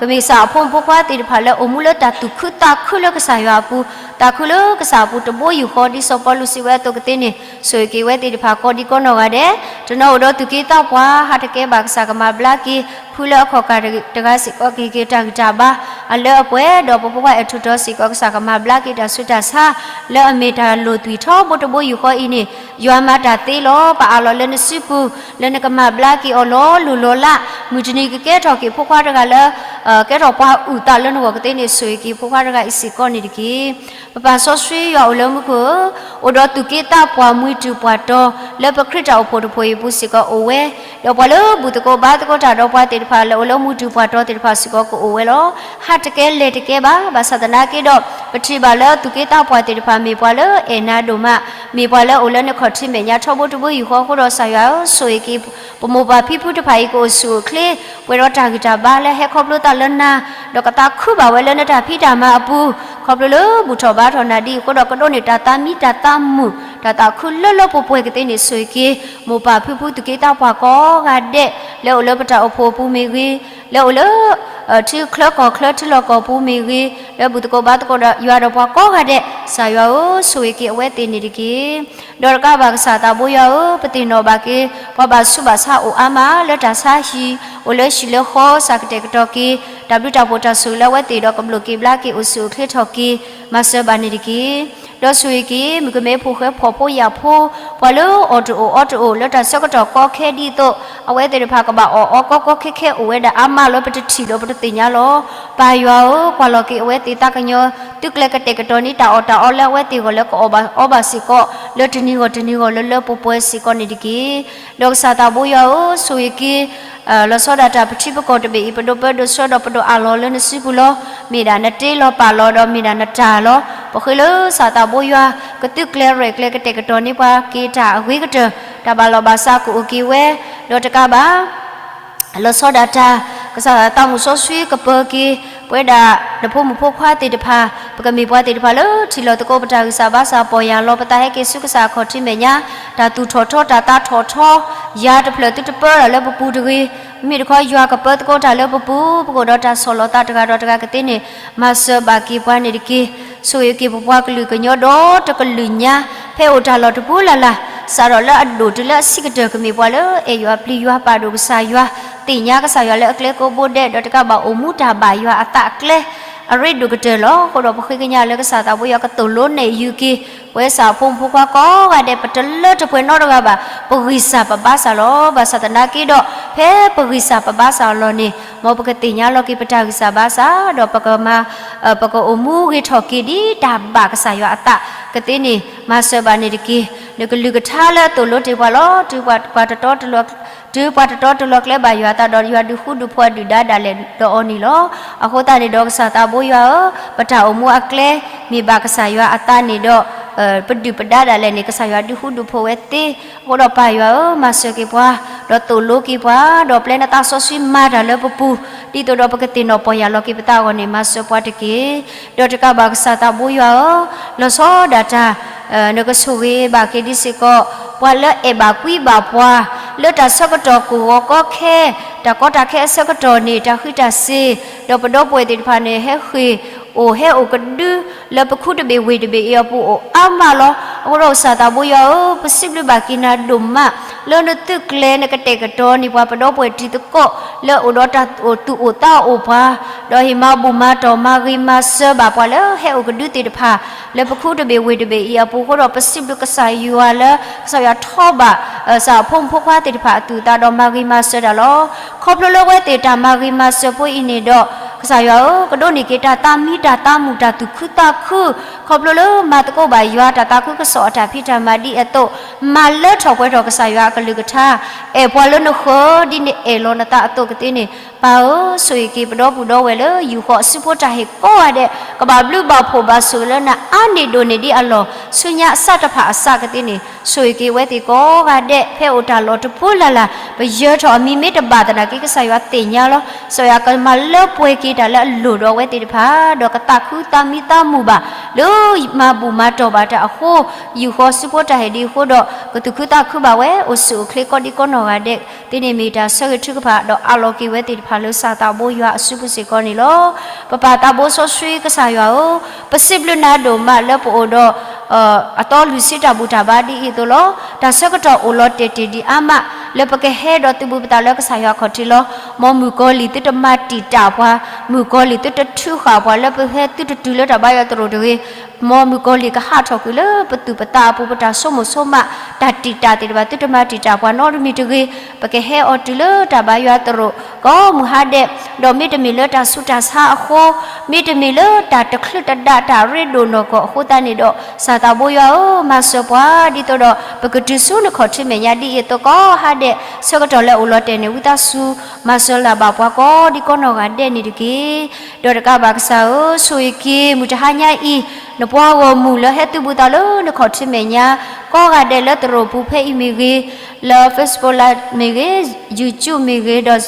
ကမ့ၢ်ကစၢ်အဖိမုၣ်ဖိခွါသ့ၣ်တဖၣ်လၢအိၣ်မူလၢတၢ်သူၣ်ခုသးခုလၢကစၢ်ယွၤအပူၤ, သးခုလၢကစၢ်အပူၤတဘိယူၢ်ဃီ ဒ်စီၤပီလူးစံးဝဲအသိးကသ့န့ၣ် ဆိၣ်ဂ့ၤက့ၤဝဲသ့ၣ်တဖၣ်ကိးဒံကိးနီၢ်ဂၤဒဲး, တနီၤအိၣ်ဒီးသူၣ်က့သးပှၢ် ဟးတကဲဘၣ်ကစၢ်ကမၤဘျါက့ၤ ဖုလၢအခီၣ်ကၢ်တဂၤစ့ၢ်ကီး ကဟ့ၣ်က့ၤတၢ်ဂံၢ်တၢ်ဘါ အလၢအပှဲၤ ဒီးပဖိခွါအဲၣ်ထူၣ်တီၤစ့ၢ်ကီး ကစၢ်ကမၤဘျါက့ၤတၢ်ဆူးတၢ်ဆါ လၢအမ့ၢ်တၢ်လိၣ်သွံၣ်ထီဘိတဘိယူၢ်ဃီအံၤန့ၣ် ယွၤမၤတၢ်သ့လီၤ. ပအးလီၤလၢနစုပူၤ လၢနကမၤဘျါက့ၤအီၤလီၤလိၢ်လီၤလး, မုၢ်တနံၤကကဲထီၣ်က့ၤဖိခွါတဂၤလၢ ကဲထီၣ်ပှၤအုၣ်သးလၢနဂီၢ်ကသ့န့ၣ် ဆိၣ်ဂ့ၤက့ၤဖိခွါတဂၤအံၤစ့ၢ်ကီးန့ၣ်တက့ၢ်. ပပၢ်စီဆှံယွၤအိၣ်လၢမူခိၣ်ဧၢ, အိၣ်ဒီးသူၣ်က့သးပှၢ်မှံတုၤပှၢ်တီၤ လၢပခရံာ်တၢ်အိၣ်ဖှိၣ်တဖှိၣ်အံၤအပူၤစ့ၢ်ကီးအိၣ်ဝဲ, ဒီးပှၤလၢဘူၣ်သကိးဘါသကိးတၢ်ဒီးပှၤသ့ၣ်တဖၣ်လၢအိၣ်လၢမူတုၤပှၢ်တီၤသ့ၣ်တဖၣ်စ့ၢ်ကီးကအိၣ်ဝဲလီၤ. ဟးတကဲလဲၤတကဲဘၣ်, ဘၣ်ဆၣ်သနာ်က့ဒီး ပထံၣ်ဘၣ်လၢသူၣ်က့သးပှၢ်သ့ၣ်တဖၣ်မ့ၢ်ပှၤလၢအဲၣ်နၤဒိၣ်မး, မ့ၢ်ပှၤလၢအိၣ်လၢနခီၣ်ထံးမဲာ်ညါထီဘိတဘိယူၢ်ဃီအဃိဒီး ကစၢ်ယွၤဧၢ ဆိၣ်ဂ့ၤက့ၤ ပမိၢ်ပၢ်ဖံဖုတဖၣ်အံၤကအိၣ်ဆူၣ်အိၣ်ချ့ ပှဲၤဒီးတၢ်ဂံၢ်တၢ်ဘါလၢဟဲခီဖျိသးလၢနၤ, ဒီးကသးခုဘၣ်ဝဲလၢနတၢ်ဖံးတၢ်မၤအပူၤ, ခီဖျိလၢဘူၣ်ထီၣ်ဘါထီၣ်နၤဒ်အံၤအဃိဒီး ကဒိးန့ၢ်တၢ်သးမံတၢ်သးမုာ် တၢ်သးခုလၢလၢပှဲၤပှဲၤကသ့န့ၣ် ဆိၣ်ဂ့ၤက့ၤ မိၢ်ပၢ်ဖံဖုသူၣ်က့သးပှၢ်ကိးဂၤဒဲး လၢအိၣ်လၢပတၢ်အိၣ်ဖှိၣ်အပူၤမ့ၢ်ဂ့ၤ, လၢအိၣ်လၢ ထံချၢကီၢ်ချၢထံလီၢ်ကီၢ်ပူၤမ့ၢ်ဂ့ၤ, လၢဘူၣ်သကိးဘါသကိးဒီးယွၤဒီးပှၤကိးဂၤဒဲး, ကစၢ်ယွၤဧၢ ဆိၣ်ဂ့ၤက့ၤအဝဲသ့ၣ်န့ၣ်တက့ၢ်. ဒီးတကးဘၣ်ကစၢ်သးဘိယွၤဧၢ, ပသ့ၣ်နီၣ်ဘၣ်က့ၤ ပှၤဘၣ်ဆူးဘၣ်ဆါအိၣ်အါမးလၢတၢ်ဆါဟံၣ်, အိၣ်လၢဟံၣ်လၢဃီ ကစၢ်ကတဲာ်ကတီၤက့ၤ တၢ်ဘျုးတၢ်ဖှိၣ်တၢ်ဆိၣ်ဂ့ၤလၢအဝဲသ့ၣ်ဒီးကဘျိၣ်က့ၤဘျါက့ၤအိၣ်ဆူၣ်အိၣ်ချ့ထီၣ်က့ၤ မၤစၢၤဘၣ်န့ၣ်တက့ၢ်. ဒီးဆိၣ်ဂ့ၤက့ၤ မုၣ်ကမဲဖိဃဲဖှီၣ်ဖိယာ်ဖိ, ပှၤလၢအီၣ်တအိၣ်အီတအိၣ် လၢတၢ်ဆၢကတီၢ်ကီခဲဒ်သိး အဝဲသ့ၣ်တဖၣ်ကဘၣ်အီၣ်အီကီကီခဲခဲအိၣ်ဝဲဒၣ်အါမးလၢပတထံၣ်ဒီးပတသ့ၣ်ညါလီၤ. ပၢ်ယွၤဧၢ, ကွၢ်လီၤက့ၤအဝဲသ့ၣ်သးကညီၤ သုကျဲကတဲာ်ကတီၤန့ၢ်တၢ်အီၣ်တၢ်အီလၢအဝဲသ့ၣ်ဂီၢ်လၢကအီၣ်ဘၣ်အီဘၣ်စ့ၢ်ကီး လၢတနံၤဂီၢ်တနံၤဂီၢ်လၢလၢပှဲၤပှဲၤစ့ၢ်ကီးန့ၣ်တက့ၢ်. ဒီးကစၢ်သးဘိယွၤဧၢ, ဆိၣ်ဂ့ၤက့ၤ လီၤဆီဒၣ်တၢ်ပထံပကီၢ်တဘ့ၣ်အံၤ ပဒိးပၢဒိးဆှၢဒီးပဒိးအးလီၤလၢနစုပူၤလီၤ. မ့ၢ်ဒၣ်နတ့လီၤပာ်လီၤဒီးမ့ၢ်ဒၣ်နတၢ်လီၤ. ပဃ့လၢကစၢ်သးဘိယွၤ ကသုကျဲရဲၣ်ကျဲၤကတဲာ်ကတီၤန့ၢ်ပှၤက့ၤတၢ်အဂ့ၤကတၢၢ် တၢ်ဘၣ်လီၢ်ဘၣ်စးကအိၣ်က့ၤဝဲ, ဒီးတကးဘၣ် လီၤဆီဒၣ်တၢ် ကစၢ်သးမုၣ်စီဆှံကပၢၤက့ၤ ပဝဲဒၣ်နဖိမုၣ်ဖိခွါသ့ၣ်တဖၣ် ပကမ့ၢ်ပှၤသ့ၣ်တဖၣ်လၢထံၣ်လီၤသကိးပတၢ်ဂံၢ်စၢ်ဘါစၢ်ပီၢ်ယၢ်လီၤ ပသးဟဲက့ၤဆူကစၢ်အခီၣ်ထံးမဲာ်ညါ တၢ်သူၣ်ထီၣ်ထီ တၢ်သးထီၣ်ထီ ယၤတဖျၢၣ်သုတပၢတၢ်လၢပပူၤတဂ့ၤ, မ့မ့ၢ်တခီယွၤကပၢသကိးတၢ်လၢပပူၤ ပကအိၣ်ဒီးတၢ်ဆီၣ်လီၤသးတဂၤဒီးတဂၤကသ့န့ၣ် မၤစၢၤဘၣ်က့ၤပှၤန့ၣ်တက့ၢ်. ဆိၣ်ဂ့ၤက့ၤပပှၤကလုာ်ကညီဒီတကလုာ်ညါ ဖဲအိၣ်တၢ်လီၢ်တပူၤလၢ်လၢ် စးထီၣ်လၢအဒိၣ်တုၤလၢအဆံးကတၢၢ် ကမ့ၢ်ပှၤလၢအဲၣ်ယွၤပျံၤယွၤပာ်ဒိၣ်ကစၢ်ယွၤ သ့ၣ်ညါကစၢ်ယွၤလၢအကျဲကိးဘိဒဲး ဒီးတကးဘၣ်အိၣ်မူတၢ်ဘၣ်ယွၤအသးအကျဲ အရ့ဒိၣ်ကတၢၢ်လီၤ. အဃိဒီးပဃ့ကညးလၢကစၢ်သးဘိယွၤကသိၣ်လိနဲၣ်ယုာ်က့ၤ ပဝဲကစၢ်အဖိမုၣ်ဖိခွါကိးဂၤဒဲး ပတလၢတပှဲၤနီတဂၤဘၣ် ပဂံၢ်စၢ်ပဘါစၢ်လီၤ. ဘၣ်ဆၣ်သနာ်က့ဒီး ဖဲပဂံၢ်စၢ်ပဘါစၢ်အလီၢ်န့ၣ် မ်ပကသ့ၣ်ညါလီၤက့ၤပတၢ်ဂံၢ်စၢ်ဘါစၢ် ဒီးပကမၤ ပကအိၣ်မူဂ့ၤထီၣ်က့ၤဒ်တၢ်ဘၣ်ကစၢ်ယွၤအသးကသ့န့ၣ် မၤစၢၤဘၣ်န့ၣ်တက့ၢ်. နကလုၢ်ကထါလၢအသိၣ်လိတ့ၢ်ပှၤလီၤ. တုၤပှၤတတီတလိၤ တုၤပှၤတတီတလိၤကျဲဘၣ်ယွၤအသးဒီး ယွၤဒုးဃူဒုးဖိးဒုၣ်ဒါဒၣ်လဲာ်ဒီးအီၤန့ၣ်လီၤ. အဃိသတးန့ၣ်ဒီးကစၢ်သးဘိယွၤဧၢ, ပတၢ်အိၣ်မူအကျဲ မ့ၢ်ဘၣ်ကစၢ်ယွၤအသးန့ၣ်ဒီး ပဒုၣ်ပဒါဒၣ်လဲာ်န့ၣ် ကစၢ်ယွၤဒုးဃူဒုးဖိးဝဲသ့. အဃိဒီးပၢ်ယွၤဧၢ, မၤစၢၤက့ၤပှၤ ဒီးသိၣ်လိက့ၤပှၤ ဒီးပျဲနသးစီဆှံမၤတၢ်လၢပပူၤ ဒ်သိးဒီးပကသ့ၣ်နီၣ်ပီၢ်ယၢ်လီၤက့ၤပသးအဂီၢ်န့ၣ် မၤစၢၤပှၤတက့ၢ်. ဒီးတကးဘၣ်ကစၢ်သးဘိယွၤဧၢ, လီၤဆီဒၣ်တၢ် နကဆိၣ်ဂ့ၤဘၣ်က့ၤဒ်စ့ၢ်ကီး ပှၤလၢအဲၣ်ဘၣ်ကွံဘၣ်ပှၤ လၢတၢ်ဆၢကတီၢ်ကီၢ်ဂီၤကီခဲ တၢ်ကီတၢ်ခဲအဆၢကတီၢ်န့ၣ် တၢ်ဃံးတၢ်စ့ၤ ဒီးပဒီပုၢ်ဝဲၢ်သ့ၣ်တဖၣ်န့ၣ် ဟဲဃ့ၢ်အိၣ်ဟဲအိၣ်ကဒု လၢပခူတဘ့ၣ်ဝ့ၢ်တဘ့ၣ်အံၤအပူၤအိၣ်အါမးလီၤ. အဃိဒီးကစၢ်သးဘိယွၤဧၢ, ပစံးဘျုးဘၣ်က့ၤနၤဒိၣ်မး လၢနသုးကျဲၤနကတဲာ်ကတီၤန့ၢ်ပှၤပဒီပုၢ်ဝဲၢ်တံၤသကိး လၢအိၣ်ဒီးတၢ်သူၣ်အိၣ်သးအိၣ်ပှၤ ဒီးဟ့ၣ်မၤဘူၣ်မၤတီၢ်မၤဂ့ၤမၤစၢၤဘၣ်ပှၤလၢဟဲအိၣ်ကဒုသ့ၣ်တဖၣ် လၢပခူတဘ့ၣ်ဝ့ၢ်တဘ့ၣ်အံၤအပူၤအဃိဒီး ပစံးဘျုးကစၢ်ယွၤလၢ ကစၢ်ယွၤထီဘၣ် ကစၢ်အဖိမုၣ်ဖိခွါသ့ၣ်တဖၣ်အသူၣ်အသးဒီးမၤဂ့ၤမၤစၢၤတၢ်လီၤ. ခီဖျိလၢအဝဲသ့ၣ်တၢ်မၤဂ့ၤမၤစၢၤဖိအံၤန့ၣ်ဒီး ကစၢ်ယွၤဧၢ, ကဒိးန့ၢ်က့ၤတၢ်သးမံတၢ်သးမုာ်တၢ်သူၣ်ခုသးခု ခီဖျိလၢမၤသကိးဘၣ်ယွၤတၢ်သးခုကစီၣ်အတၢ်ဖံးတၢ်မၤဒ်အသိး မၤလၢထီၣ်ပှဲၤထီၣ်ကစၢ်ယွၤအကလုၢ်ကထါ အဲၣ်ပှၤလၢနဃၢၤဒ်န့ၣ်အဲၣ်လီၤနသးအသိးကသ့န့ၣ် ပၢ်ဧၢ, ဆိၣ်ဂ့ၤက့ၤပဒီပုၢ်ဒီဝဲၢ်လၢယူၢ်ဃီအစုဖိတၢ်ဟ့ၣ်ကိးဂၤဒဲး ကဘၣ်ဘျုးဘၣ်ဖှိၣ်ဘၣ်ဆိၣ်ဂ့ၤလၢနၤအါန့ၢ်ဒိၣ်န့ၢ်ဒ်အလီၢ် ဆူညါအဆၣ်တဖၣ်အစးကသ့န့ၣ် ဆိၣ်ဂ့ၤက့ၤဝဲသ့ၣ်ကိးဂၤဒဲး ဖဲအိၣ်တၢ်လီၢ်တပူၤလၢ်လၢ် ပယၢၤထီၣ်အမံၤမ့ၢ်တဘၣ်သနာ်က့ ကစၢ်ယွၤသ့ၣ်ညါလီၤ. ကစၢ်ယွၤကမၤလၢပှဲၤက့ၤတၢ်လၢအလိၣ်ဒီးအဝဲသ့ၣ်တဖၣ် ဒီးကသးခုသးမံသးမုာ်ဘၣ် လၢ မၤဘူၣ်မၤတီၢ်ဘၣ်တၢ်အဃိ, ယူာ်ဃီစုဖိတၢ်ဟ့ၣ်ဒံးအဃိဒီး ကသူၣ်ခုသးခုဘၣ်ဝဲ အိၣ်ဆူၣ်အိၣ်ချ့ကိးဒံကိးနီၢ်ဂၤဒဲးသ့န့ၣ် မ့ၢ်တၢ်ဆၢဂ့ၤထုကဖၣ် ဒီးအးလီၤက့ၤဝဲသ့ၣ်တဖၣ်လၢစၢ်သးဘိယွၤအစုပူၤစ့ၢ်ကီးန့ၣ်လီၤ. ပပၢ်သးဘိစီဆှံကစၢ်ယွၤဧၢ, ပစံးဘျုးနၤဒိၣ်မးလၢပအိၣ်ဒီး အသီလွံၢ်ဆံတၢ်ဘူၣ်တၢ်ဘါဒ်အံၤအသိးလီၤ. တၢ်ဆၢကတီၢ်အိၣ်လီၤတဲာ်တ့ၢ်ဒံးအါမး လၢပကဟဲဒီးသုးဘူးပသးလၢကစၢ်ယွၤခီၣ်ထံးလီၤ. မ်မုၣ်ကီၤလံၢ်သုတမၤတံာ်တာ်ပှၤ, မုၣ်ကီၤလံၢ်သုတထုးဃာ်ပှၤ လၢပဟဲသုတတုၤလၢတၢ်ဘါယွၤသရိာ်တဂ့ၤ. မ်မုၣ်ကီၤလံၢ်ကဟးထီၣ်ကွံာ်လၢပသူၣ်ပသးအပူၤ ပတၢ်ဆိကမိၣ်ဆိကမး တၢ်တံာ်တာ်သ့ၣ်တဖၣ် သုတမၤတံာ်တာ်ပှၤနီတမံၤတဂ့ၤ. ပကဟဲအီၤတုၤလၢတၢ်ဘါယွၤသရိာ် ကိးမုၢ်ဟါဒဲး, ဒီးမ့တမ့ၢ်လၢတၢ်ဆူးတၢ်ဆါအဃိ, မ့တမ့ၢ်လၢတၢ်တချုးတဒါ တၢ်ရ့ဒိၣ်နီၢ်ကီၢ်အဃိသတးန့ၣ်ဒီး စၢ်သးဘိယွၤဧၢ, မၤစၢၤပှၤဒ်သိးဒီး ပကတုၤဆူနခီၣ်ထံးမဲာ်ညါဒ်အံၤအသိးကိးဟါဒဲး, ဆၢကတီၢ်လၢအိၣ်လီၤတဲာ်န့ၣ် ဝံသးစူၤ မၤစၢၤလၢ်ဘၣ်ပှၤကိးဒံကိးနီၢ်ဂၤဒဲးန့ၣ်တက့ၢ်. ဒီးတကးဘၣ်ကစၢ်ဧၢ, ဆိၣ်ဂ့ၤက့ၤမုၢ်တဟါညါအံၤ နပှၤဂီၢ်မုၢ်လၢဟဲသုးဘူးသးလၢနခီၣ်ထံးမဲာ်ညါ ကိးဂၤဒဲးလၢသရိာ်ပူၤဖဲအံၤမ့ၢ်ဂ့ၤ, လၢ Facebook Live မ့ၢ်ဂ့ၤ, YouTube မ့ၢ်ဂ့ၤ, ဒီး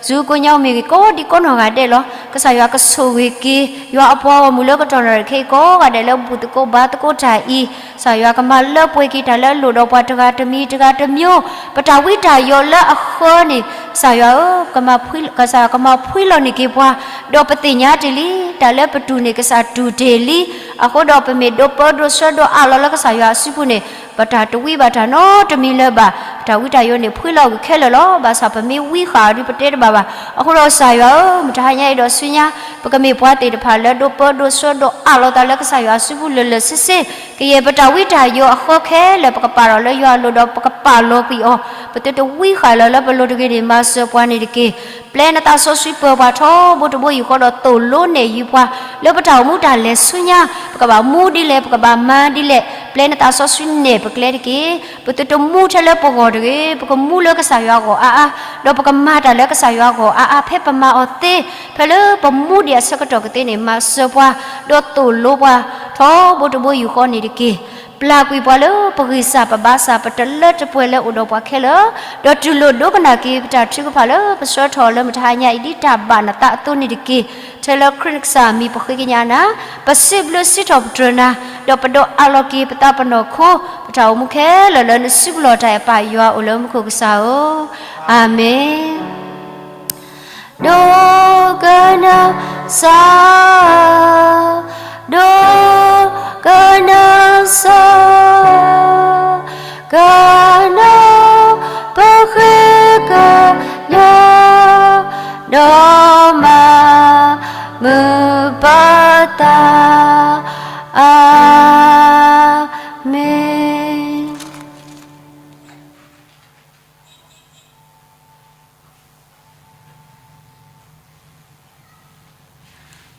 Zoom ကိးညါမ့ၢ်ဂ့ၤ ကိးဒံကိးနီၢ်ဂၤဒဲးလီၤ. ကစၢ်ယွၤကဆိၣ်ဂ့ၤက့ၤ ယွၤအပှၤဂီၢ်မုၢ်လၢကတီၢ်နၣ်ရံၣ်ခဲအံၤကိးဂၤဒဲးလၢဘူၣ်သကိးဘါသကိးတၢ်အံၤ, ကစၢ်ယွၤကမၤလၢပှဲၤက့ၤတၢ်လၢအလိၣ်ဒီးပှၤတဂၤတမံၤတဂၤတမံၤ, ပတၢ်ဝံတၢ်ယိးလၢအဃၢန့ၣ် ကစၢ်ယွၤဧၢ, ကမၤဖှံလီၤန့ၢ်က့ၤပှၤ, ဒီးပသ့ၣ်ညါတ့ၢ်လံ, တၢ်လၢပတူၢ်န့ၣ် ကစၢ်တူၢ်တ့ၢ်လံ, အဃိဒီးပမ့ၢ်ဒိးပၢဒိးဆှၢဒိးအးလီၤလၢကစၢ်ယွၤအစုပူၤန့ၣ် ပတၢ်တဝံဘၣ်တၢ်နီတမံၤလၢၤဘၣ်, ပတၢ်ဝံတၢ်ယိးန့ၣ် ဖှံလီၤကွံာ်ခဲလၢာ်လီၤ. ဘၣ်ဆၣ်ပမ့ၢ်ဝံဃာ်အီၤဒီးပတဲတဘၣ်ဘၣ်. အဃိဒီးကစၢ်ယွၤဧၢ, မုၢ်တဟါညါအံၤဒီးဆူညါ ပကမ့ၢ်ပှၤသ့ၣ်တဖၣ်လၢဒိးပၢဒိးဆှၢဒိးအးလီၤသးလၢကစၢ်ယွၤအစုပူၤလၢာ်လၢာ်ဆ့ဆ့, ကယဲၢ်ပတၢ်ဝံတၢ်ယိးအဃၢခဲလၢာ် ပကပာ်ထီၣ်လၢယွၤအလိၤဒီးပကပာ်လီၤကွံာ်အီၤ, ပသုတဝံဃာ်လၢၤလၢပလိၤတဂ့ၤန့ၣ် မၤစၢၤပှၤန့ၣ်တက့ၢ်. ပျဲနသးစီဆှံပၢၤပှၤထီဘိတဘိယူၢ်ဃီဒီးသိၣ်လိနဲၣ်ယုၤပှၤ လၢပတၢ်အိၣ်မူတၢ်လဲၤဆူညါ ပကဘၣ်မူဒ်လဲၣ် ပကဘၣ်မၤဒ်လဲၣ် ပျဲနသးစီဆှံနဲၣ်ပကျဲတက့ၢ်. ပသုတမူထဲလၢပဂီၢ်တဂ့ၤ, ပကမူလၢကစၢ်ယွၤအဂီၢ်အါအါ, ဒီးပကမၤတၢ်လၢကစၢ်ယွၤအဂီၢ်အါအါ ဖဲပမၤအီၤသ့, ဖဲလၢပမူဒံးအဆၢကတီၢ်ကသ့န့ၣ် မၤစၢၤပှၤ, ဒီးသိၣ်လိပှၤ ထီဘိတဘိယူၢ်ဃီန့ၣ်တက့ၢ်. ပျၢ်ကွံာ်ပှၤလၢပဂံၢ်စၢ်ပဘါစၢ် ပတလၢတပှဲၤလၢအိၣ်ဒီးပှၤခဲလၢာ်, ဒီးတူၢ်လိာ်ဒိကနၣ်က့ၤပတၢ်ထုကဖၣ်လၢပဆှၢထီၣ်လၢမုၢ်တဟါညါအံၤ ဒ်တၢ်ဘၣ်နသးအသိးန့ၣ်တက့ၢ်. ထဲလၢခရံာ်နကစၢ်မံၤပဃ့ကညးနၤ, ပစံးဘျုးစံးထီၣ်ပတြၢၤနၤ, ဒီးပဒိးအးလီၤက့ၤပသးပနီၢ်ခိ, ပတၢ်အိၣ်မူခဲလၢာ်လၢနစုပူၤလီၤတၢ်အပၢ်ယွၤအိၣ်လၢမူခိၣ်ကစၢ်ဧၢ, အၤမ့ၣ်. ဒိကနၣ်စၢ်, ဒိကနၣ်စၢ်, ကနၣ်ပဃ့ကညး, ဒီးမၤမုာ်ပသး, အၤမ့ၣ်.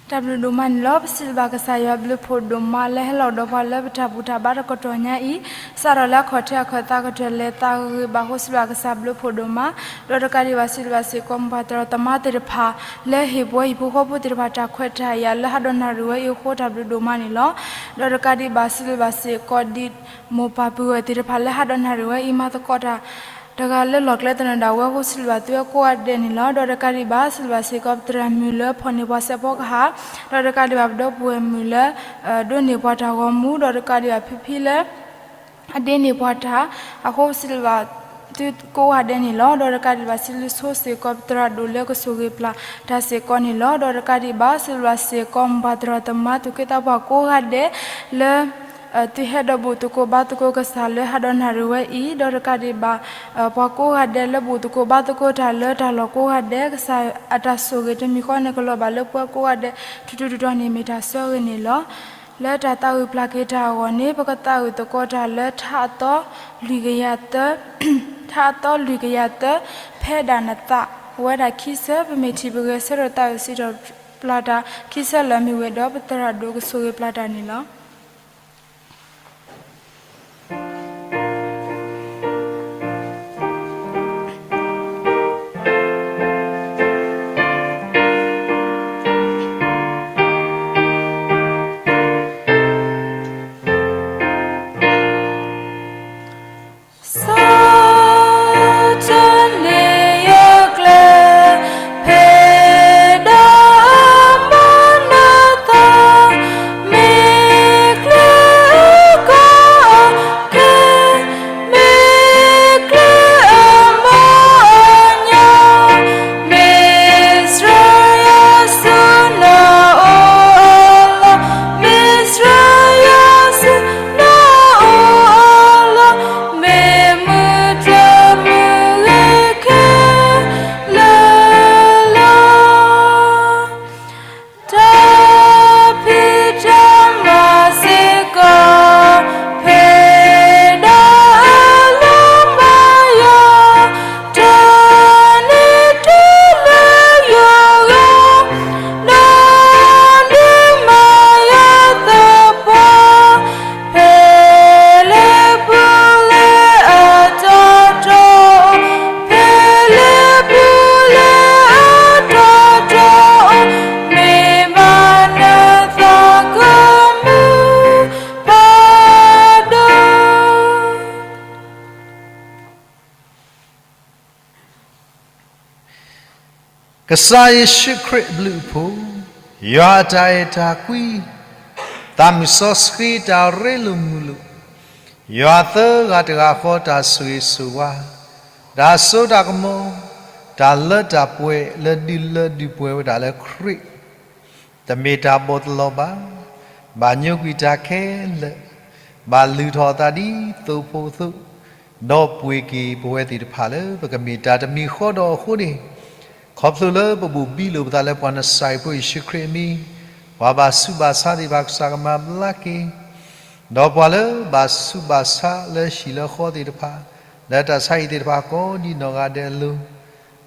တၢ်ဘျုးဒိၣ်မးန့ၣ်လီၤ. ပစံးဘျုးဘၣ်ကစၢ်ယွၤဘျုးဖှိၣ်ဒိၣ်မးလၢဟဲလီၤဒီးပှၤလၢပတၢ်ဘူၣ်တၢ်ဘါတကတီၢ်ညါအံၤ, စးထီၣ်လၢအခီၣ်ထံးအခီၣ်သးကတၢၢ်လဲၤသးဂ့ၤဂ့ၤဘၣ်အဃိ စံးဘျုးဘၣ်ကစၢ်ဘျုးဖှိၣ်ဒိၣ်မး, ဒီးတကးဒံးဘၣ်စံးဘျုးဘၣ်စ့ၢ်ကီးပှၤသရၣ်သမါသ့ၣ်တဖၣ် လၢဟ့ၣ်ပှၤဟံၣ်ဖိဃီဖိသ့ၣ်တဖၣ်တၢ်ခွဲးတၢ်ယာ်လၢဟးဒီးနၣ်ရံၣ်ဝဲအံၤအဃိ တၢ်ဘျုးဒိၣ်မးန့ၣ်လီၤ. ဒီးတကးဒံးဘၣ်စံးဘျုးဘၣ်စ့ၢ်ကီးဒ် မိၢ်ပၢ်ပုၢ်ဝဲၢ်သ့ၣ်တဖၣ်လၢဟးဒီးနၣ်ရံၣ်ဝဲအံၤ မၤသကိးတၢ် တဂၤလၢလီၢ်ကျဲသနၢၣ်ဒၣ်ဝဲအဃိ စံးဘျုးဘၣ်သုဝဲကိးဂၤဒဲးန့ၣ်လီၤ. ဒီးတကးဒံးဘၣ်စံးဘျုးဘၣ်စ့ၢ်ကီးပသရၣ်မုၣ်လၢဖီၣ်န့ၢ်ပှၤစဲးဖီကဟၣ်, ဒီးတကးဒံးဘၣ်ပဒီပုၢ်ဝဲၢ်မုၣ်လၢ ဒိးန့ၢ်ပှၤတၢ်ဂီၤမူ, ဒီးတကးဒံးဘၣ်ဖံဖံလၢ အဒ့န့ၢ်ပှၤတၢ်အဃိ စံးဘျုးဘၣ်သုကိးဂၤဒဲးန့ၣ်လီၤ. ဒီးတကးဒံးဘၣ်စံးဘျုးဆိစ့ၢ်ကီးပသရၣ်ဒိၣ်လၢကဆိၣ်ဂ့ၤပျၢ်တၢ်စ့ၢ်ကီးန့ၣ်လီၤ. ဒီးတကးဒံးဘၣ်စံးဘျုးဘၣ်စ့ၢ်ကီး ပှၤသရၣ်သမါသူၣ်က့သးပှၢ်ကိးဂၤဒဲးလၢ သုဟဲဒီးဘူၣ်သကိးဘါသကိးကစၢ်လၢဟးဒီးနၣ်ရံၣ်ဝဲအံၤ, ဒီးတကးဒံးဘၣ် ပှၤကိးဂၤဒဲးလၢဘူၣ်သကိးဘါသကိးတၢ်လၢတၢ်လီၢ်ကိးဂၤဒဲး, ကစၢ်အတၢ်ဆိၣ်ဂ့ၤတမံၤဃီန့ၣ် ကလီၤဘၣ်လၢပှၤကိးဂၤဒဲး ထူးထူးတီၤတီၤန့ၣ် မ့ၢ်တၢ်ဆၢဂ့ၤန့ၣ်လီၤ. လၢတၢ်သးဝံၣ်ပျၢ်က့ၤတၢ်အဂီၢ်န့ၣ် ပကသးဝံၣ်သကိးတၢ်လၢထးအသီလွံၢ်ကယၤသၢ ထးအသီလွံၢ်ကယၤသၢ ဖဲဒၣ်နသးဝဲဒၣ်ခံဆၢ ပမ့ၢ်ထံၣ်ပဂဲၤဆၢထၢၣ်သးဝံၣ်စံးထီၣ်ပျၢ်တၢ်ခံဆၢလၢအမ့ၢ်ဝဲဒီး ပသရၣ်ဒိၣ်ကဆိၣ်ဂ့ၤပျၢ်တၢ်န့ၣ်လီၤ. ကစၢ်ယ့ၣ်ၡူးခရံာ်အဘျုးအဖှိၣ်, ယွၤအတၢ်အဲၣ်တၢ်ကွံ, သးမုၢ်စီဆှံတၢ်ရ့လိာ်မုာ်လိာ်, ယွၤသၢဂၤတဂၤဃီတၢ်ဆိၣ်ဂ့ၤဆိၣ်ဝါ, တၢ်စိတၢ်ကမီၤ, တၢ်လၢတၢ်ပှဲၤလၢဒုးလၢဒုးပှဲၤဝဲဒၣ်လၢခရံာ် တမ့ၢ်တၢ်ဘီၣ်တလီၤဘၣ်. ဘၣ်ညိကွံာ်တၢ်ခဲလၢာ်, ဘၣ်လုၢ်ထီၣ်အသးဒ်သိးဖိအသိး, ဒီးပှ့ၤက့ၤပဝဲသ့ၣ်တဖၣ်လၢပကမ့ၢ်တၢ်တမံၤဃီဒီးအဃိန့ၣ်, ခီဖျိလၢပဘိၣ်ဘံလိာ်ပသးလၢပှၤနစၤရ့းဖိယ့ၣ်ၡူးခရံာ်အမံၤ, ပှၤဘၣ်ဆူးဘၣ်ဆါသ့ၣ်တဖၣ်ကစၢ်ကမၤဘျါက့ၤ ဒီးပှၤလၢဘၣ်ဆူးဘၣ်ဆါလၢဟံၣ်လၢဃီသ့ၣ်တဖၣ်, လၢတၢ်ဆါဟံၣ်သ့ၣ်တဖၣ်ကိးဒံနီၢ်ဂၤဒဲးအလိၤ,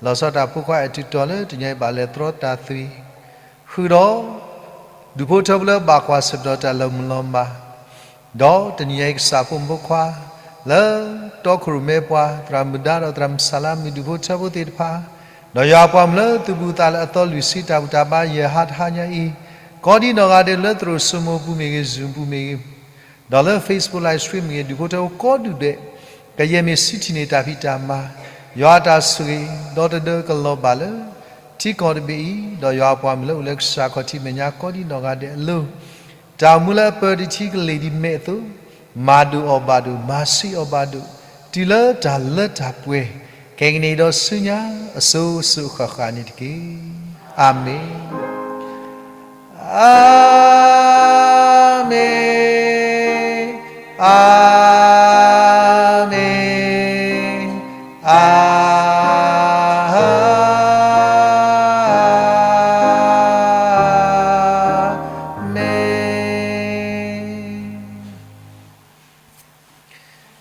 လီၤဆီဒၣ်တၢ်ဖိခွါအဲၣ်တုၤတီၤလၢတနံၤအံၤဘၣ်လဲၤတြီတၢ်သွံၣ်, ဃုာ်ဒီး ဒူၣ်ဖိထၢဖိလၢဘၣ်ကွၢ်ဆၢၣ်တီၤတၢ်လီၤမုၢ်လီၤမၢ် ဒီးတနံၤအံၤကစၢ်ဖိမုၣ်ဖိခွါ လၢတီခိၣ်ရိၣ်မဲပှၤ သရၣ်မုၣ်ဒါဒီးသရၣ်မုၣ်ဆၣ်လါမုၣ်ဒူၣ်ဖိထၢဖိသ့ၣ်တဖၣ်, ဒီးယွၤအပှၤမုၣ်လၢသူၣ်ဘူၣ်သးလၢအသီလွံၢ်ဆံတၢ်ဘူၣ်တၢ်ဘါယဲၢ်ဟါတဟါညါအံၤ, ကိးဒံနီၢ်ဂၤဒဲးလၢသရိာ်စိမိၤပူၤမ့ၢ်ဂ့ၤ Zoom ပူၤမ့ၢ်ဂ့ၤ, ဒီးလၢ Facebook Live Stream မ့ၢ်ဂ့ၤ ဒူၣ်ဖိထၢဖိကိးဒူၣ်ဒဲး, ကယဲၢ်မ့ၢ်စံးထံၣ်န့ၢ်တၢ်ဖံးတၢ်မၤ, ယွၤအတၢ်ဆိၣ်ဂ့ၤ ဒီးတဒၢကလီၤဘၣ်လၢ ထံကီၢ်တဘ့ၣ်အံၤ, ဒီးယွၤအပှၤမုၣ်လၢအိၣ်လၢကစၢ်ခီၣ်ထံးမဲာ်ညါကိးဒံနီၢ်ဂၤဒဲးအလိၤ, တၢ်အိၣ်မူလၢအပၢတထံကလ့ၢ်ဒ်မဲးအသိး, မၤဒိၣ်အီၣ်ဘၣ်ဒိၣ်, မၤဆံးအီၣ်ဘၣ်ဒိၣ်, တုၤလၢတၢ်လၢတၢ်ပှဲၤ, ခဲကနံၣ်အံၤဒီးဆူညါအစိၤစိၤဃၣ်ဃၣ်န့ၣ်တက့ၢ်. အၤမ့ၣ်, အၤမ့ၣ်, အၤ